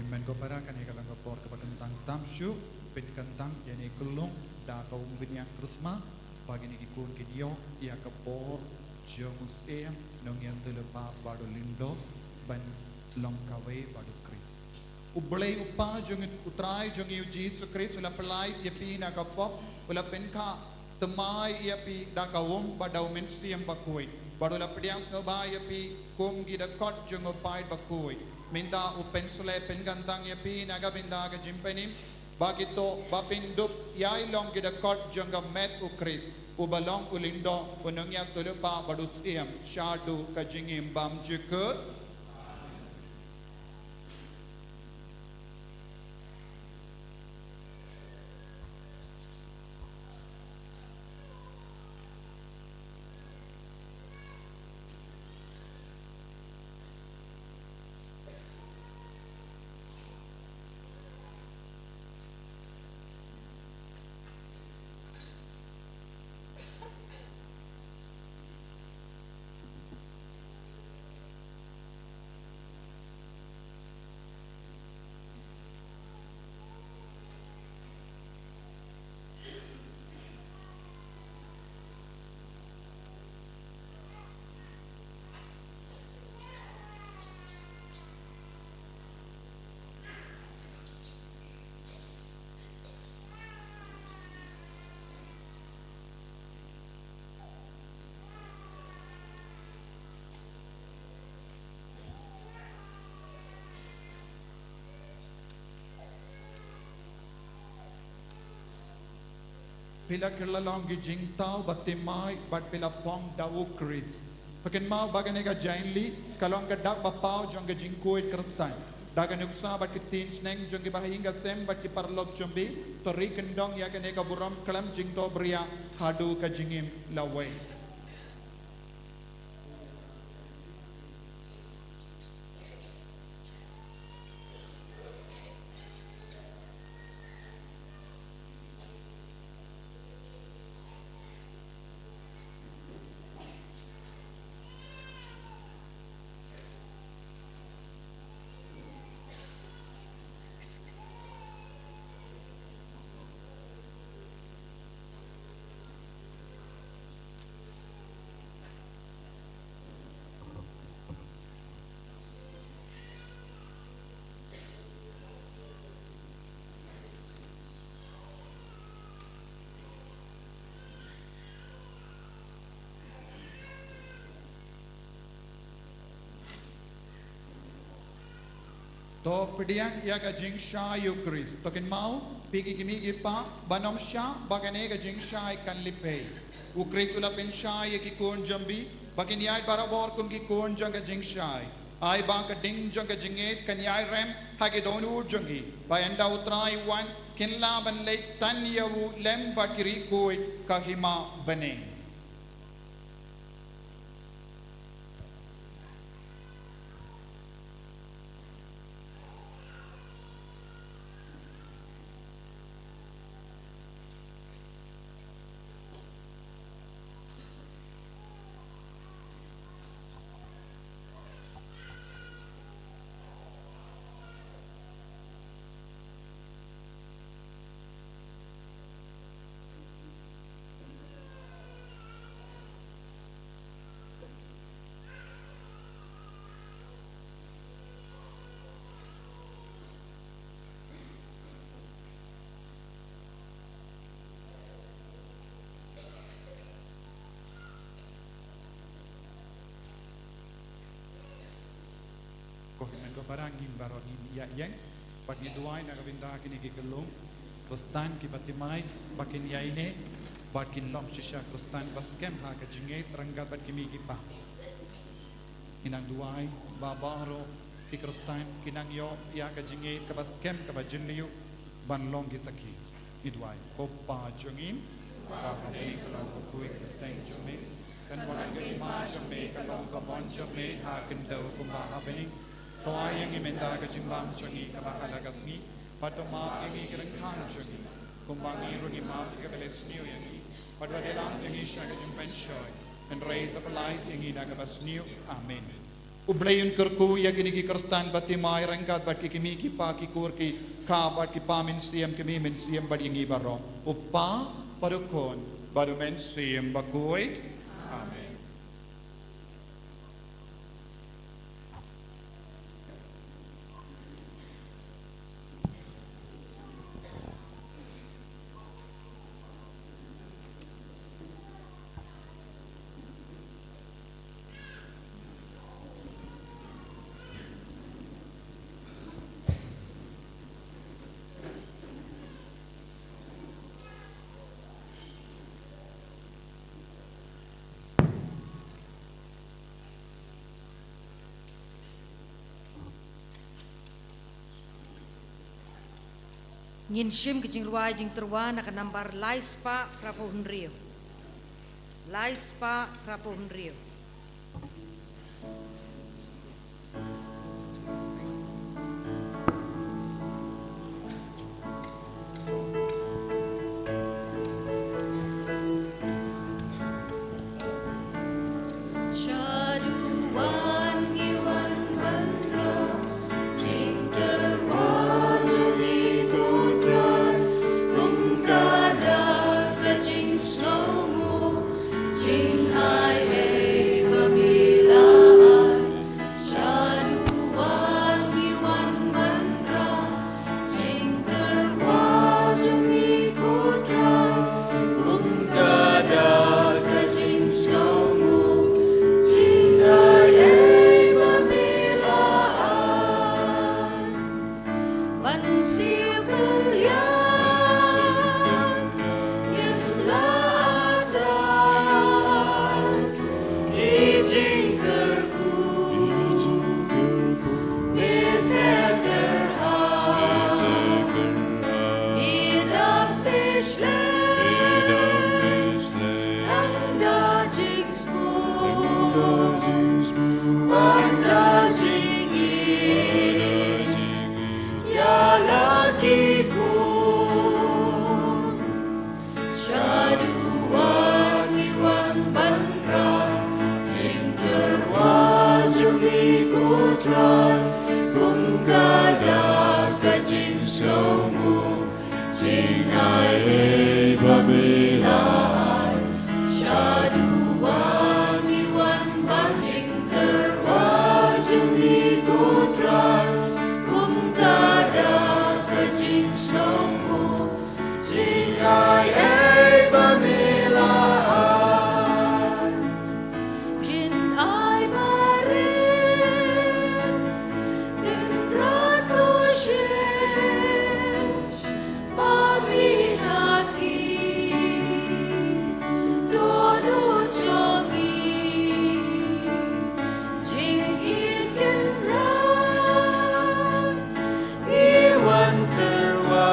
Mynta ko para, kane ka long ka por kaba kyntang tam shuh, pynkyntang ïa kane ka lum da ka umbniang Christmas, ba kine ki khun kin ïoh ïa ka bor jong u Syiem Nongïathuhlypa bad u Lyngdoh ban long kawei bad u Khrist. U Blei u Kpa jong ngi, u Trai jong ngi u Jisu Khrist, u la pyllait ïa phi na ka pop, u la pynkha thymmai ïa phi da ka um bad da u Mynsiem Bakhuid, bad u la pdiang sngewbha ïa phi kum ki dkhot jong u Paid Bakhuid. Mynta u pynsleh pynkyntang ïa phi na ka bynta ka jingpynim, ba kito ba phin dup ïai long ki dkhot jong ka met u Khrist, uba long u Lyngdoh, u Nongïathuhlypa bad u Syiem shaduh ka jingim bymjukut. Phi la kylla long ki jingthaw bad thymmai bad phi la phong da u Khrist. Phi kynmaw ba kane ka jaiñli ka long ka dak ba paw jong ka jingkhuid Khristan. Da ka nuksa bad ki ktien sneng jong ki bahaïing ka sem bad ki paralok jong phi, to ri kyndong ïa kane ka burom khlem jingthohbria haduh ka jingim lawei. To pdiang ïa ka jingshai ïa u Khrist. To kynmaw, phi ki kmie ki kpa, ban ym shah ba kane ka jingshai kan lip ei. U Khrist u la pynshai ïa ki khun jong phi ba kin ïaid barabor kum ki khun jong ka jingshai. Ai ba ka ding jong ka jingngeit kan ïai rem ha ki dohnud jong ki, ba ynda u Trai u wan kin lah ban leit tan ïa u lem bad ki riewkhuid ka hima bneng. Ko hynmen ko para, ngin baroh ngin ïa ïeng bad ngin duwai na ka bynta kine ki khyllung Khristan kiba thymmai ba kin ïaineh bad kin long shisha Khristan ba skhem ha ka jingngeit ryngkat bad ki kmie ki kpa. Ngi nang duwai ba baroh ki Khristan kin nang ïoh ïa ka jingngeit kaba skhem kaba jylliew ban long ki sakhi. Ngi duwai. Ko Pa jong ngi, uba ha bneng, ka long ka kyrteng jong me. Kan wan ka hima jong me, kan long ka mon jong me ha khyndew kumba ha bneng. To ai ïa ngi mynta ka jingbam jong ngi kaba ha la ka sngi. Bad to map ïa ngi ki ryngkang jong ngi, kumba ngi ruh ngi map ïa kiba leh sniew ïa ngi. Bad wat ïalam ïa ngi sha ka jingpynshoi, hynrei to pyllait ïa ngi na kaba sniew. Amen. U Blei un kyrkhu ïa kine ki khristan bad ki mai ryngkat bad ki kmie ki kpa ki kur ki kha bad ki pa mynsiem ki kmie mynsiem bad ïa ngi baroh. U Kpa bad u Khun bad u Mynsiem Bakhuid. Amen. Ngin shim ka jingrwai jingtyrwa na ka nambar lai spah phra phew hynriew. Lai spah phra phew hynriew. Shaduwan ngi wan ban rah jingtyrwa jong ngi ko Trai, kum ka dak ka jingsngewnguh, jingai ei ba me la ai. Shaduwan ngi wan ban rah jingtyrwa jong ngi ko Trai, kum ka dak ka jingsngewnguh, jingai ei ba me la ai. Ban siew kylliang ngim lah trai ki jingkyrkhu, me theh kyrhai, me dang pyrshah nang da jingsmur, ban da jingim ïa la ki khun. Shaduwan ngi wan ban rah jingtyrwa jong ngi ko Trai, kum ka dak ka jingsngewnguh, jingai ei ba me la ai. Shaduwan ngi wan ban jingtyrwa jong ngi ko Trai, kum ka dak ka jingsngewnguh, jingai ei ba me la ai. Jingai ba rit, Kynrad to shisha ba me la ki dohnud jong ngi. Jingim Kynrad ngi wan tyrwa,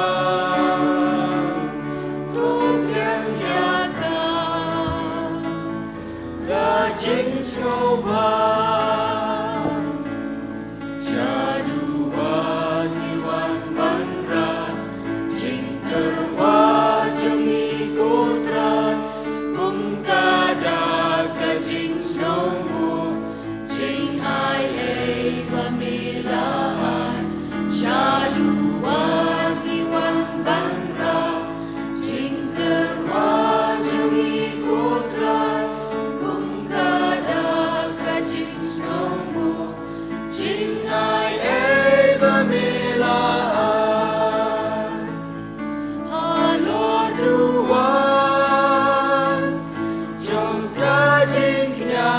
to pdiang ïa ka da jingsngewbha. Shaduwan ngi wan ban rah jingtyrwa jong ngi ko Trai, kum ka dak ka jingsngewnguh, jingai ei ba me la ai. Shaduwan ngi wan ban rah jingtyrwa jong ngi ko Trai, kum ka dak ka jingsngewnguh, jingai ei ba me la ai. Halor duwan jong ka jingkñia,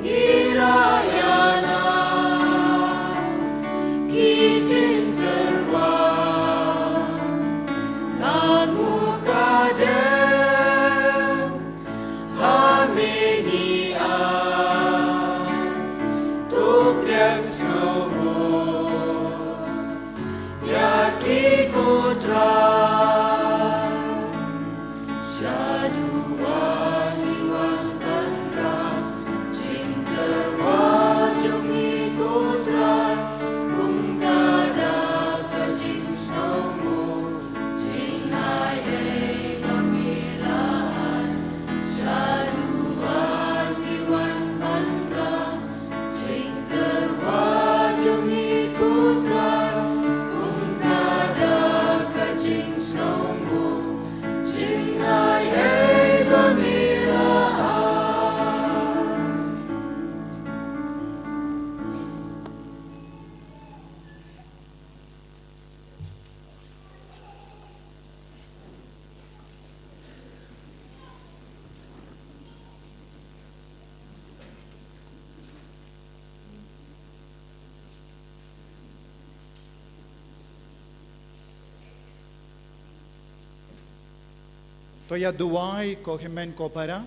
ngi rah ïa la ki jingtyrwa, ka nguh ka dem ha me ngi ai, to pdiang sngewbha ïa ki ko Trai. Shaduwan ngi wan ban rah jingtyrwa jong ngi ko Trai, kum ka dak ka jingsngewnguh, jingai ei ba me la ai. Shaduwan ngi wan ban rah To ïa duwai ko hynmen ko para,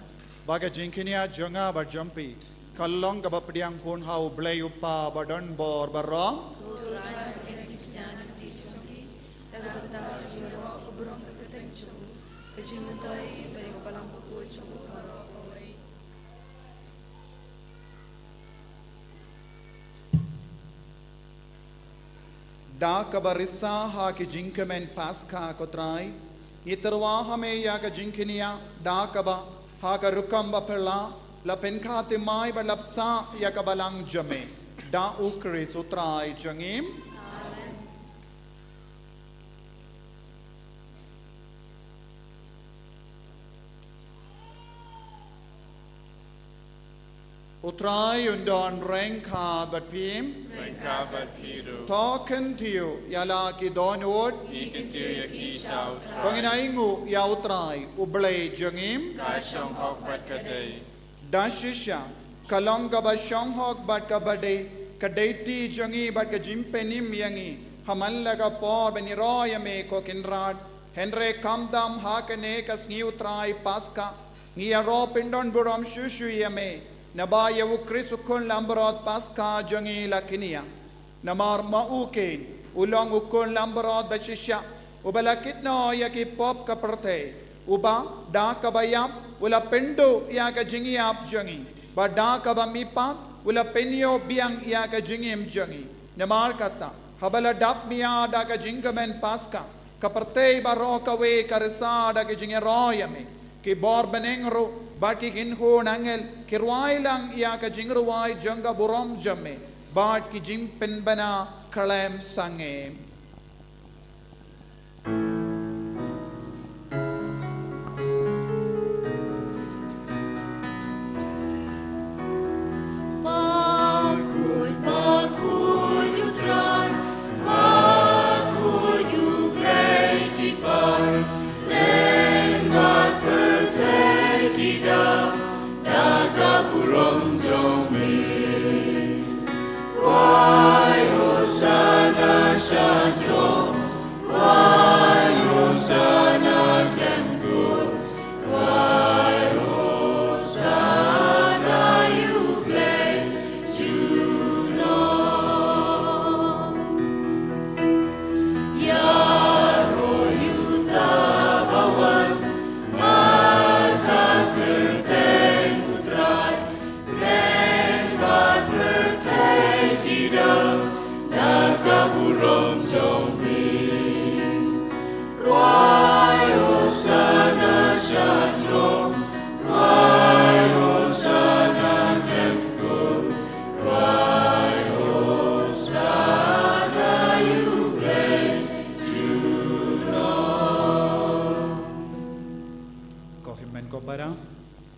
ba ka jingkñia jong nga bad jong phi ka long kaba pdiang khun ha U Blei U Kpa ba don bor baroh. Da kaba risa ha ki jingkmen Paska, ko Trai, ngi tyrwa ha me ïa ka jingkñia da kaba ha ka rukom ba phylla la pynkha thymmai bad la bsa ïa ka balang jong me. Da U Khrist U Trai jong ngi. U Trai un don ryngkat bad phi. Ryngkat bad phi ruh. To kyntiew ïa la ki dohnud. Ngi kyntiew ïa ki sha U Trai. To ngin ainguh ïa U Trai U Blei jong ngi. Ka shong hok bad ka dei. Da shisha ka long kaba shong hok bad kaba dei ka dei ti jong ngi bad ka jingpynim ïa ngi ha man la ka por ba ngi ïaroh ïa me, ko Kynrad. Hynrei khamtam ha kane ka sngi U Trai Paska ngi ïaroh pyndonburom shuh shuh ïa me, naba ïa U Khrist U Khun Langbrot Paska jong ngi la kñia. Namar ma u keiñ u long U Khun Langbrot ba shisha uba la kit noh ïa ki pop ka pyrthei, uba da kaba ïap u la pynduh ïa ka jingïap jong ngi, bad da kaba mihpat u la pynïoh biang ïa ka jingim jong ngi. Namar kata, haba la dap mih da ka jingkmen Paska, ka pyrthei baroh kawei ka risa da ka jingïaroh ïa me. Ki bor bneng ruh bad ki kynhun angel ki rwai lang ïa ka jingrwai jong ka burom jong me bad ki jingpynbna khlem sangeh. Bakhuid, bakhuid U Trai, bakhuid U Blei ki paid, lem bad pyrthei ki dap da ka burom jong me. Khwai Hosana sha jrong, khwai Hosana khlem kur, khwai Hosana ïa U Blei junom. Ïaroh ïa uta ba wan ha ka kyrteng U Trai, lem bad pyrthei ki dap da ka burom jong me. Khwai Hosana sha jrong, khwai Hosana khlem kur, khwai Hosana ïa U Blei junom. Ko hynmen ko para,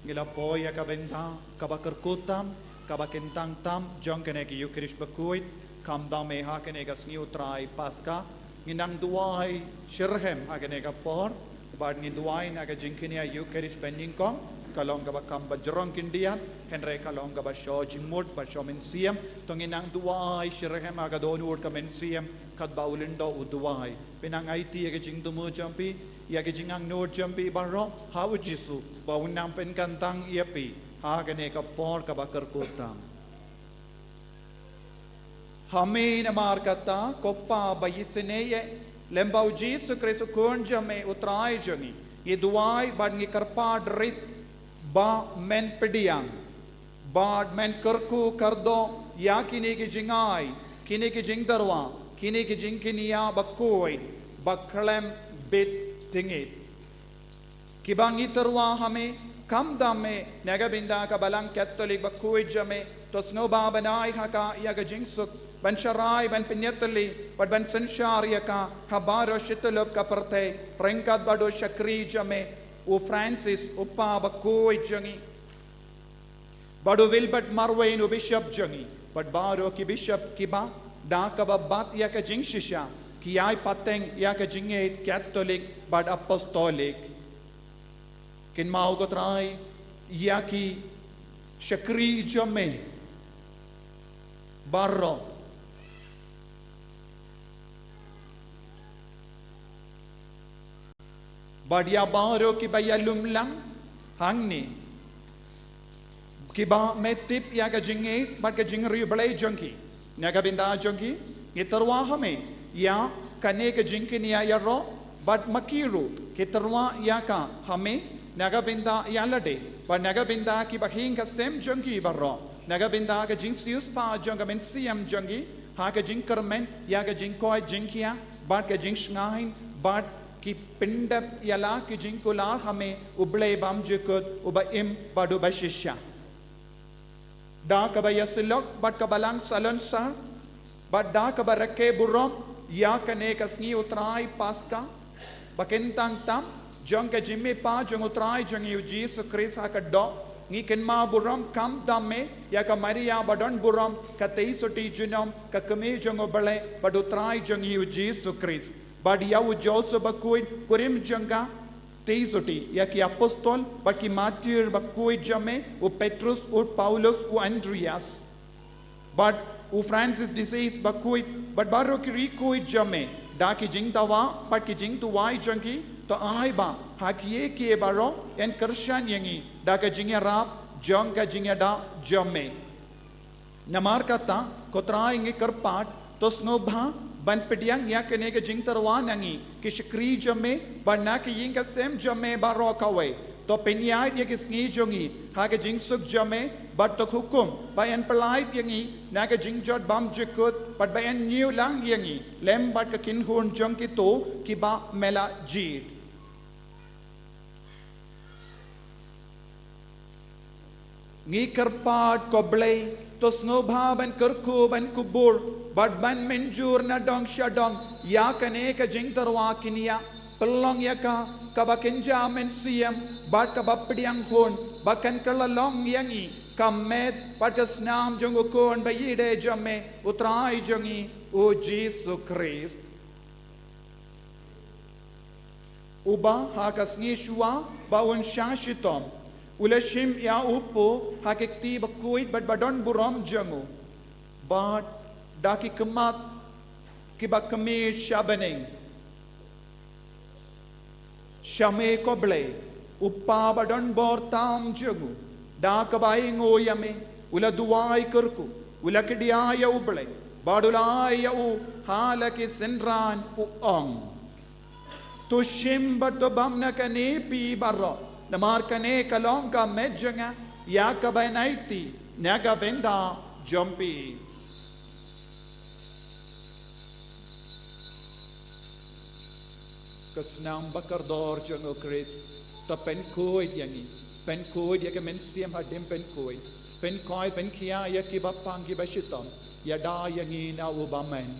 ngi la poi ïa ka bynta kaba kyrkhu tam, kaba kyntang tam jong kane ka Eukharist bakhuid, khamtam eh ha kane ka sngi U Trai Paska. Ngin nang duwai shitrhem ha kane ka por, bad ngin duwai na ka jingkñia Eukharist banyngkong, ka long kaba kham ba jrong khyndiat, hynrei ka long kaba shoh jingmut bad shoh mynsiem. To ngin nang duwai shitrhem ha ka dohnud ka mynsiem, katba u lyngdoh u duwai. Pynang aiti ïa ka jingthmu jong phi, ïa ka jingangnud jong phi baroh ha U Jisu, ba un nang pynkyntang ïa phi ha kane ka por kaba kyrkhu tam. Ha me namar kata, ko Pa ba isynei eh, lem bad U Jisu Khrist U Khun jong me U Trai jong ngi, ngi duwai bad ngi kyrpad rit ba men pdiang bad men kyrkhu kyrdoh ïa kine ki jingai, kine ki jingtyrwa, kine ki jingkñia bakhuid ba khlem bit tyngeh. Kiba ngi tyrwa ha me, khamtam eh na ka bynta ka Balang Katholik bakhuid jong me, to sngewbha ban ai ha ka ïa ka jingsuk ban sharai, ban pynïatylli bad ban synshar ïa ka ha baroh shi tylli ka pyrthei, ryngkat bad u shakri jong me u Francis, u Pa bakhuid jong ngi, bad u Wilbert Marwein u Bishop jong ngi, bad baroh ki Bishop kiba da kaba bat ïa ka jingshisha ki ai pateng ïa ka jingngeit Katholik bad Apostolic. Kynmaw ko Trai ïa ki shakri jong me baroh. Bad ïa baroh kiba ïalum lang hangne, kiba me tip ïa ka jingngeit bad ka jingriewblei jong ki. Na ka bynta jong ki, ngi tyrwa ha me ïa kane ka jingkñia ïaroh, bad ma ki ruh ki tyrwa ïa ka ha me na ka bynta ïa lade, bad na ka bynta kiba hiing ka sem jong ki baroh, na ka bynta ka jingsiewspah jong ka mynsiem jong ki, ha ka jingkyrmen ïa ka jingkoit jingkhiah bad ka jingshngaiñ, bad ki pyndep ïa la ki jingkular ha me, U Blei bymjukut, uba im bad uba shisha. Da kaba ïasyllok bad ka balang salonsar, bad da kaba rakhe burom ïa kane ka sngi U Trai Paska ba kyntang tam jong ka jingmihpat jong U Trai jong ngi U Jisu Khrist ha ka doh, ngi kynmaw burom khamtam me ïa ka Maria ba don burom, ka tei suti junom, ka kmie jong U Blei bad U Trai jong ngi U Jisu Khrist, bad ïa u Joseph bakhuid, kurim jong ka, tei suti ïa ki apostol bad ki martir bakhuid jong me, u Petrus, u Paulus, u Andreas, bad u Francis de Sales bakhuid, bad baroh ki riewkhuid jong me. Da ki jingdawa bad ki jingduwai jong ki, to ai ba ha kiei kiei baroh yn kyrshan ïa ngi da ka jingïarap jong ka jingïada jong me. Namar kata, ko Trai, ngi kyrpad, to sngewbha ban pdiang ïa kane ka jingtyrwa na ngi, ki shakri jong me, bad na ki ïing ka sem jong me baroh kawei. To pynïaid ïa ki sngi jong ngi ha ka jingsuk jong me, bad to hukum ba yn pyllait ïa ngi na ka jingjot bymjukut, bad ba yn ñiew lang ïa ngi lem bad ka kynhun jong kito kiba me la jied. Ngi kyrpad, ko Blei, to sngewbha ban kyrkhu, ban kubur, bad ban mynjur na dong sha dong ïa kane ka jingtyrwa kñia. Pynlong ïa ka kaba kynja mynsiem bad kaba pdiang hun, ba kan kylla long ïa ngi ka met bad ka snam jong u Khun ba ïeidei jong me, U Trai jong ngi U Jisu Khrist. Uba ha ka sngi shuwa ba un shah shitom, u la shim ïa u paw ha ki kti bakhuid bad badonburom jong u, bad da ki khmat kiba khmih sha bneng, sha me, ko Blei, U Kpa badonbor tam jong u, da kaba ainguh ïa me, u la duwai kyrkhu, u la kdiah ïa U Blei, bad u la ai ïa u ha la ki synran, u ong: To shim bad to bam na kane phi baroh, namar kane ka long ka met jong nga ïa kaba yn aiti na ka bynta jong phi. Ka snam bakordor jong U Khrist, to pynkhuid ïa ngi, pynkhuid ïa ka mynsiem hadien pynkhuid, pynkhuid pynkhiah ïa kiba pang kiba shitom, ïada ïa ngi na u bymman.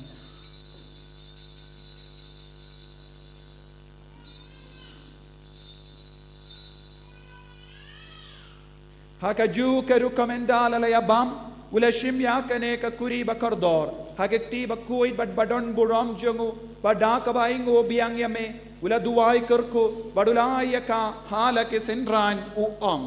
Ha kajuh ka rukom ynda la ïa bam, u la shim ïa kane ka khuri bakordor ha ki kti bakhuid bad badonburom jong u, bad da kaba ainguh biang ïa me, u la duwai kyrkhu, bad u la ai ïa ka ha la ki synran, u ong: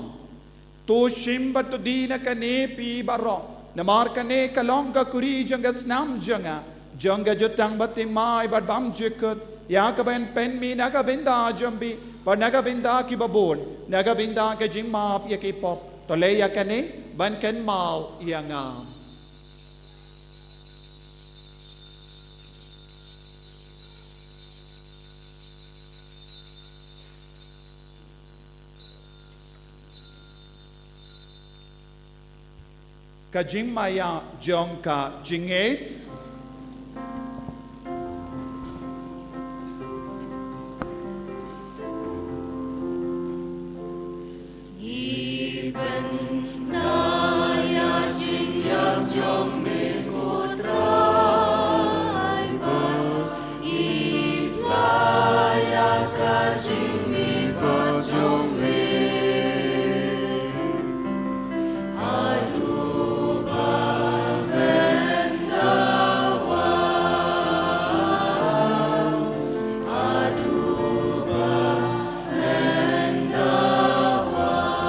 To shim bad to die na kane phi baroh, namar kane ka long ka khuri jong ka snam jong nga, jong ka jutang bathymmai bad bymjukut, ïa kaba yn pynmih na ka bynta jong phi bad na ka bynta kiba bun, na ka bynta ka jingmap ïa ki pop. To leh ïa kane ban kynmaw ïa nga. Ka jingmaïa jong ka jingngeit. Ngi pynda ïa jingïap jong me, ko Trai, bad ngi pynda ïa ka jingmihpat jong me. Haduh ba men da wan, haduh ba men da wan.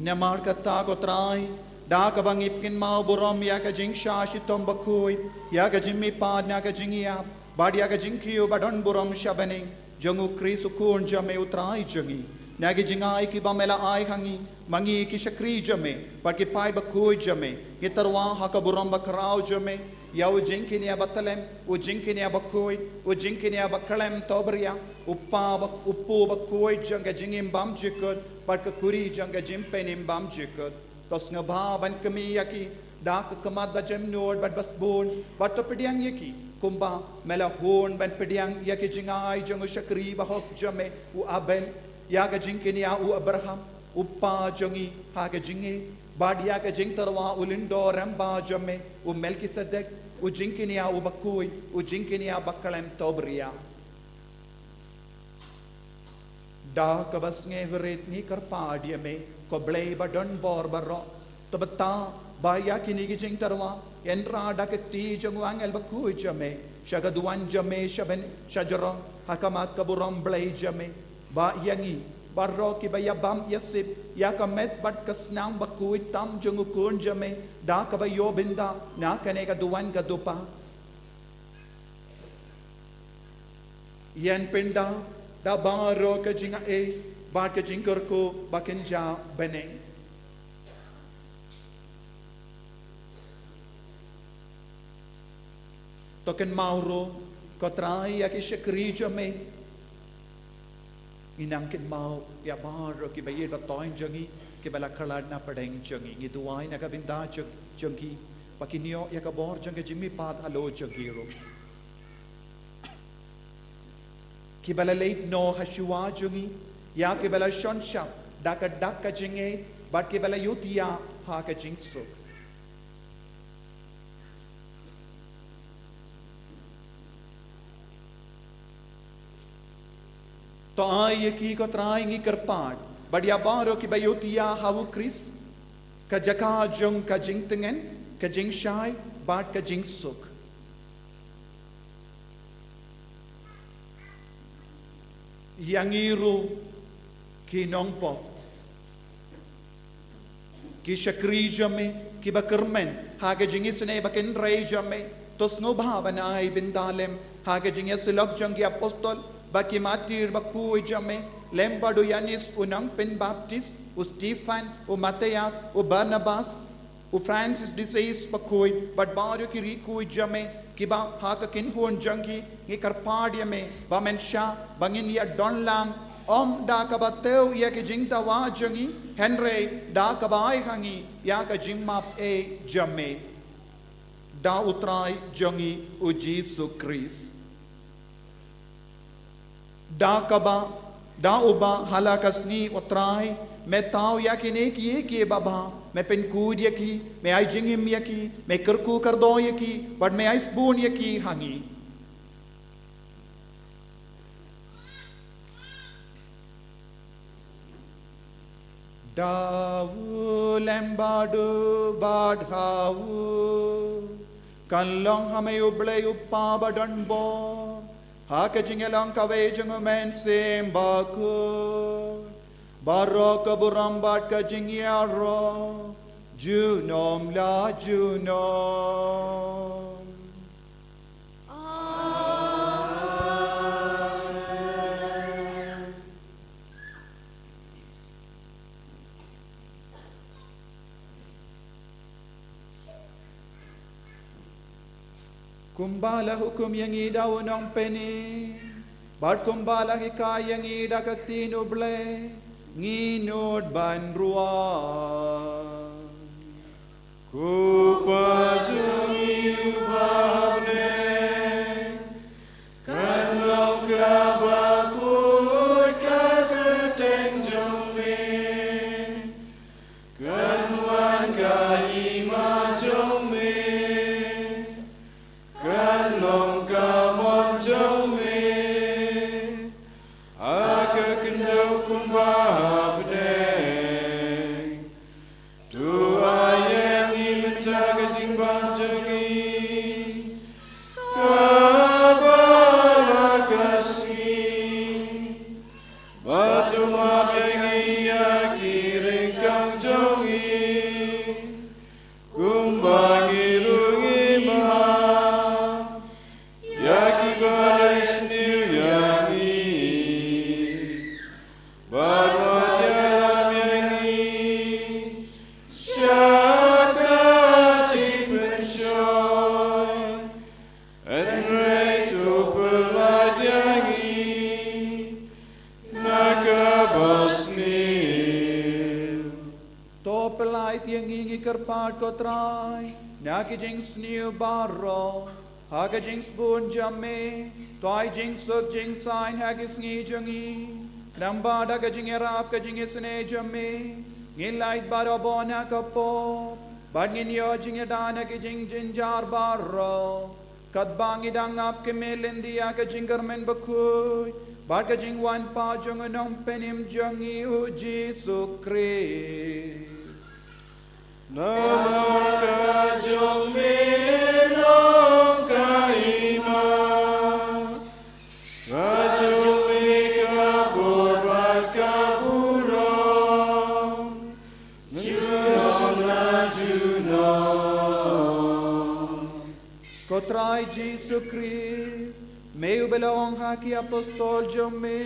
Namar kata, ko Trai, da kaba ngi kynmaw burom ïa ka jingshah shitom bakhuid, ïa ka jingmihpat na ka jingïap, Bad ïa ka jingkiew ba don burom sha bneng jong u Khrist u Khun jong me u Trai jong ngi. Na ki jingai kiba me la ai ha ngi, ma ngi ki shakri jong me bad ki paid bakhuid jong me, ngi tyrwa ha ka burom bakhraw jong me ïa u jingkñia batlem, u jingkñia bakhuid, u jingkñia bakhlem tobria, u pa ba, u pu bakhuid jong ka jingim bymjukut bad ka khuri jong ka jingpynim bymjukut. To sngewbha ban kmie ïa ki da ka khmat ba jemnud bad ba sbun, bad to pdiang ïa ki kumba me la hun ban pdiang ïa ki jingai jong u shakri bahok jong me u Abel, ïa ka jingkñia u Abraham, u pa jong ngi ha ka jingngeit, bad ïa ka jingtyrwa u lyngdoh rangbah jong me u Melkisedek, u jingkñia u bakhuid, u jingkñia bakhlem tobria. Da kaba sngewrit ngi kyrpad ïa me, ko Blei ba don bor baroh. To bthah ba ïa kine ki jingtyrwa, hynrei da ka kti jong u angel bakhuid jong me, sha ka duwan jong me sha ban, sha jrong ha khmat ka burom Blei jong me. Ba ïa ngi baroh kiba ïabam ïasip ïa ka met bad ka snam bakhuid tam jong u Khun jong me, da kaba ïoh bynta na kane ka duwan ka dupa, ïan pynda da baroh ka jingai bad ka jingkyrkhu ba kynja bneng. To kynmaw ruh, ko Trai, ïa ki shakri jong me. Ngi nang kynmaw ïa baroh kiba ïeit ba thoiñ jong ngi, kiba la khlad na pdeng jong ngi. Ngi duwai na ka bynta jong, jong ki, ba kin ïoh ïa ka bor jong ka jingmihpat halor jong ki ruh. Kiba la leit noh ha shuwa jong ngi, ïa kiba la shon shap da ka dak ka jingngeit, bad kiba la ïohthiah ha ka jingsuk. To ai ïa ki, ko Trai, ngi kyrpad, bad ïa baroh kiba ïohthiah ha u Khrist, ka jaka jong ka jingtngen, ka jingshai, bad ka jingsuk. Ïa ngi ruh ki nongpop, ki shakri jong me kiba kyrmen ha ka jingisynei ba kynrei jong me, to sngewbha ban ai bynta lem ha ka jingïasyllok jong ki apostol bad ki martir bakhuid jong me, lem bad u Ïanis u nongpynbaptis, u Stephan, u Matthias, u Barnabas, u Francis de Sales bakhuid, bad baroh ki riewkhuid jong me kiba ha ka kynhun jong ki. Ngi kyrpad ïa me ba men shah ba ngin ïa don lang, ym da kaba thaw ïa ki jingdawa jong ngi, hynrei da kaba ai ha ngi ïa ka jingmap ei jong me, da u Trai jong ngi u Jisu Khrist. Da kaba, da uba ha la ka sngi, ko Trai, me thaw ïa kine kiei kiei babha, me pynkhuid ïa ki, me ai jingim ïa ki, me kyrkhu kyrdoh ïa ki, bad me ai sbun ïa ki ha ngi. Da u lem bad u bad ha u, kan long ha me u Blei u Kpa ba don bor, ha ka jingïalong kawei jong u Mynsiem Bakhuid, baroh ka burom bad ka jingïaroh junom la junom. Kumba la hukum ïa ngi da u Nongpynim, bad kumba la hikai ïa ngi da ka ktien u Blei, ngi nud ban rwai. Ko Pa jong ngi uba ha bneng, kan long kaba khuid ka kyrteng jong me. Kan wan ka hima jong me. Kan long ka mon jong me ha ka khyndew kumba ha bneng. To ai ïa ngi mynta ka jingbam jong Ko Trai, na ki jingsniew baroh, ha ka jingsbun jong me, to ai jingsuk jingsaiñ ha ki sngi jong ngi. Namar da ka jingïarap ka jingisynei jong me, ngin lait baroh bun na ka pop, bad ngin ïoh jingïada na ki jingjynjar baroh. Katba ngi dang ap khmih lynti ïa ka jingkyrmen bakhuid bad ka jingwan pat jong u Nongpynim jong ngi u Jisu Khrist. Namar ka jong me long ka hima, ka jong me ka bor bad ka burom, junom la junom. Ko Trai Jisu Khrist, me uba la ong ha ki apostol jong me,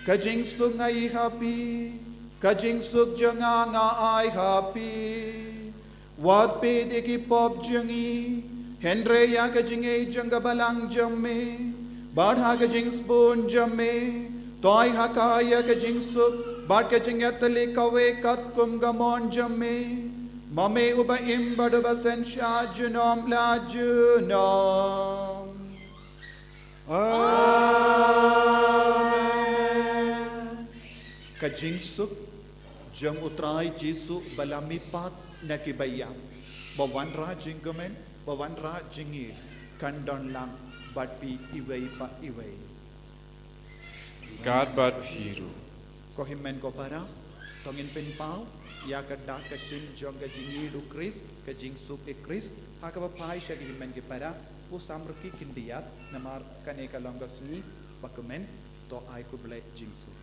ka jingsuk nga ai ha phi, ka jingsuk jong nga nga ai ha phi. Wat peit ïa ki pop jong ngi, hynrei ïa ka jingïeit jong ka balang jong me, bad ha ka jingsbun jong me, to ai ha ka ïa ka jingsuk bad ka jingïatylli kawei katkum ka mon jong me, ma me uba im bad uba synshar junom la junom. Amen. Ka jingsuk jong u Trai Jisu ba la mihpat na ki ba ïap, ba wanrah jingkmen, ba wanrah jingïeit, kan don lang bad phi iwei pa iwei. Kat bad phi ruh. Ko hynmen ko para, to ngin pynpaw ïa ka dak ka shim jong ka jingïeit u Khrist, ka jingsuk u Khrist, ha kaba phai sha ki hynmen ki para, u samrkhie khyndiat, namar kane ka long ka sngi ba kmen, to ai khublei jingsuk.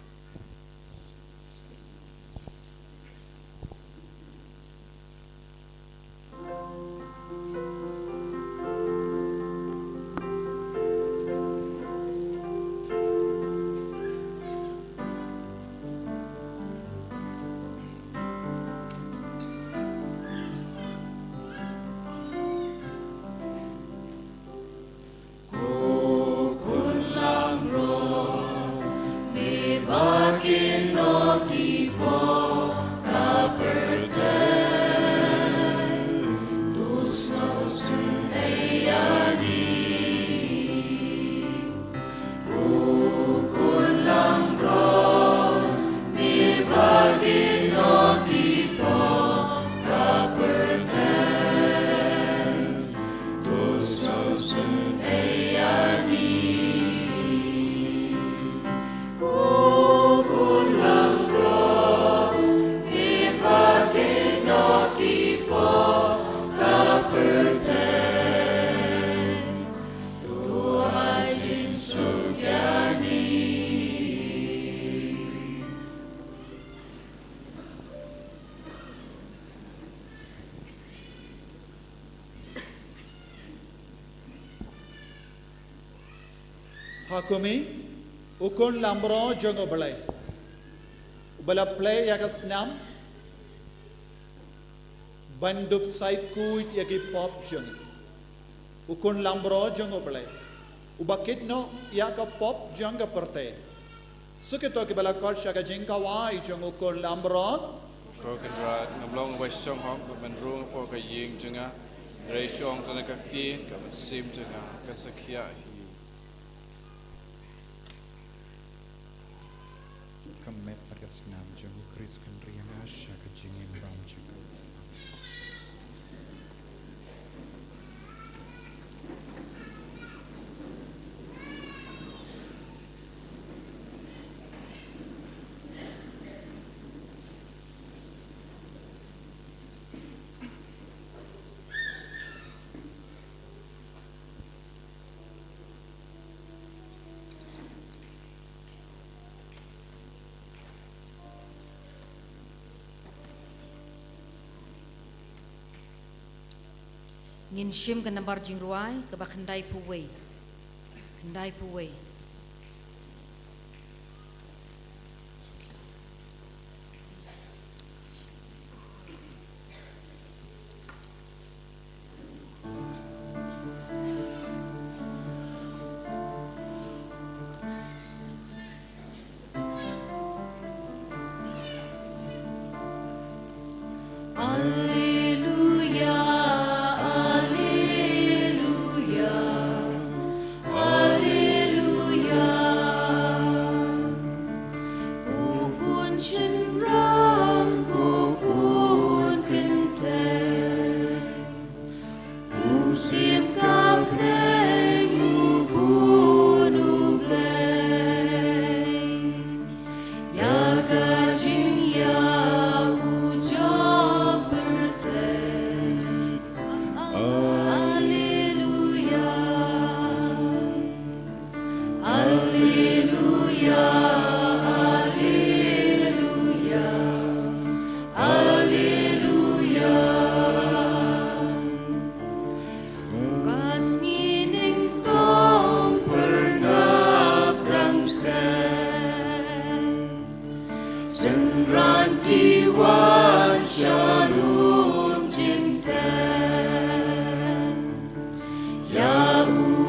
Ha kumne, u khun langbrot jong U Blei, uba la plie ïa ka snam ban dup shai khuid ïa ki pop jong ngi. U khun langbrot jong U Blei, uba kit noh ïa ka pop jong ka pyrthei. Suk ïa to kiba la khot sha ka jingkawei jong u khun langbrot. Ko Kynrad, ngam long uba shong hok ban rung hapoh ka ïing jong nga, hynrei shu ong tang ïa ka ktien, ka mynsiem jong nga kan sa khiah hi. Ka met bad ka snam jong u Khrist kan ri ïa nga sha ka jingim bymjukut. Ngin shim ka nambar jingrwai kaba khyndaiphew wei. Khyndaiphew wei.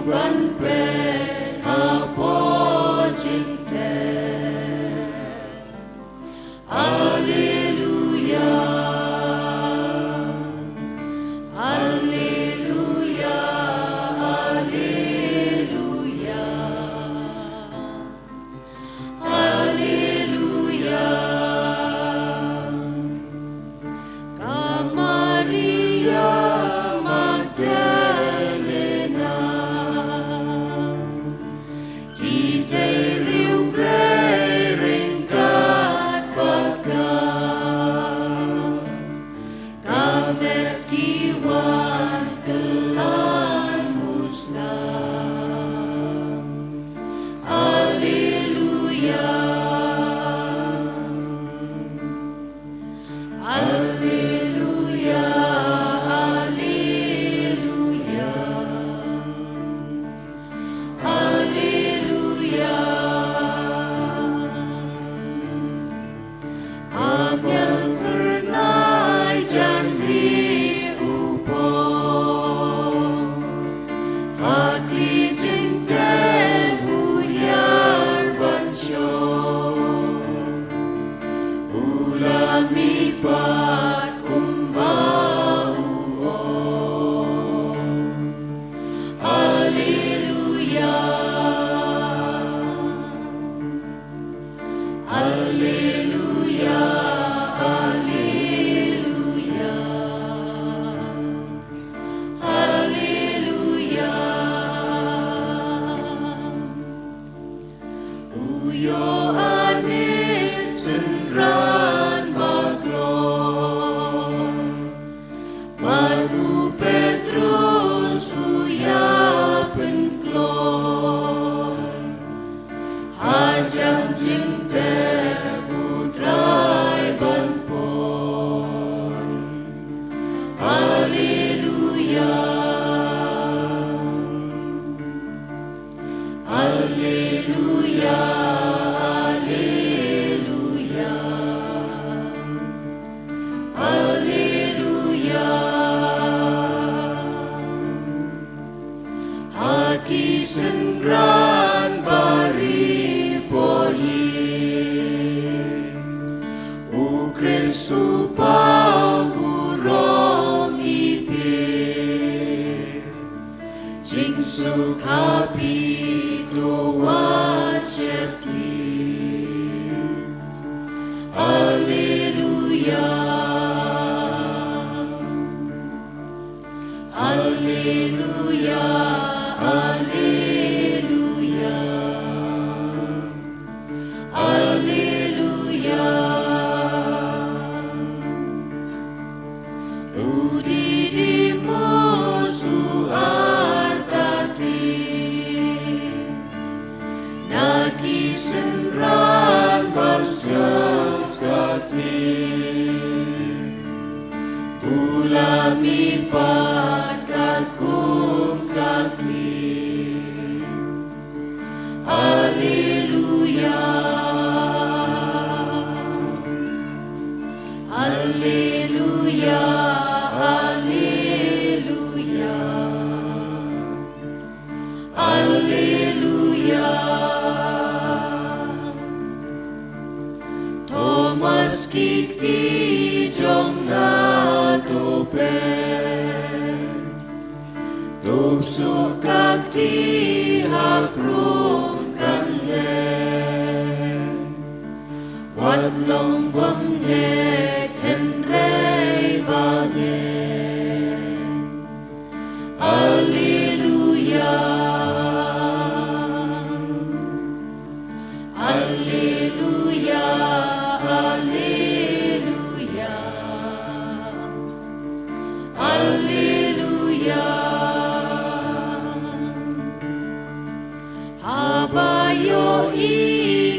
ban peit hapoh jingtep. Alleluia, alleluia, alleluia, alleluia. Ka Maria Magdalena, ki tei riewblei ryngkat bad ka. Ka met ki wan kylla musnam. Alleluia. Alleluia, alleluia, alleluia. Angel phyrnai jan ri u pong, ha khlieh jingtep u hiar ban shong. U la mihpat kumba u ong. Alleluia. Alleluia, alleluia, alleluia. U Ïoannis synran bakloi, bad u Petrus u ïapynkloi, hajan jingtep u Trai ban poi. Alleluia. Alleluia, alleluia, alleluia. Ha ki synran bari poi, u Khrist u paw burom ïa phi. Jingsuk ha phi to wat sheptieng. Alleluia. Alleluia, alleluia, alleluia. U Didimus u artatien na ki synran barsngiat ka ktien. U la mihpat katkum ka ktien. Alleluia. Alleluia, alleluia, alleluia. Thomas, ki kti jong nga to peit. To pynsuh ka kti ha krung kane. Wat long bym ngeit hynrei ba ngeit. Alleluia. Alleluia, alleluia, alleluia. Haba ïohi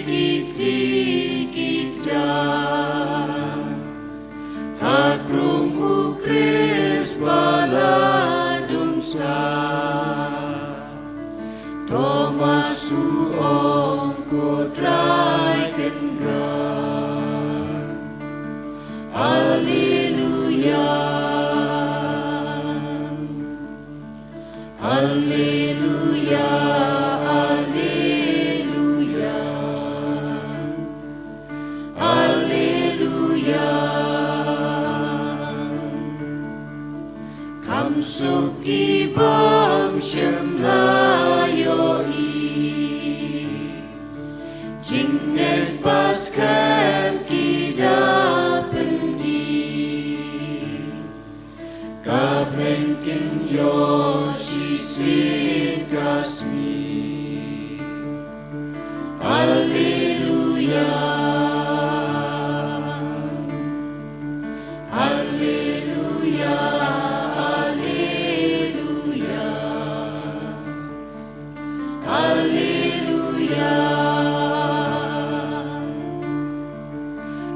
ki kti ki kjat ka krung u Khrist ba la dung sah, Thomas u ong, ko Trai Kynrad. Alleluia. Alleluia, alleluia, alleluia. Kham suk ki bym shym la ïohi, jingngeit ba skhem ki da pyngi. Ka bneng kin ïoh shisien ka sngi. Alleluia. Alleluia. Alleluia. Alleluia.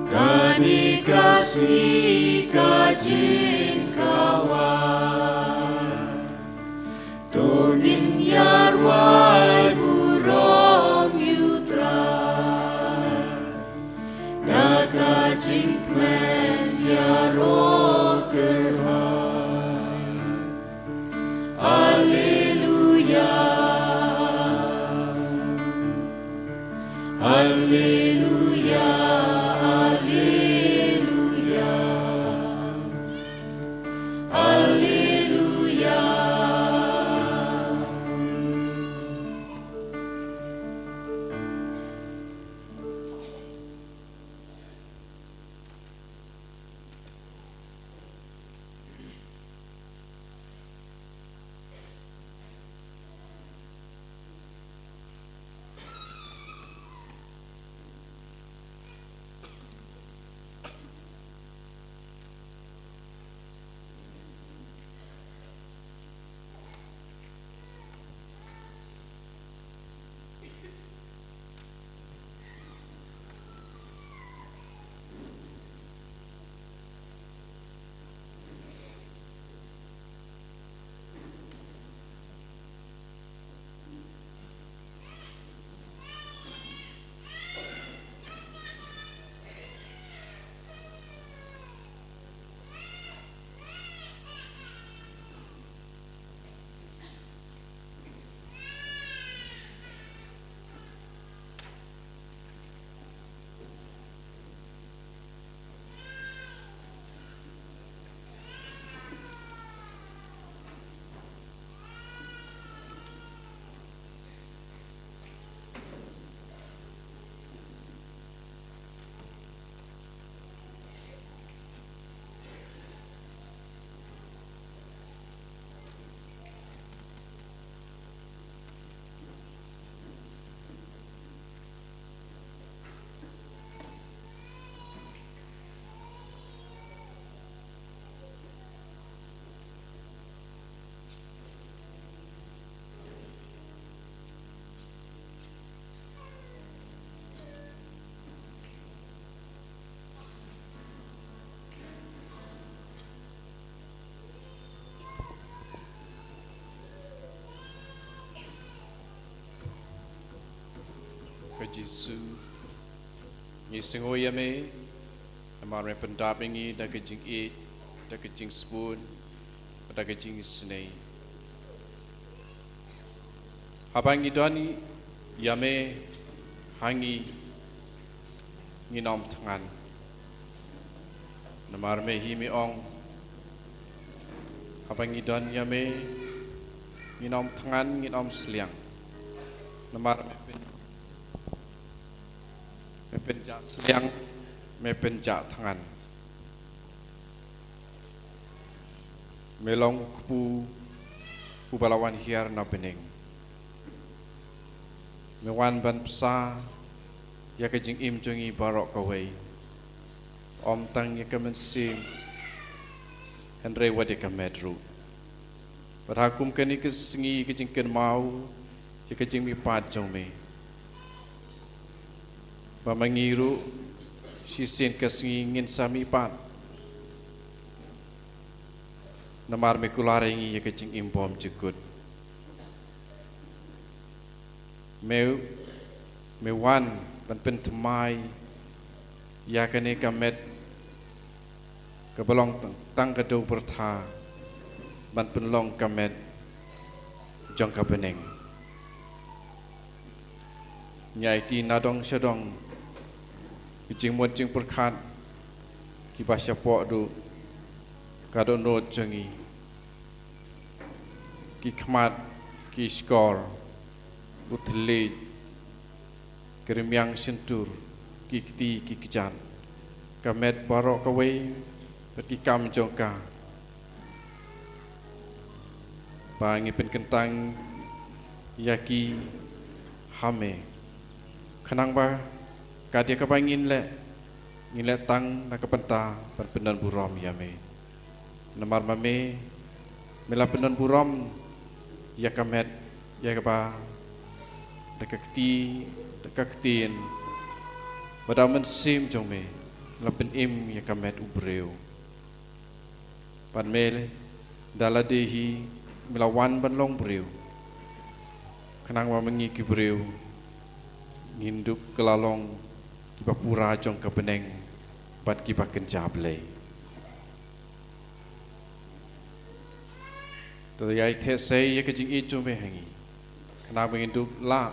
Kane ka sngi ka jingkhawai, to ngin ïa rwai burom ïa U Trai da ka jingkmen ïaroh kyrhai. Alleluia. Alleluia. Alleluia. Alleluia. Ko Jisu, ngi sngew ïa me namar me pyndap ïa ngi da ka jingïeit, da ka jingsbun, da ka jingisynei. Haba ngi don ïa me ha ngi, ngin ym thngan. Namar me hi me ong, haba ngi don ïa me, ngin ym thngan, ngin ym sliang. Namar me pyn, me pynjah sliang, me pynjah thngan. Me long u kpu uba la wan hiar na bneng. Me wan ban bsa ïa ka jingim jong ngi baroh kawei. Ym tang ïa ka mynsiem, hynrei wat ïa ka met ruh. Bad ha kum kane ka sngi ka jingkynmaw ïa ka jingmihpat jong me, ba ma ngi ruh shisien ka sngi ngin sa mihpat. Namar me kular ïa ngi ïa ka jingim bymjukut. Me, me wan ban pynthymmai ïa kane ka met kaba long tang, tang ka dewbyrtha, ban pynlong ka met jong ka bneng. Ngi aiti na dong sha dong ki jingmut jingpyrkhat kiba shapoh duh ka dohnud jong ngi. Ki khmat, ki shkor, u thylliej, ki rmiang shyntur, ki kti, ki kjat, ka met baroh kawei, bad ki kam jong ka. Ba ngi pynkyntang ïa ki ha me. Khnang ba ka dei kaba ngin leh, ngin leh tang na ka bynta ban pyndon burom ïa me. Namar ma me, me la pyndon burom ïa ka met, ïa kaba da ka kti, da ka ktien, bad da u mynsiem jong me, me la pynim ïa ka met u briew. Bad me, da lade hi, me la wan ban long briew. Khnang ba ma ngi ki briew ngin dup kylla long kiba pura jong ka bneng bad kiba kynja Blei. To ïai theh sei ïa ka jingïeit jong me ha ngi. Khnang ba ngin dup lah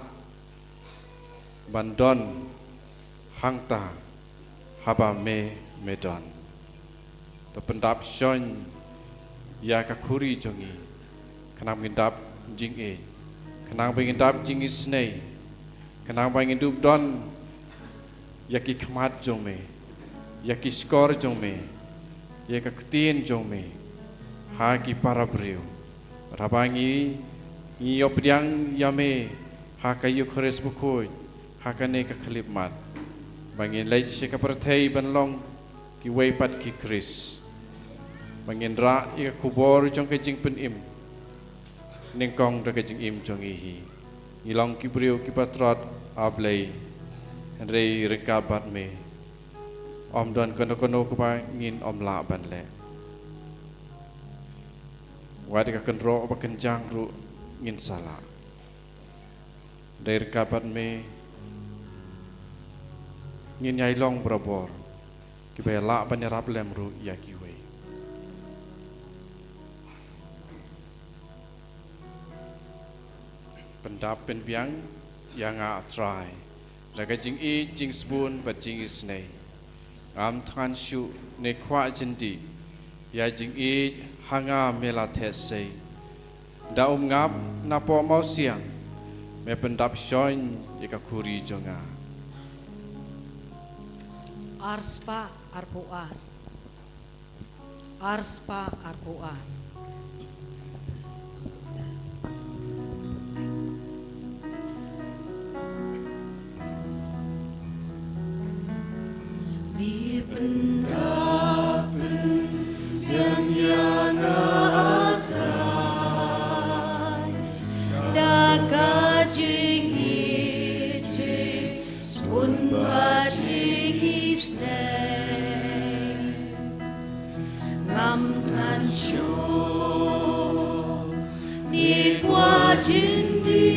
ban don hangta haba me, me don. To pyndap shon ïa ka khuri jong ngi. Khnang ba ngin dap jingïeit. Khnang ba ngin dap jingisynei. Khnang ba ngin dup don ïa ki khmat jong me, ïa ki shkor jong me, ïa ka ktien jong me ha ki para briew. Haba ngi, ngi ïoh pdiang ïa me ha ka Eukharist bakhuid, ha kane ka khyllipmat, ba ngin leit sha ka pyrthei ban long kiwei pat ki Khrist, ba ngin rah ïa ka khubor jong ka jingpynim nyngkong da ka jingim jong ngi hi. Ngi long ki briew kiba trot, A Blei, hynrei ryngkat bad me, ym don kano kano kaba ngin ym lah ban leh. Wat ka kynroh ba kynjang ruh ngin sa lah. Hynrei ryngkat bad me, ngin ïai long barabor kiba ïa lah ban ïarap lem ruh ïa kiwei. Pyndap pynbiang ïa nga, A Trai, da ka jingïeit, jingsbun bad jingisynei. Ngam thngan shuh ne kwah jyndih ïa jingïeit ha nga me la theh sei. Da um ngap napoh mawsiang, me pyndap shon ïa ka khuri jong nga. Arspah arphew ar. Arspah arphew ar. Me pyndap pynbiang ïa nga, A Trai, da ka jingïeit, jingsbun bad jingisynei. Ngam thngan shuh ne kwah jyndih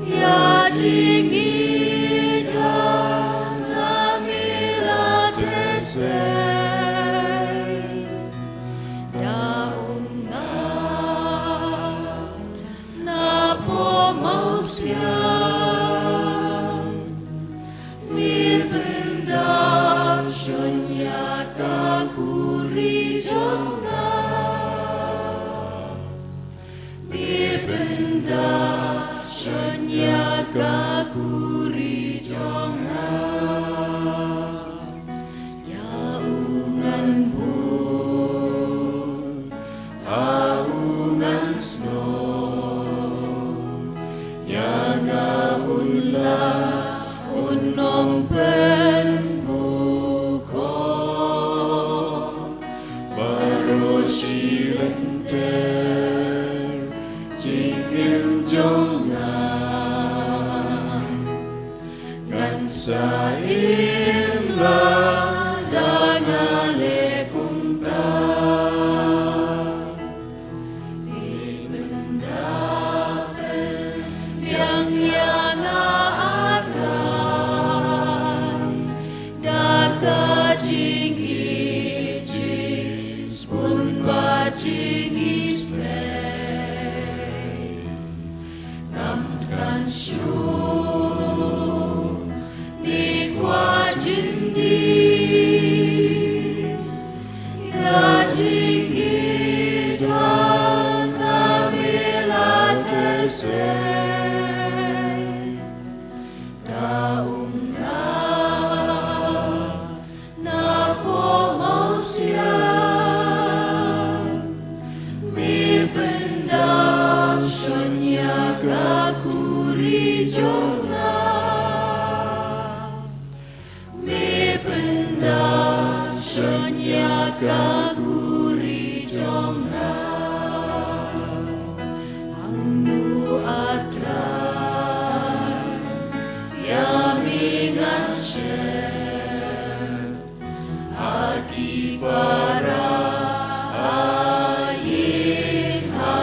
ïa jingïeit ha nga me la theh sei. Da um ngap napoh mawsiang, me pyndap shon ïa ka khuri jong nga. Me pyndap shon ïa ka khuri jong nga. Ïa u ngan bun, ha u ngan snoh, ïa nga un lah, un ym pynbukor. Baroh shi lynter jingim jong nga. Shu ni kwah jin di, ïa jingïeit ha ka me la teh se. Da um na, na pop mawsiang, me pyndap shon ïa ka kurim jong nga. Me pyndap shon ïa ka kurim jong nga. Hangno, A Trai, ïa me ngan shim? Ha ki para, ha ïing ha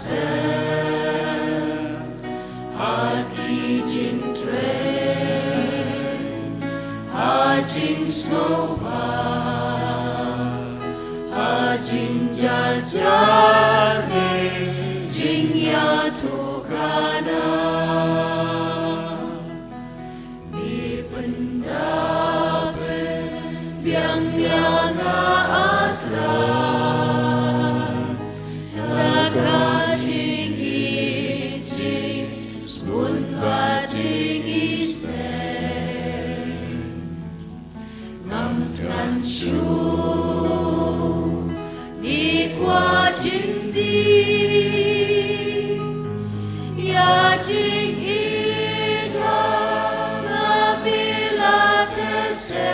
sem, ha ki jingtrei, ha jingsngewbha, ha jingjar jar ne jingïathuhkhana. Me pyndap pynbiang ïa nga, A Trai, da ka jingïeit, jingspun bad jingisynei. Ngam thngan shuh, ni kwah jin di, ïa jingïeit ha nga me la teh se.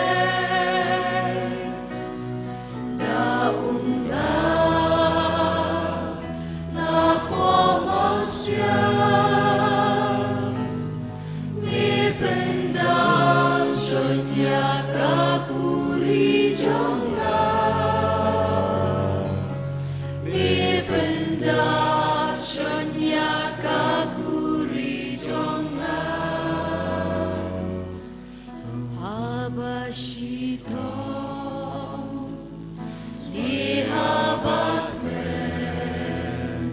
Da um nga, na pop mawsiang, me pyndap shon ïa ka kurim jong nga. Me pyndap shon ïa ka kurim jong nga. Haba shitom ne haba kmen,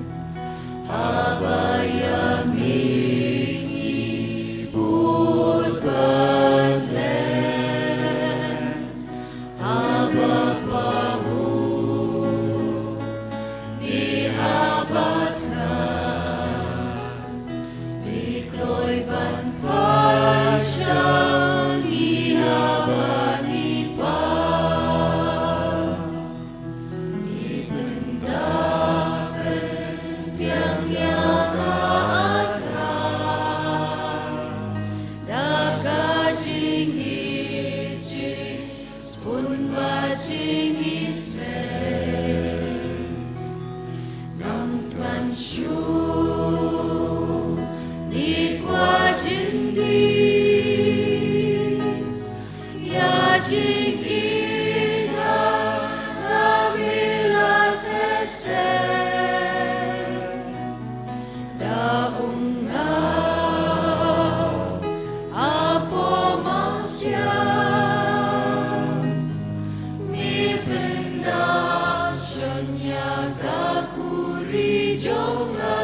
haba ïa me ngi bud ban leh, haba pahuh ne haba thngan, me kloi ban phai sha ngi haba ngi pan. Me pyndap pynbiang ïa nga, A Trai, da ka jingïeit, jingspun bad jingisynei. Ngam thngan shuh, ni kwah jin di, ïa jingïeit ha nga me la teh se. Da um nga, hapoh mawsiang, me pyndap shon ïa ka kurim jong nga.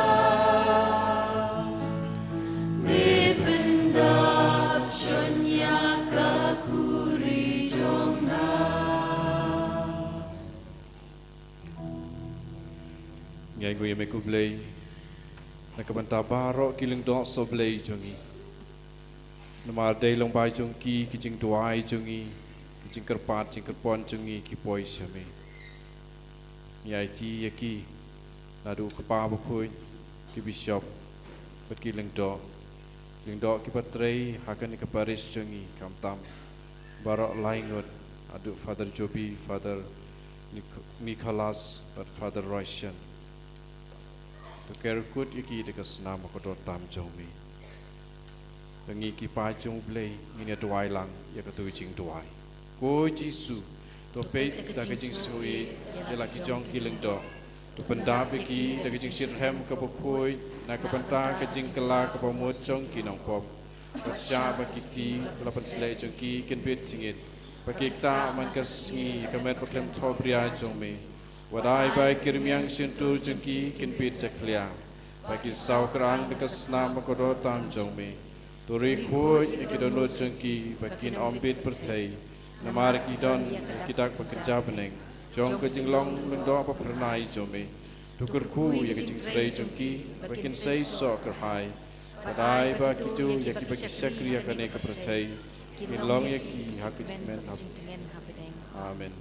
Me pyndap shon ïa ka kurim jong nga. Ngi ainguh ïa me ko Blei na ka bynta baroh ki lyngdoh sohblei jong ngi. Namar dei lyngba jong ki, ki jingduwai jong ngi, ki jingkyrpad jingkyrpon jong ngi ki poi sha me. Ngi aiti ïa ki naduh u Kpa Bakhuid, ki bishop bad ki lyngdoh, lyngdoh kiba trei ha kane ka parish jong ngi, khamtam baroh lai ngut, naduh Father Joby, Father Nic-, Nicholas bad Father Royshen. To ker kut ïa ki da ka snam bakordor tam jong me. Ba ngi ki paid jong U Blei ngin ïa duwai lang ïa kato ka jingduwai. Ko Jisu, to peit da ka jingsngewsih ïa la ki jong ki lyngdoh. To pyndap ïa ki da ka jingshitrhem kaba khuid na ka bynta ka jingkylla kaba mut jong ki nongpop. Bad shah ba ki kti ba la pynsleh jong ki kin bit jingit, ba ki ktah man ka sngi ïa ka met bakhlem thaw bria jong me. Wat ai ba ki rmiang shyntur jong ki kin bit jakhlia. ba ki saw krang da ka snam ba kordor tam jong me. To ri khuid ïa ki dohnud jong ki ba kin ym bit pyrthei, namar ki don ïa ki dak ba kynja bneng jong ka jinglong lyngdoh ba phyrnai jong me. To kyrkhu ïa ka jingtrei jong ki ba kin sei soh kyrhai, bad ai ba kito ïa kiba ki shakri ha kane ka pyrthei kin long ïa ki ha ka jingmen hapdeng. Amen.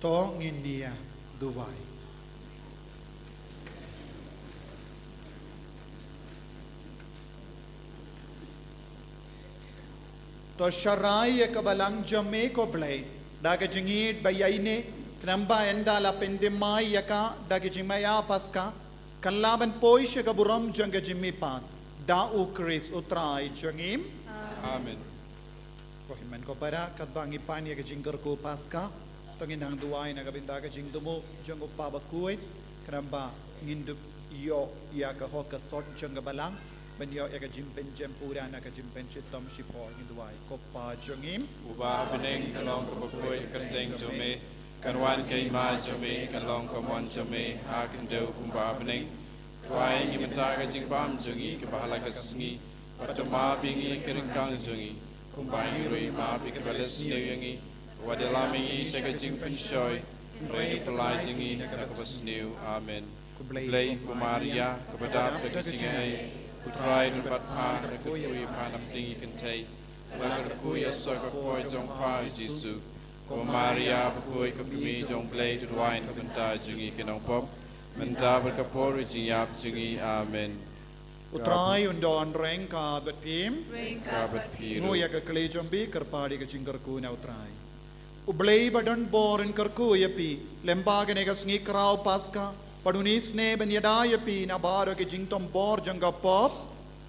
To ngin ïa duwai. To sharai ïa ka balang jong me ko Blei da ka jingïeit ba ïaineh, khnang ba ynda la pynthymmai ïa ka da ka jingmaïa Paska, kan lah ban poi sha ka burom jong ka jingmihpat, da U Khrist U Trai jong ngi. Amen. Ko hynmen ko para, katba ngi pan ïa ka jingkyrkhu Paska, to ngin nang duwai na ka bynta ka jingthmu jong U Kpa bakhuid, khnang ba ngin dup ïoh ïa ka hok ka sot jong ka balang, ban ïoh ïa ka jingpynjem pura na ka jingpynshitom shipor. Ngin duwai. Ko Pa jong ngi uba ha bneng, kan long kaba khuid ka kyrteng jong me, kan wan ka hima jong me, kan long ka mon jong me ha khyndew kumba ha bneng. To ai ngi mynta ka jingbam jong ngi kaba ha la ka sngi, bad to map ïa ngi ka ryngkang jong ngi, kumba ngi ruh ngi map ïa kiba leh sniew ïa ngi. Wat ïalam ïa ngi sha ka jingpynshoi, hynrei to pyllait ïa ngi na kaba sniew. Amen. Khublei ko Maria, kaba dap da ka jingaiei, U Trai u don bad pha, to kyrkhu ïa pha na pdeng ki kynthei, bad to kyrkhu ïa u soh ka kpoh jong pha U Jisu. Ko Maria bakhuid, ko Kmie jong U Blei, to duwai na ka bynta jong ngi ki nongpop, mynta bad ka por jingïap jong ngi. Amen. U Trai un don ryngkat bad phi. Ryngkat bad phi ruh. Nguh ïa ka kli jong phi, kyrpad ïa ka jingkyrkhu na U Trai. U Blei ba don bor un kyrkhu ïa phi lyngba kane ka sngi khraw Paska, bad un isynei ban ïada ïa phi na baroh ki jingtom bor jong ka pop.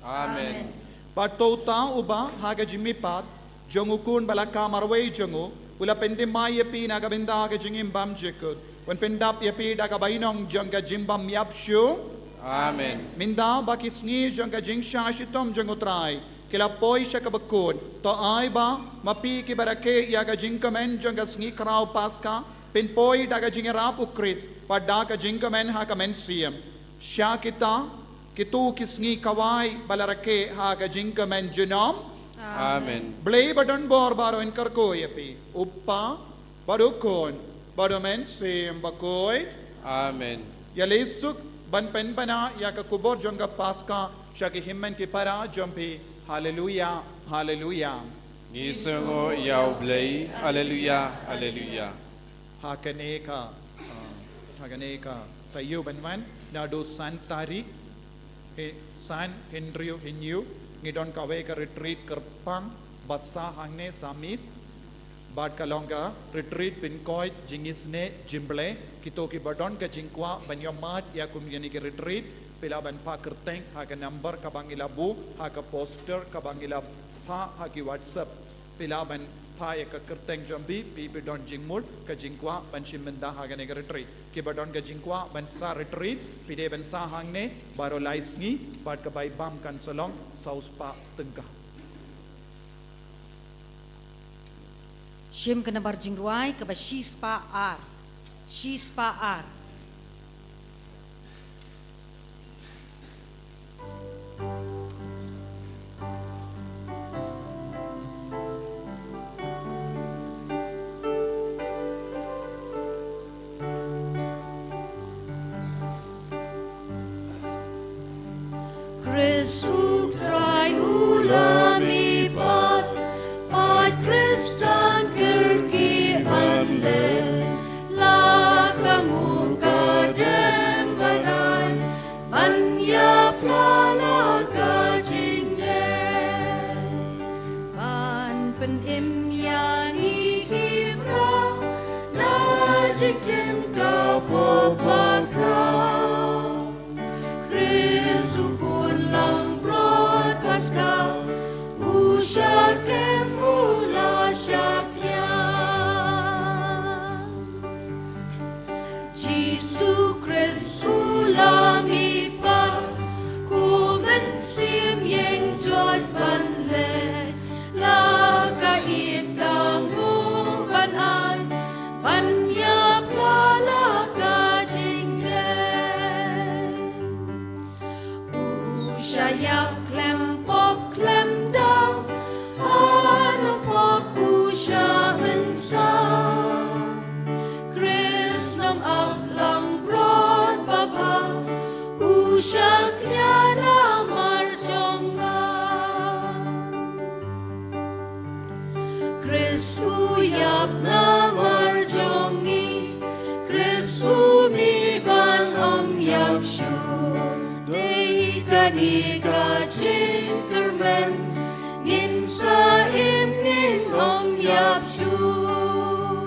Amen. Bad to uta uba ha ka jingmihpat jong U Khun ba la kha marwei jong u, u la pynthymmai ïa phi na ka bynta ka jingim bymjukut, un pyndap ïa phi da ka bainong jong ka jingbymïap shuh. Amen. Mynta ba ki sngi jong ka jingshah shitom jong U Trai ki la poi sha kaba kut, to ai ba ma phi kiba rakhe ïa ka jingkmen jong ka sngi khraw Paska, phin poi da ka jingïarap U Khrist bad da ka jingkmen ha ka mynsiem. Sha kita kito ki sngi khawai ba la rakhe ha ka jingkmen junom. Amen. Blei ba don bor baroh un kyrkhu ïa phi, U Kpa, bad U Khun, bad U Mynsiem Bakhuid. Amen. Ïaleh suk ban pynbna ïa ka khubor jong ka Paska sha ki hynmen ki para jong phi. Haleluia, haleluia. Ngi sngewnguh ïa U Blei. Haleluia, haleluia. Ha kane ka, ah, ha kane ka taïew ban wan, naduh san tarik, hi-, san, hynriew, hynñiew, ngi don kawei ka retreat kyrpang ba sah hangne, Summit. Bad ka long ka retreat pynkoit jingisynei jingblei. Kito kiba don ka jingkwah ban ïohmad ïa kum kine ki retreat, phi lah ban phah kyrteng ha ka number kaba ngi la buh ha ka poster kaba ngi la phah ha ki WhatsApp. Phi lah ban phah ïa ka kyrteng jong phi, phi, phi don jingmut, ka jingkwah ban shim bynta ha kane ka retreat. Kiba don ka jingkwah ban sah retreat, phi dei ban sah hangne baroh lai sngi, bad ka bai bam kan sa long saw spah tyngka. Shim ka nambar jingrwai kaba shispah ar. Shispah ar. Khrist U Trai u la mihpat, pat Khristan kyrkieh ban leh, la ka nguh ka dem ba dei, ban ïapla la ka jingeh. Ban pynim ïa ngi ki briew na jingtim ka pop bakhraw. Khrist u khun langbrot Paska, u shah kem u la shah pynïap. Jisu Khrist u la mihpat, ko Mynsiem Ïeng jot ban leh, la ka Khrist u ïap namar jong ngi, Khrist u mih ban ym ïap shuh. Dei kane ka jingkyrmen, ngin sa im ngin ym ïap shuh.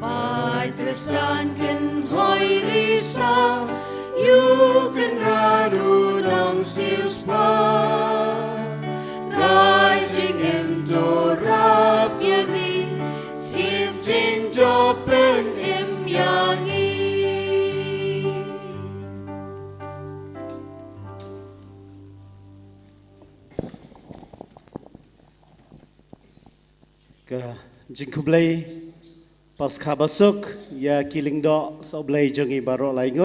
Paid Khristan kynhoi risa, ïa u Kynrad u dang siewspah. Trai jingim to rap ïa ngi, siem jingjop pynim ïa ngi. Ka jingkhublei Paskha basuk ïa ki lyngdoh sohblei jong ngi baroh laingut.